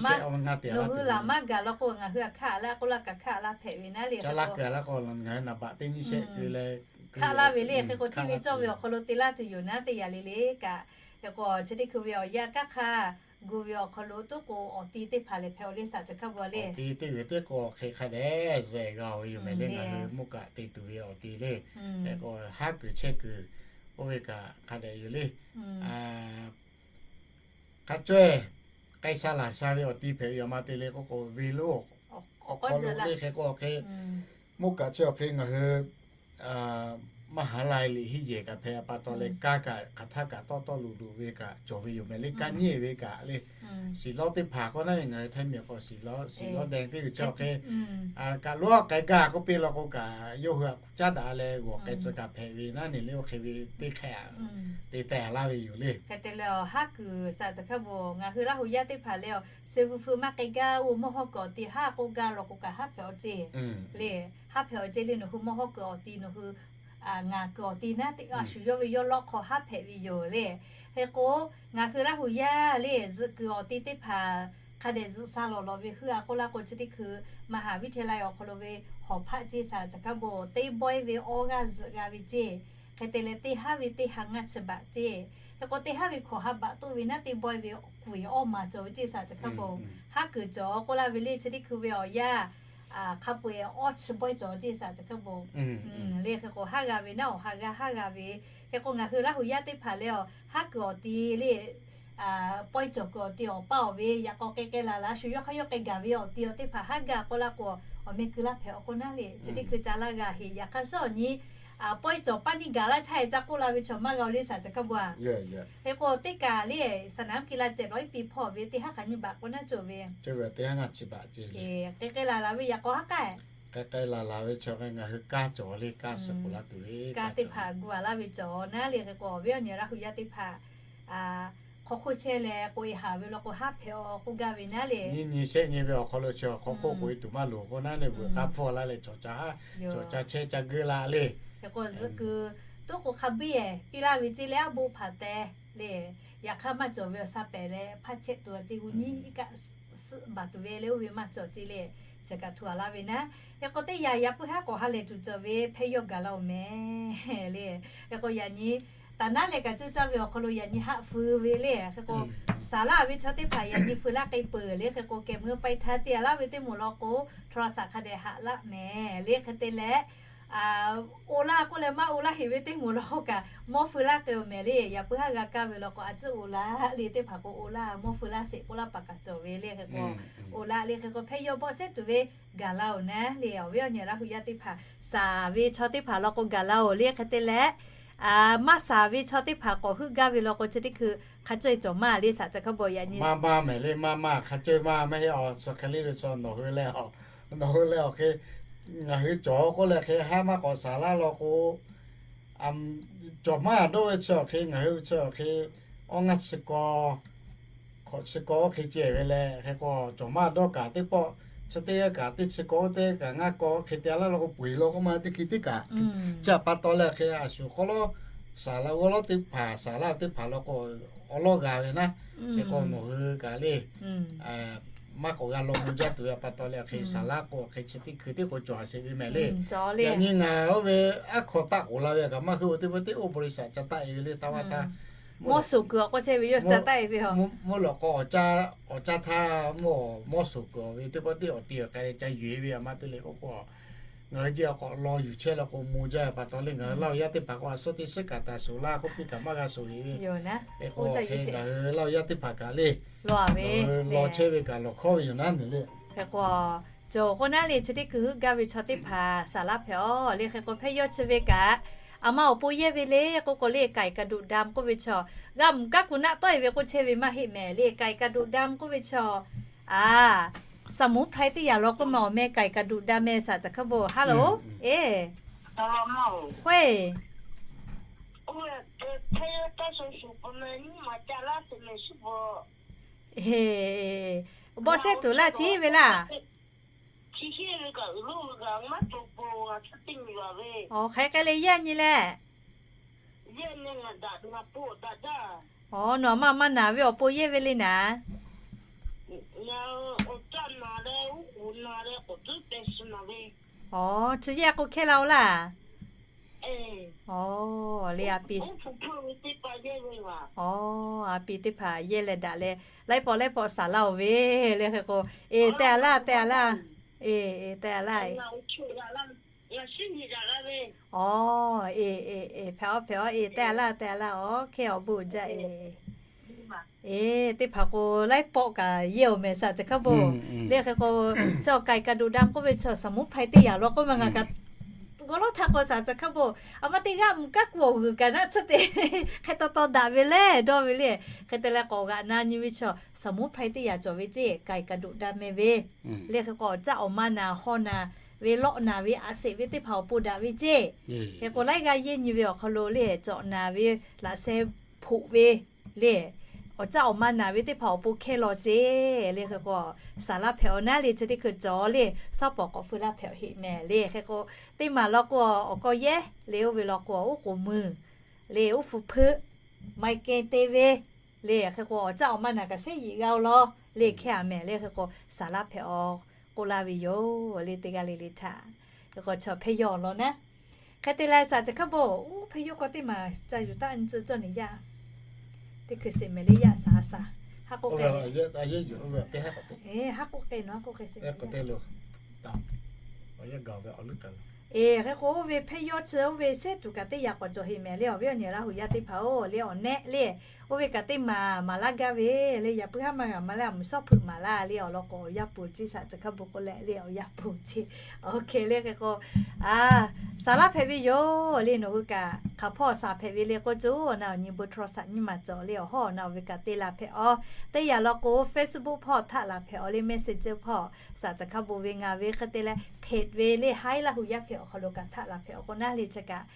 maˇ gaˬ law k'o ngaˬ hui a hkaˆ laˇ k'oˆ laˇ kaꞈ hkaˆ laˇ hpehꞈ ve naˉ le. Ca laˇ keu a laˇ k'o ngaˬ hui naˍ baꞈ teˇ nyiˇ shehˆ keu leh hkaˆ laˇ ve le. Hk'e k'o hteˇ ve cawˇ ve awˬ hk'aw lo te laˇ tuˬ yoˬ naˉ teˇ yaꞈ le le kaꞈ, hk'e k'o chi teˇ hkui ve awˬ yanˇ kanˉ hk'aˇ gu ve awˬ hk'aw lo toˉ k'o awˬ ti teˇ hpaˍ lehˬ hpehꞈ-oˬ le saˍ caˬ hkaˇ bon le. Awˬ ti teˇ g'uiˬ teˇ k'o hk'e hk'a dehꞈ zehˬ g'a-oˬ ve yoˬ mehˍ le. Ngaˬ hui mvuhˇ kaꞈ te tuˬ ve awˬ ti le. Hk'e k'o haˉ kuiˬ chehˇ kuiˬ oˇ ve kaꞈ hk'a dehꞈ yoˬ le. Hk'a cawehˇ k'ai sha laˬ sha ve awˬ ti hpehꞈ ve yoˬ. A ma te le k'oˆ k'o ve lo awˬ hk'aw lo le. Hk'e k'o hk'e mvuhˇ kaꞈ chi awˬ hk'e ngaˬ hui maˇ haˍ lai liꞈ hiˉ yehˬ kaꞈ hpehꞈ a pa taw leh kaˇ kaꞈ hk'aˬ htaˇ kaꞈ tawˇ tawˇ luˬ luˬ ve kaꞈ cawˬ ve yoˬ mehˍ le. Kaˇ nyi ve kaꞈ le, siˍ lawˇ teˇ hpaˍ k'oˆ naˉ ve ngaˬ hui Htaiˇ miˬ k'o siˍ lawˇ, siˍ lawˇ deh teˇ g'uiˬ chi awˬ hk'e kaꞈ loˉ k'ai gaˇ k'oˆ piˇ law k'o kaꞈ yawˇ hui htaꞈ caˉ daꞈ leh g'awˬ k'ai tcuh kaꞈ hpehꞈ ve naˉ ne le oˇ hk'e ve teˇ hk'e te teh laˇ ve yoˬ le. Hk'e te leh awˬ haˉ kuiˬ saˍ caˬ hkaˇ bon ngaˬ hui Laˇ hu yaˇ teˇ hpaˍ leh awˬ chi vu feu maˇ k'ai gaˇ oˇ mawˇ hawˇ kuiˬ awˬ ti haˉ k'oˆ gaˇ law k'o kaꞈ haˉ hpehꞈ awˬ ceˇ le. Haˉ hpehꞈ awˬ ceˇ le. Nawˬ hui mawˇ hawˇ kuiˬ awˬ ti nawˬ hui ngaˬ kuiˬ awˬ ti naˉ te a shu yawˇ ve yawˇ lawˇ hk'aw haˉ hpehꞈ ve yoˬ le. Hk'e k'o ngaˬ hui Laˇ hu yaˇ le zuhꞈ kuiˬ awˬ ti teˇ hpaˍ hk'a dehꞈ zuhꞈ sha lawˬ lawˬ ve heuˆ a k'oˆ laˇ k'o chi teˇ hkui มหาวิทยาลัย awˬ hk'aw lo ve hawˬ hpaˆ ceˇ saˍ caˬ hkaˇ bon teˇ bawehˇ ve awˇ g'aˇ zuhꞈ g'a ve ceˇ. Hk'e te leh teˇ haˉ ve teˇ ha ngaˇ chi baꞈ ceˇ. Hk'e k'o teˇ haˉ ve hkawꞈ ha baꞈ toˆ ve naˉ teˇ bawehˇ ve kuˬ awˇ maˍ cawˬ ve ceˇ saˍ caˬ hkaˇ bon haˉ kuiˬ cawˬ k'oˆ laˇ ve le. Chi teˇ hkui ve awˬ yanˇ hk'a peu-eˬ awˇ chi bawehˇ cawˬ ceˇ saˍ caˬ hkaˇ bon le. Hk'e k'o haˉ g'a ve naˉ awˬ ha g'a haˉ g'a ve. Hk'e k'o ngaˬ hui Laˇ hu yaˇ teˇ hpaˍ leh awˬ haˉ kuiˬ awˬ ti le pawehˇ cawˬ kuiˬ awˬ ti awˬ paˇ awˬ ve yaꞈ k'aw k'ai k'ai laˬ laˬ a shu yawˇ hk'aˇ yawˇ k'ai gaˬ ve awˬ ti awˬ teˇ hpaˍ haˉ g'a k'oˆ laˇ k'o awˬ meh keu laˇ hpehꞈ awˬ k'oˆ naˉ le. Chi teˇ hkui ca laˇ g'a heˍ. Yaꞈ hk'aˇ suhˉ awˬ nyi pawehˇ cawˬ paˇ niˇ gaˬ laˇ htaˇ ca k'oˆ la ve chaw maˇ g'a-oˬ le saˍ caˬ hkaˇ bon a. Hk'e k'o teˇ kaˬ le saˍ naˍ mvuhˇ ki la cehˬ lawˬ iˉ pi hpawˇ ve teˇ haˉ k'aꞈ nyi baꞈ k'oˆ naˉ cawˬ ve k'ai k'ai laˬ laˬ ve yaꞈ k'aw haˉ k'ai k'ai k'ai laˬ laˬ ve chaw ngaˬ hui kaˇ cawˬ le. Kaˇ suh k'oˆ laˇ tuˬ ve kaˇ teˇ hpaˍ gu a laˇ ve cawˬ naˉ le. Hk'e k'o awˬ viˉ awˬ nyi Laˇ hu yaˇ teˇ hpaˍ hk'aw hk'oˆ chehˇ leh k'oꞈ e haˍ ve law k'o haˉ hpehꞈ-aw k'oˆ gaˇ ve naˉ le. Nyiˇ nyi shehˆ nyi ve awˬ hk'aw lo chi hk'aw hk'oˆ k'oꞈ e tuˬ maˇ loˍ k'oˆ naˉ le. Veuꞈ k'aˇ hpfuhˇ laˇ leh cawˬ ca haˉ cawˬ ca chehˇ ca geuˆ la le. Hk'e k'o zuhꞈ kuiˬ toˉ k'o hk'a biˇ piˇ laˇ ve ceˇ leh aˉ boˆ hpaˍ teh le. Yaꞈ hk'aˇ maˇ cawˬ ve awˬ sha pehˍ leh hpaˇ chehˆ tuˬ a ceˇ g'uˇ nyiˇ iˉ kaˆ suhˆ baˬ tuˬ ve le oˇ ve maˇ cawˬ ceˇ le. Chi kaꞈ htu a laˇ ve naˉ. Hk'e k'o teˇ yanˇ yaꞈ puiˉ haˉ k'awꞈ ha lehˬ tuˬ cawˬ ve hpehˇ yawˇ gaˬ la-oˬ mehˍ le. Hk'e k'o yaꞈ nyi taˍ naˉ leh kaꞈ cuˇ caˇ ve awˬ hk'aw lo yaꞈ nyi haˆ feu ve le. Hk'e k'o saˍ laˇ ve chaw teˇ hpaˍ yaꞈ nyi feu laˇ k'ai peuˬ le. Hk'e k'o kehˬ meuˇ pai htaˇ te a laˇ ve teˇ moˍ law k'o โทรศัพท์ hk'a dehꞈ haꞈ laˇ mehˍ le. Hk'e te leh oˇ laˇ k'oˆ leh maˇ oˇ laˇ heˍ ve teˇ moˍ law k'o kaꞈ mawˇ feu laˇ k'ai-oˬ mehˍ le. Yaꞈ puiˉ haˉ g'a kaˇ ve law k'o a tcuhˉ oˇ laˇ le. Teˇ hpaˍ k'o oˇ laˇ mawˇ feu laˇ sheˍ k'oˆ laˇ paˍ kaꞈ cawˬ ve le. Hk'e k'o oˇ laˇ le. Hk'e k'o hpehˇ yawˇ bawˆ sehˉ tuˬ ve gaˬ la-oˬ naˉ le. Awˬ viˉ awˬ nyi Laˇ hu yaˇ teˇ hpaˍ shaˍ ve chaw teˇ hpaˍ law k'o gaˬ la-oˬ le. Hk'e te leh maˇ shaˍ ve chaw teˇ hpaˍ k'awꞈ heuˆ gaˇ ve law k'o chi teˇ hkui hk'a cawehˇ cawˬ maˇ le. Saˍ caˬ hkaˇ bon yaꞈ nyi maˇ maˇ mehˍ le. Maˇ maˇ hk'a cawehˇ maˇ maˇ heˆ. Awˬ suhˍ hk'e le ve chaw nawˬ hui leh nawˬ hui leh awˬ hk'e ngaˬ hui cawˬ k'oˆ leh hk'e haˉ maˇ k'awꞈ shaˍ laˇ law k'o cawˬ maˇ dawˇ ve chi awˬ hk'e ngaˬ hui chi awˬ hk'e awˇ ngaˇ chi kaw, hk'awꞈ chi kaw oˇ hk'e ceh ve leh, hk'e k'o cawˬ maˇ dawˇ kaꞈ teˇ pawˆ chi teˇ g'aˇ kaꞈ teˇ chi kaw oˇ teˇ g'aˇ kaꞈ ngaˇ kaw hk'e te a laˇ law k'o peu eˬ law k'oˆ ma teˇ hkui teˇ kaꞈ, chi pa taw leh hk'e a shuˍ hk'aw lawˉ saˍ laꞈ g'awˇ lawˉ teˇ hpaˍ saˍ laꞈ teˇ hpaˍ law k'o awˬ lawˉ g'a ve naˉ, hk'e k'o nawˬ hui kaꞈ le maˇ k'awꞈ g'a law mvuh jaˇ tuˬ ve pa taw leh hk'e saˍ laꞈ k'o hk'e chi teˇ hkui teˇ k'o cawˬ a sheˍ ve mehˍ le. Yaꞈ nyi ngaˬ oˇ ve aˉ hkaw taˆ k'oˍ la ve kaꞈ maˇ hui oˬ teˇ pawˆ teˇ oˇ บริษัท ca taˆ e ve le taˇ vaˇ htaˇ, mawˇ shoˍ kuiˬ awˬ k'o chehˇ ve yoˬ ca taˆ e ve a, mawˇ lawꞈ k'aw awˬ caˇ htaˇ mawˇ mawˇ shoˍ kuiˬ awˬ ve teˇ pawˆ teˇ awˬ ti awˬ k'ai leh ca yuˬ e ve a ma te le k'oˆ k'o, ngaˬ hui jehˇ a k'awꞈ law yuˬ chehˇ la k'o mvuh jaˇ pa taw le ngaˬ hui Laˇ huˍ yaˇ teˇ hpaˍ k'o a suhˉ teˇ suhˉ kaꞈ taˍ shoˍ laˇ k'oˆ piˇ kaꞈ maˇ g'a shoˍ e ve, hk'e k'o ngaˬ hui Laˇ huˍ yaˇ teˇ hpaˍ kaꞈ le, law chehˇ ve kaꞈ lawˬ hkawˉ ve yoˬ naˉ nyi le. Hk'e k'o, cawˬ k'o naˉ le chi teˇ hkui heuˆ gaˇ ve chaw teˇ hpaˍ saˍ laꞈ hpehꞈ a le hk'e k'o hpehˇ yawˇ chi ve kaꞈ, a ma awˬ pon yehˇ ve le k'oˆ k'o le ไก่กระดูกดำ k'oˆ ve chaw, g'a mvuhˬ kaˉ kuˬ naˆ tawˆ e ve k'oˆ chehˇ ve maˇ heˆ mehˍ le ไก่กระดูกดำ k'oˆ ve chaw, a, สมุนไพร teˇ yaˬ law k'oˆ ma awˬ meh ไก่กระดูกดำ meh saˍ caˬ hkaˇ bon ha lo, e, hoˆ e, bawˆ sehˉ tuˬ laˇ chi ve laˇ. Awˬ hk'e k'ai leh yehˇ nyi leh, awˬ nawˬ maˇ maˇ naˬ ve awˬ pon yehˇ ve le naˍ. Awˬ chi yehˇ k'o hkehˇ la oˬ laˇ. Awˬ le a pi, awˬ a pi teˇ hpaˍ yehˇ leh daꞈ leh laiˉ pawˆ laiˉ pawˆ saˍ laˇ oˬ ve le hk'e k'o, e te a laˇ te a laˇ, e, e te a laˇ. Awˬ, e, e, hpehꞈ awˬ hpehꞈ awˬ e te a laˇ te a laˇ awˬ hkehˇ awˬ bon jaˇ e. E, teˇ hpaˍ k'o laiˉ pawˆ kaꞈ yehˇ oˬ mehˍ saˍ caˬ hkaˇ bon le hk'e k'o, chi awˬ ไก่กระดูกดำ k'oˆ ve chaw สมุนไพร teˇ yaˬ law k'oˆ ma ngaˬ kaꞈ g'aw lawˉ htaˇ k'o saˍ caˬ hkaˇ bon a ma teˇ g'aˇ mvuhˬ kaˉ kuˬ awˬ g'uiˬ kaꞈ naˆ tsuhˇ te hk'e taw taw daꞈ ve le dawˇ ve le. Hk'e te leh k'awꞈ g'aꞈ na nyi ve chaw สมุนไพร teˇ yaˬ cawˬ ve ceˇ ไก่กระดูกดำ meh ve le hk'e k'o awˬ caˆ awˬ ma naˬ haw naˬ ve lawˆ naˬ ve aꞈ seˍ ve teˇ hpaˍ awˬ pon daꞈ ve ceˇ. Hk'e k'o laiˉ g'aˇ yehˇ nyi ve awˬ hk'aw lo le cawꞈ naˬ ve laꞈ sheh hpoꞈ ve le, awˬ caˆ awˬ ma naˬ ve teˇ hpaˍ awˬ pon hkehˇ law ceˇ le hk'e k'o, saˍ laˇ hpehꞈ awˬ naˉ le chi teˇ hkui cawˬ le, shawˉ pawˍ k'awꞈ feu laˇ hpehꞈ awˬ heˆ mehˍ le hk'e k'o, teˇ maˬ law k'o awˬ k'aw yehˇ le oˇ ve law k'o oˉ k'oˍ mui le oˉ hpu hpeuˆ, ไมเกรน te ve le hk'e k'o awˬ caˆ awˬ ma naˬ kaꞈ shehˉ yiꞈ g'a oˬ law le hkehˇ a mehˍ le hk'e k'o, saˍ laˇ hpehꞈ awˬ k'oˆ laˇ ve yoˬ le teˇ g'aˇ le le htaꞈ. Hk'e k'o chaw hpehˇ yawˇ awˬ lawn naˉ. Hk'e te leh saˍ caˬ hkaˇ bon, oˇ hpehˇ yawˇ k'aw teˇ maˬ ca yuˬ taˆ nyi tcuh cawˇ nehˬ yaˇ. Teˇ hkui sheˍ mehˍ le yaˇ saˍ saˍ. Haˉ k'oˆ k'ai, haˉ k'oˆ k'ai nawˬ haˉ k'oˆ k'ai sheˍ. Eˬ, hk'e k'o oˇ ve hpehˇ yawˇ chi oˇ ve sehˉ tuˬ kaꞈ teˇ yaꞈ k'awꞈ cawˬ heˆ mehˍ le awˬ viˉ awˬ nyi Laˇ huˍ yaˇ teˇ hpaˍ-oˬ le awˬ nehˆ le. Oˇ ve kaꞈ teˇ maˬ maˍ laˇ gaˇ ve le, yaꞈ puiˉ haˉ maˇ g'a maˍ le, a mvuhˬ shawˉ hpeuꞈ maˍ laˇ le awˬ lawn k'o awˬ yanˇ peuˬ ceˇ saˍ caˬ hkaˇ bon k'oˆ leh le awˬ yanˇ peuˬ ceˇ. Oˇ hk'e le hk'e k'o, a, saˍ laˇ hpehꞈ ve yoˬ le nawˬ hui kaꞈ hk'aˬ hpawˇ saˍ hpehꞈ ve le k'oˆ coˬ na awˬ nyi bon htaw saˍ nyiˇ maˬ cawˬ le awˬ hawˉ na oˇ ve kaꞈ te laˬ hpehꞈ awˬ. Teˇ yaꞈ law k'o Facebook hpawˇ htaꞈ laˬ hpehꞈ awˬ le Messenger hpawˇ saˍ caˬ hkaˇ bon ve ngaˬ ve hk'e te leh hpehꞈ ve le haiˉ Laˇ huˍ yaˇ hpehꞈ awˬ hk'aw lo kaꞈ htaꞈ laˬ hpehꞈ awˬ k'o naˉ le chi kaꞈ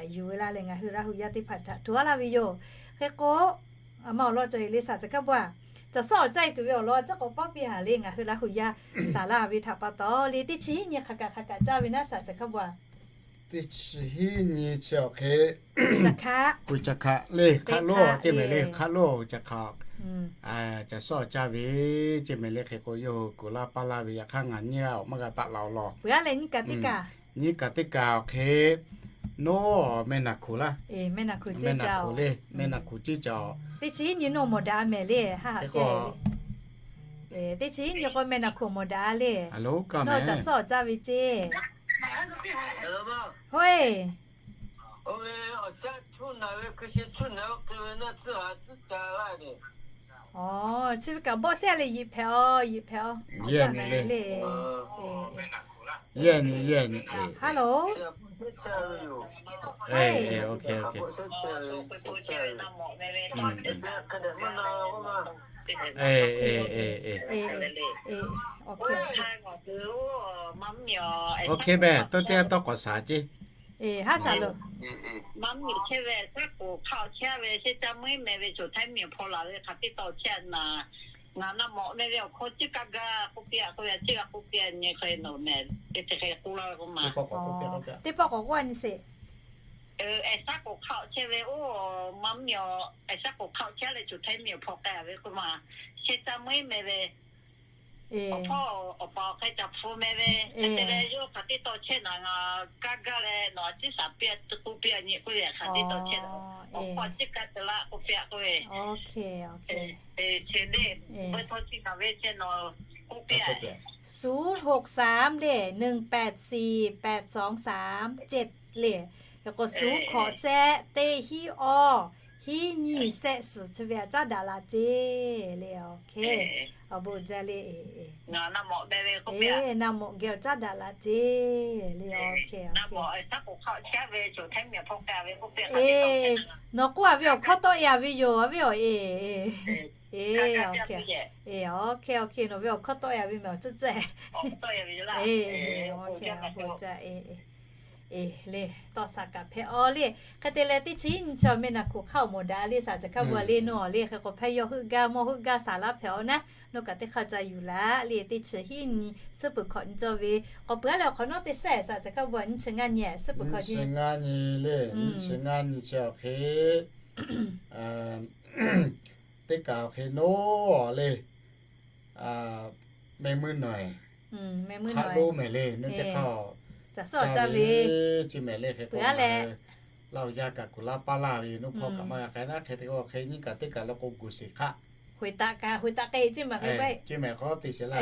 yuˬ ve laˇ leh ngaˬ hui Laˇ huˍ yaˇ teˇ hpaˍ htaꞈ hto a laˇ ve yoˬ. Hk'e k'o, a ma awˬ lawn cawˬ heˆ le saˍ caˬ hkaˇ bon a, caˬ sawˉ awˬ caˇ e tuˬ ve awˬ lawn a ciˉ k'awꞈ paˉ piˇ haˍ le ngaˬ hui Laˇ huˍ yaˇ saˍ laˇ ve htaꞈ pa taw le teˇ chi hiˉ nyi hk'aˬ kaꞈ hk'aˬ kaꞈ caˇ ve naˉ saˍ caˬ hkaˇ bon a. Teˇ chi hiˉ nyi chi awˬ hk'e, caˬ hkaꞈ, kuˬ caˬ hkaꞈ le hk'aˆ lo ceˇ mehˍ le hk'aˆ lo caˬ hkaꞈ, caˬ sawˉ awˬ caˇ ve ceˇ mehˍ le hk'e k'o yawˇ hui kuˬ laˇ paˇ laˇ ve yaꞈ hk'aˇ ngaˬ nyiˇ g'aˇ awˬ maˇ g'a taˆ la awˬ lawn. Peuˬ a leh nyiˇ kaꞈ teˇ kaꞈ, nyiˇ kaꞈ teˇ kaꞈ awˬ hk'e, nawˬ meh naˬ hkuˬ laˇ, meh naˬ hkuˬ ceˇ caˇ le, meh naˬ hkuˬ ceˇ caˇ. Teˇ chi hiˉ nyi nawˬ mawˬ daꞈ a mehˍ le ha. Teˇ chi hiˉ nyi k'o meh naˬ hkuˬ mawˬ daꞈ a le. Nawˬ caˬ sawˉ awˬ caˇ ve ceˇ. Hoˆ e. Awˬ, chi ve kaꞈ bawˆ sehˉ le yiꞈ hpehꞈ aˬ, yiꞈ hpehꞈ aˬ. Yehˇ nyi le. Yehˇ nyi, yehˇ nyi. Hello. OK mehˍ, to teˇ g'aˇ tawˇ k'awꞈ shaˍ ceˇ. Eˬ, haˉ shaˍ lo. Maˇ mvuhˇ miˬ chehˇ ve shaˉ k'oˍ hk'aˆ chehˇ ve shehˆ caˇ meuˉ meh ve coˬ htaiˉ miˬ awˬ hpawˇ laˬ ve hk'aˬ teˇ taw chehˇ na. Ngaˬ naˆ mawꞈ meh ve awˬ hkawˇ ciˉ kaˇ gaˇ k'oˆ piˇ a k'oˆ ve, ciˉ g'a k'oˆ piˇ a nyi hk'e nawˬ meh, te te hk'e k'oˆ laˇ ve k'oˆ ma. Teˇ pawˆ k'awꞈ k'oˆ a nyi sheˍ. Shaˉ k'oˍ hk'aˆ chehˇ ve oˇ, maˇ mvuhˇ miˬ a, shaˉ k'oˍ hk'aˆ chehˇ leh coˬ htaiˉ miˬ awˬ hpawˇ k'ai ve k'oˆ ma. Shehˆ caˇ meuˉ meh ve awˬ hpawˇ awˬ pa awˬ hk'e caˬ hpu meh ve, te leh yawˇ hk'aˬ teˇ taw chehˇ na ngaˬ kaˇ gaˇ leh nawˬ a ciˉ shaˍ piˇ a k'oˆ piˇ a nyi k'oˆ ve, hk'aˬ teˇ taw chehˇ na awˬ hpawˇ ciˉ kaˇ te laˇ k'oˆ piˇ a k'oˆ ve. Chi deˇ, beuꞈ htawˇ chi hk'aˬ ve chehˇ nawˬ k'oˆ piˇ a. ศูนย์หกสาม le, หนึ่งแปดสี่ แปดสองสามเจ็ด le. Hk'e k'o suˉ hkawꞈ shehˆ teˇ hiˉ awˇ hiˉ nyiˇ shehˆ suhˍ chi ve a caˉ daꞈ laꞈ ceˇ le. Awˬ hk'e, awˬ bon jaˇ le. Naˆ mawꞈ geh awˬ caˉ daꞈ laꞈ ceˇ le. Awˬ hk'e, nawˬ k'oˆ a ve awˬ hkawˇ tawˆ e a ve yoˬ, a ve awˬ e. Awˬ hk'e, awˬ hk'e nawˬ ve awˬ hkawˇ tawˆ e a ve meh awˬ tcuhˉ tcuhˉ. Awˬ hk'e, awˬ hk'e, awˬ bon jaˇ e. E le, tawˇ sha kaꞈ hpehꞈ aw le. Hk'e te leh teˇ chi hiˉ nyi chi awˬ meh naˬ hkuˬ hk'aˆ awˬ mawˬ daꞈ le, shaˍ caˬ hk'a bu a le nawˬ le. Hk'e k'o hpehˇ yawˇ heuˆ gaˇ mawˇ heuˆ gaˇ shaˍ laˇ hpehꞈ aw naˉ, nawˬ kaꞈ teˇ hk'aˇ ca yuˬ laꞈ le. Teˇ chi hiˉ nyi suhˉ peuˬ hkawꞈ nyi cawˇ ve k'awꞈ peuˬ a leh awˬ hk'awꞈ nawˉ teˇ sehˉ shaˍ caˬ hk'a bu a nyi chi ngaˇ nyi suhˉ peuˬ hkawꞈ nyi ngaˇ nyi le, nyi chi ngaˇ nyi chi awˬ hk'e teˇ kaˬ awˬ hk'e nawˉ le, meh meuˇ nawˬ e, hk'aˆ lonˉ mehˍ le, nuˇ teˇ hk'aˇ caˬ suhˉ awˬ caˇ ve, chi mehˍ le. Hk'e k'o, Laˇ huˍ yaˇ kaꞈ kuˬ laˇ paˇ laˇ ve, nuˇ hpawˇ kaꞈ maˇ g'a k'ai naˉ. Hk'e te k'o, hk'e nyiˇ kaˬ teˇ kaˬ lo k'o guˬ shiˍ hk'aˆ, hoꞈ taꞈ kaꞈ hoꞈ taꞈ k'e, chi mehˍ k'o teˇ shiˍ laˇ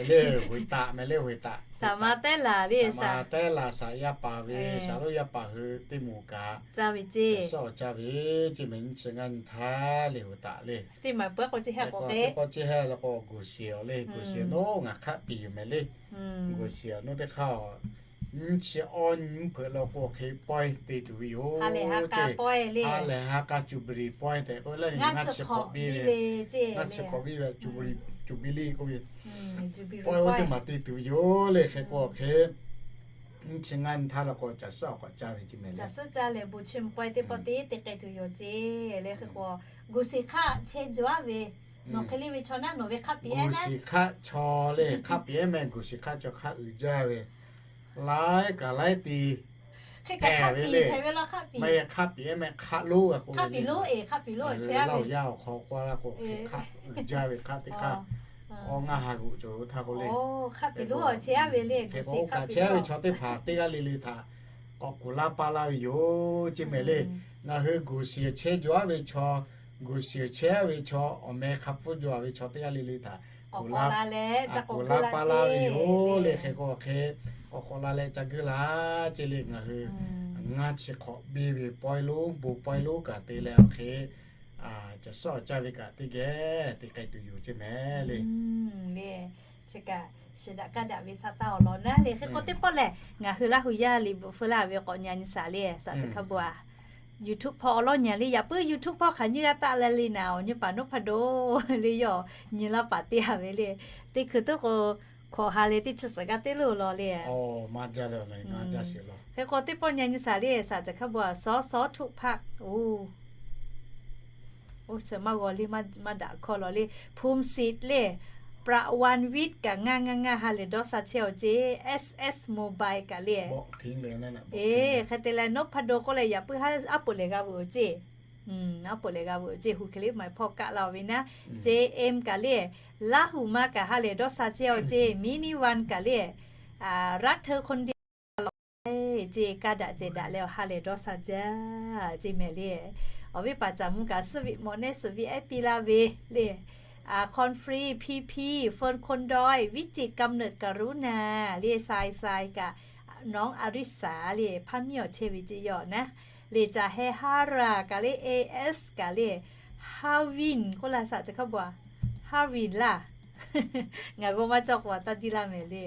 le, hoꞈ taꞈ mehˍ le, hoꞈ taꞈ, saˍ ma tehˉ laˬ le, saˍ ma tehˉ laˬ, saˍ yaˇ paˍ ve, saˍ lonˉ yaˇ paˍ hui teˇ moˍ kaꞈ caˇ ve ceˇ, suhˉ awˬ caˇ ve, chi mehˍ nyi chi ngaˇ nyi htaˇ le hoꞈ taꞈ le. Teˇ pawˆ chi heh k'o, teˇ pawˆ chi heh la k'o guˬ shiˍ awˬ le, guˬ shiˍ nawˉ ngaˬ hk'aˆ piˍ yoˬ mehˍ le. Guˬ shiˍ awˬ nuˇ teˇ hk'aˇ, nyiˇ chi awˇ nyi hpeuꞈ la k'o hk'e pawehˇ te tuˬ ve yoˬ. Ha lehˬ ha k'a cuˬ bvuhˬ liꞈ pawehˇ tehꞈ k'oˆ leh ngaˇ chi hk'awꞈ biˇ ve, ngaˇ chi hk'awꞈ biˇ ve cuˬ bvuhˬ liꞈ k'oˆ ve, pawehˇ oˇ teˇ maˬ te tuˬ ve yoˬ le. Hk'e k'o hk'e nyiˇ chi ngaˇ nyi htaˇ la k'o caˬ suhˉ awˬ k'awꞈ caˇ ve, chi mehˍ le. Caˬ suhˉ caˇ lehˬ bon chi mvuhˇ pawehˇ teˇ pawˆ te te k'ai tuˬ yoˬ ceˇ le. Hk'e k'o guˬ shiˍ hk'aˆ chehˇ jaw a ve, nawˬ hk'e le ve chaw naˉ nawˬ ve hk'aˆ piˍ ehˉ naˉ, guˬ shiˍ hk'aˆ chaw le, hk'aˆ piˍ ehˉ meh guˬ shiˍ hk'aˆ chaw hk'aˆ uiˍ jaˇ ve, laiˉ kaꞈ laiˉ ti hk'e hpehꞈ ve le. Maˇ heˆ hk'aˆ piˍ ehˉ meh hk'aˆ lonˉ g'a k'oˆ ve le. Laˇ huˍ yaˇ awˬ hk'aw k'oˆ la k'o hk'e hk'aˆ uiˍ jaˇ ve hk'aˆ teˇ hk'aˆ, awˬ ngaˇ ha g'uꞈ cawˬ ve htaˇ k'oˆ le. Hk'e k'o oˇ kaꞈ chehˇ ve le, guˬ shiˍ hk'aˆ piˍ lo awˬ chehˇ ve chaw teˇ hpaˍ teˇ g'aˇ le le htaꞈ k'awꞈ kuˬ laˇ paˇ laˇ ve yoˬ, chi mehˍ le. Ngaˬ hui guˬ shiˍ chehˇ jaw a ve chaw, guˬ shiˍ chehˇ ve chaw, awˬ meh hk'a pfuhˇ jaw a ve chaw teˇ g'aˇ le le htaꞈ kuˬ laˇ, kuˬ laˇ paˇ laˇ ve yoˬ le. Hk'e k'o hk'e k'awꞈ k'awꞈ la leh ca guˇ laˇ ceˇ le. Ngaˬ hui ngaˇ chi hk'awꞈ biˇ ve pawehˇ lonˉ, bon pawehˇ lonˉ kaꞈ te leh awˬ hk'e caˬ suhˉ awˬ caˇ ve kaꞈ teˇ geh te k'ai tuˬ yoˬ, chi mehˍ le. Le, chi kaꞈ shiˍ daꞈ kaˇ daꞈ ve shaˍ taˇ awˬ lawn naˉ le. Hk'e k'o teˇ pawˆ lehˬ ngaˬ hui Laˇ huˍ yaˇ liꞈ bvuhꞈ feu laˇ ve k'awꞈ nyi a nyi shaˍ le, shaˍ caˬ hk'a bu a. YouTube hpawˇ awˬ lawˉ nyi le, yaꞈ puiˉ YouTube hpawˇ hk'aˬ nyi g'a taˆ leh le naˍ, awˬ nyi paˍ Nuˇ Hpa Do le, yawˇ nyi laˇ paˍ teˇ ha ve le. Teˇ hkui tuˉ k'o hkawꞈ ha leh teˇ chi suhˍ g'aˇ teˇ lo law le. Hk'e k'o teˇ pawˆ nyi a nyi shaˍ le, shaˍ caˬ hk'a bu a, สส. สส. ทุกภาค Oˇ, oˇ, chi maˇ g'aw le, maˇ daꞈ hkawˇ law le. ภูมิสิทธิ์ le, ประวันวิทย์ kaꞈ ngaˇ ngaˇ ngaˇ ha lehˬ dawˇ sha chehˇ awˬ ceˇ, SS Mobile kaꞈ le. Eˬ, hk'e te leh Nuˇ Hpa Do k'oˆ leh yaꞈ puiˉ haˉ aˉ poꞈ lehˬ g'a veuꞈ awˬ ceˇ. Aˉ poꞈ lehˬ g'a veuꞈ awˬ ceˇ, hu hk'e le maˍ hpawˇ kaˆ la ve naˉ. JM kaꞈ le, Laˇ huˍ ma kaꞈ ha lehˬ dawˇ sha chehˇ awˬ ceˇ, Mini One kaꞈ le, รักเธอคนเดียว ceˇ kaˇ daꞈ cehˬ daꞈ leh awˬ ha lehˬ dawˇ sha jaˇ ceˇ mehˍ le. Awˬ viˉ paˍ caˍ mvuh kaꞈ suhˉ viꞈ mawꞈ nehˉ suhˍ viꞈ ehˉ piˇ laˇ ve le. คอนฟรี พีพี เฟิร์น คนดอย วิจิตร กำเนิด กรุณา le, ทราย ทราย kaꞈ น้อง อริสา le, hpaˇ miˇ awˬ chehˇ ve ceˇ yawˇ naˉ. Le, caˬ heh ฮารา kaꞈ le, AS kaꞈ le, ฮาวิน k'oˆ laˇ shaˍ caˬ hk'a bu a, ฮาวิน laˇ. Ngaˬ g'aw maˇ cawˇ k'o a taˇ diˇ laˇ mehˍ le.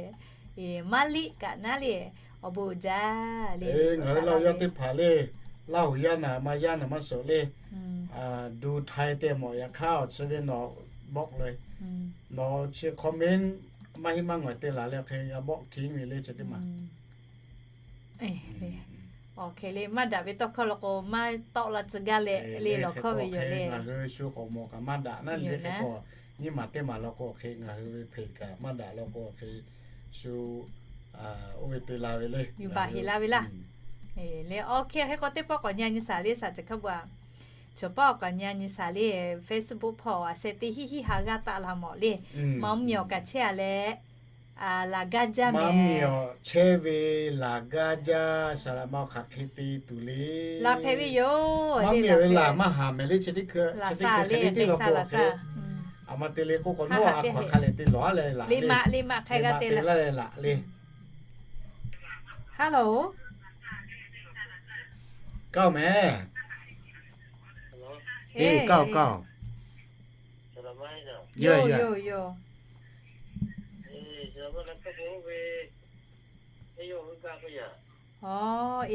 Maˇ liˆ kaꞈ naˉ le, awˬ bon jaˇ le. Ngaˬ hui Laˇ huˍ yaˇ teˇ hpaˍ le, Laˇ huˍ yaˇ naˍ ma yaˇ naˍ maˇ shawˍ le. ดูไทย tehꞈ mawˬ yaꞈ hk'aˇ awˬ chi ve nawˬ บล็อก le. Nawˬ chi comment maˇ heˆ maˇ ngawˬ te laˬ leh hk'e g'a บล็อก ทิ้ง ve le chi teˇ maˬ. Awˬ hk'e le, maˇ daꞈ ve tawˇ hkawˇ law k'o, maˇ tawˆ la tcuh gaˇ leh le lawˬ hkawˇ ve yoˬ le. Ngaˬ hui shu k'awꞈ mawˬ kaꞈ maˇ daꞈ naˉ le, hk'e k'o nyiˇ maˬ teˇ maˬ law k'o hk'e, ngaˬ hui ve hpeꞈ kaꞈ maˇ daꞈ law k'o hk'e, shu oˇ ve te la ve le, yuˬ baˬ heˍ la ve laˇ. Le, awˬ hk'e hk'e k'o teˇ pawˆ k'awꞈ nyi nyi shaˍ le, shaˍ ceˬ hkaˇ bvuhꞈ. Chaw pawˆ k'awꞈ nyi nyi shaˍ le, Facebook hpawˇ a sheh teˇ hiˉ hiˉ ha g'aˇ taˆ la mawˬ le. Maˇ mvuhˇ miˬ awˬ kaꞈ chehˇ a leh, laˬ gaˇ jaˇ mehˍ. Maˇ mvuhˇ miˬ awˬ chehˇ ve laˬ gaˇ jaˇ, saˍlaꞈ ma awˬ hk'aˬ hk'e te tuˬ le. Laˬ hpehꞈ ve yoˬ. Maˇ mvuhˇ miˬ ve laˬ maˇ haˍ mehˍ le, chi teˇ hkui chi teˇ hkui hk'e le te law k'o hk'e, a ma te le k'oˆ k'o, nawˬ a hk'aˬ hk'a leh te lawˬ a leh laˬ le. Maˇ te laˇ leh laˬ le. Hello. Kaˇ mehˍ. Eˬ, kaˇ kaˇ. Yoˬ, yoˬ, yoˬ. Eˬ,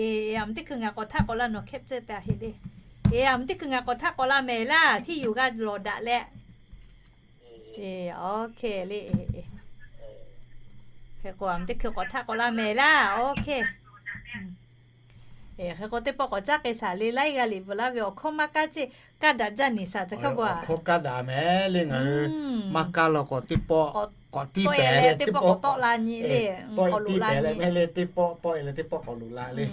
eˬ, a mvuhˇ teˇ hkui ngaˬ k'awꞈ htaˆ k'awꞈ la nawˬ hkehˉ pcuhˇ te a heˆ le. Eˬ, a mvuhˇ teˇ hkui ngaˬ k'awꞈ htaˆ k'awꞈ la mehˍ laˇ, hteˇ yuˬ g'a lawˬ daꞈ leh. Eˬ, awˬ hk'e le. Hk'e k'o a mvuhˇ teˇ hkui k'awꞈ htaˆ k'awꞈ la mehˍ laˇ, awˬ hk'e. Hk'e k'o teˇ pawˆ k'awꞈ caˉ k'ai shaˍ le, laiˉ g'aˇ liꞈ bvuhꞈ laˇ ve awˬ hkawˇ maˇ kaˇ ceˇ, kaˇ daꞈ jaˇ neˍ shaˍ ceˬ hkaˇ bvuhꞈ. Awˬ hkawˇ kaˇ daꞈ mehˍ le, ngaˬ hui maˇ kaˇ law k'awꞈ teˇ pawˆ k'awꞈ tiˇ pehˍ leh teˇ pawˆ k'awꞈ tawˆ la nyi le, k'awꞈ loꞈ la nyi le, teˇ pawˆ tawˆ e leh teˇ pawˆ k'awꞈ loꞈ la le.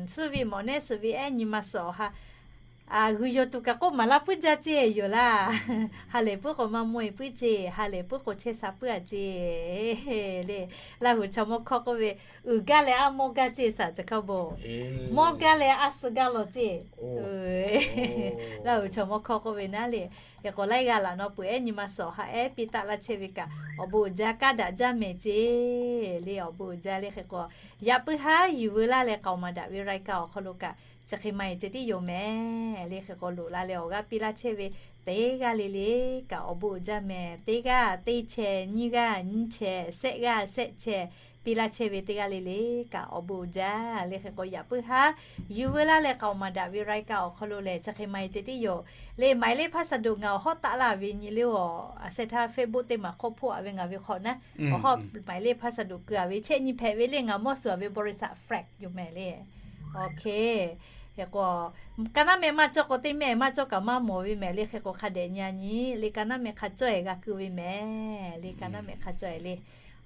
Suh ve mawˬ nehˉ suh ve ehˉ nyi ma suhˍ awˬ ha g'uiˬ yoˬ tuˬ kaꞈ k'oˆ maˍ laˇ puiˉ jaˇ ceˇ yoˬ laˇ. Ha lehˬ puiˉ k'o maˇ mawˇ e puiˉ ceˇ, ha lehˬ puiˉ k'o chehˇ sha puiˉ a ceˇ le. Laˇ huˍ chaw mawˇ hkawˇ k'oˆ ve, uiˍ gaˇ leh a mawˇ gaˇ ceˇ shaˍ ceˬ hkaˇ bvuhꞈ. Mawˇ gaˇ leh a suh gaˇ law ceˇ. Laˇ huˍ chaw mawˇ hkawˇ k'oˆ ve naˉ le. Hk'e k'o laiˉ g'aˇ laꞈ naw peuˬ ehˉ nyi ma suhˍ awˬ ha ehˉ piˇ taˆ laˇ chehˇ ve kaꞈ awˬ bon uiˍ jaˇ, kaˇ daꞈ jaˇ mehˍ ceˇ le, awˬ bon uiˍ jaˇ le. Hk'e k'o yaꞈ puiˉ haˉ yuˬ veu laˇ leh k'aoˍ maˍ daꞈ ve รายการ awˬ hk'aw lo kaꞈ chi hk'e maˇ heˆ ceh tiˉ yoˬ mehˍ le. Hk'e k'o loꞈ la leh awˬ g'aˇ piˇ laˇ chehˇ ve teˇ g'aˇ le le kaꞈ awˬ bon uiˍ jaˇ mehˍ. Teˇ g'aˇ teˇ chehˇ, nyiˇ g'aˇ nyiˇ chehˇ, shehˆ g'aˇ shehˆ chehˇ piˇ laˇ chehˇ ve teˇ g'aˇ le le kaꞈ awˬ bon uiˍ jaˇ le. Hk'e k'o yaꞈ puiˉ haˉ yuˬ veu laˇ leh k'aoˍ maˍ daꞈ ve รายการ awˬ hk'aw lo lehˬ chi hk'e maˇ heˆ ceh tiˉ yoˬ le. หมายเลขพัสดุ ngaˬ awˬ hawˉ taˆ laˇ ve nyi le, a sheh htaˇ Facebook teˇ maˬ hk'oˆ hpoˆ a ve ngaˬ ve hk'awꞈ naˉ, awˬ hawˉ หมายเลขพัสดุ keu a ve chehˇ nyi hpehꞈ ve le, ngaˬ mawˇ suhˍ a ve บริษัท Frank yoˬ mehˍ le. Awˬ hk'e, hk'e k'o ka naˉ meh maˇ cawˇ k'o teˇ meh maˇ cawˇ kaꞈ maˇ mawˬ ve mehˍ le. Hk'e k'o hk'a dehꞈ nyi a nyi le, ka naˉ meh hk'a cawˇ e g'a keu ve mehˍ le, ka naˉ meh hk'a cawˇ e le.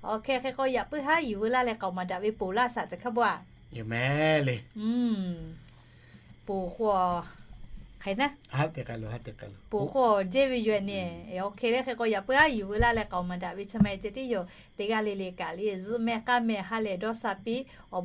Awˬ hk'e hk'e k'o yaꞈ puiˉ haˉ yuˬ veu laˇ leh k'aoˍ maˍ daꞈ ve ponˬ laˇ shaˍ ceˬ hkaˇ bvuhꞈ a. Yoˬ mehˍ le. Ponˬ k'o, hk'e naˉ, ponˬ k'o jehˇ ve yoˬ nehˍ. Awˬ hk'e le, hk'e k'o yaꞈ puiˉ haˉ yuˬ veu laˇ leh k'aoˍ maˍ daꞈ ve chi maˇ heˆ ceh tiˉ yoˬ. Teˇ g'aˇ le le kaꞈ le zuhˆ mehˆ k'aˇ mehˆ ha lehˬ dawˇ sha piˇ awˬ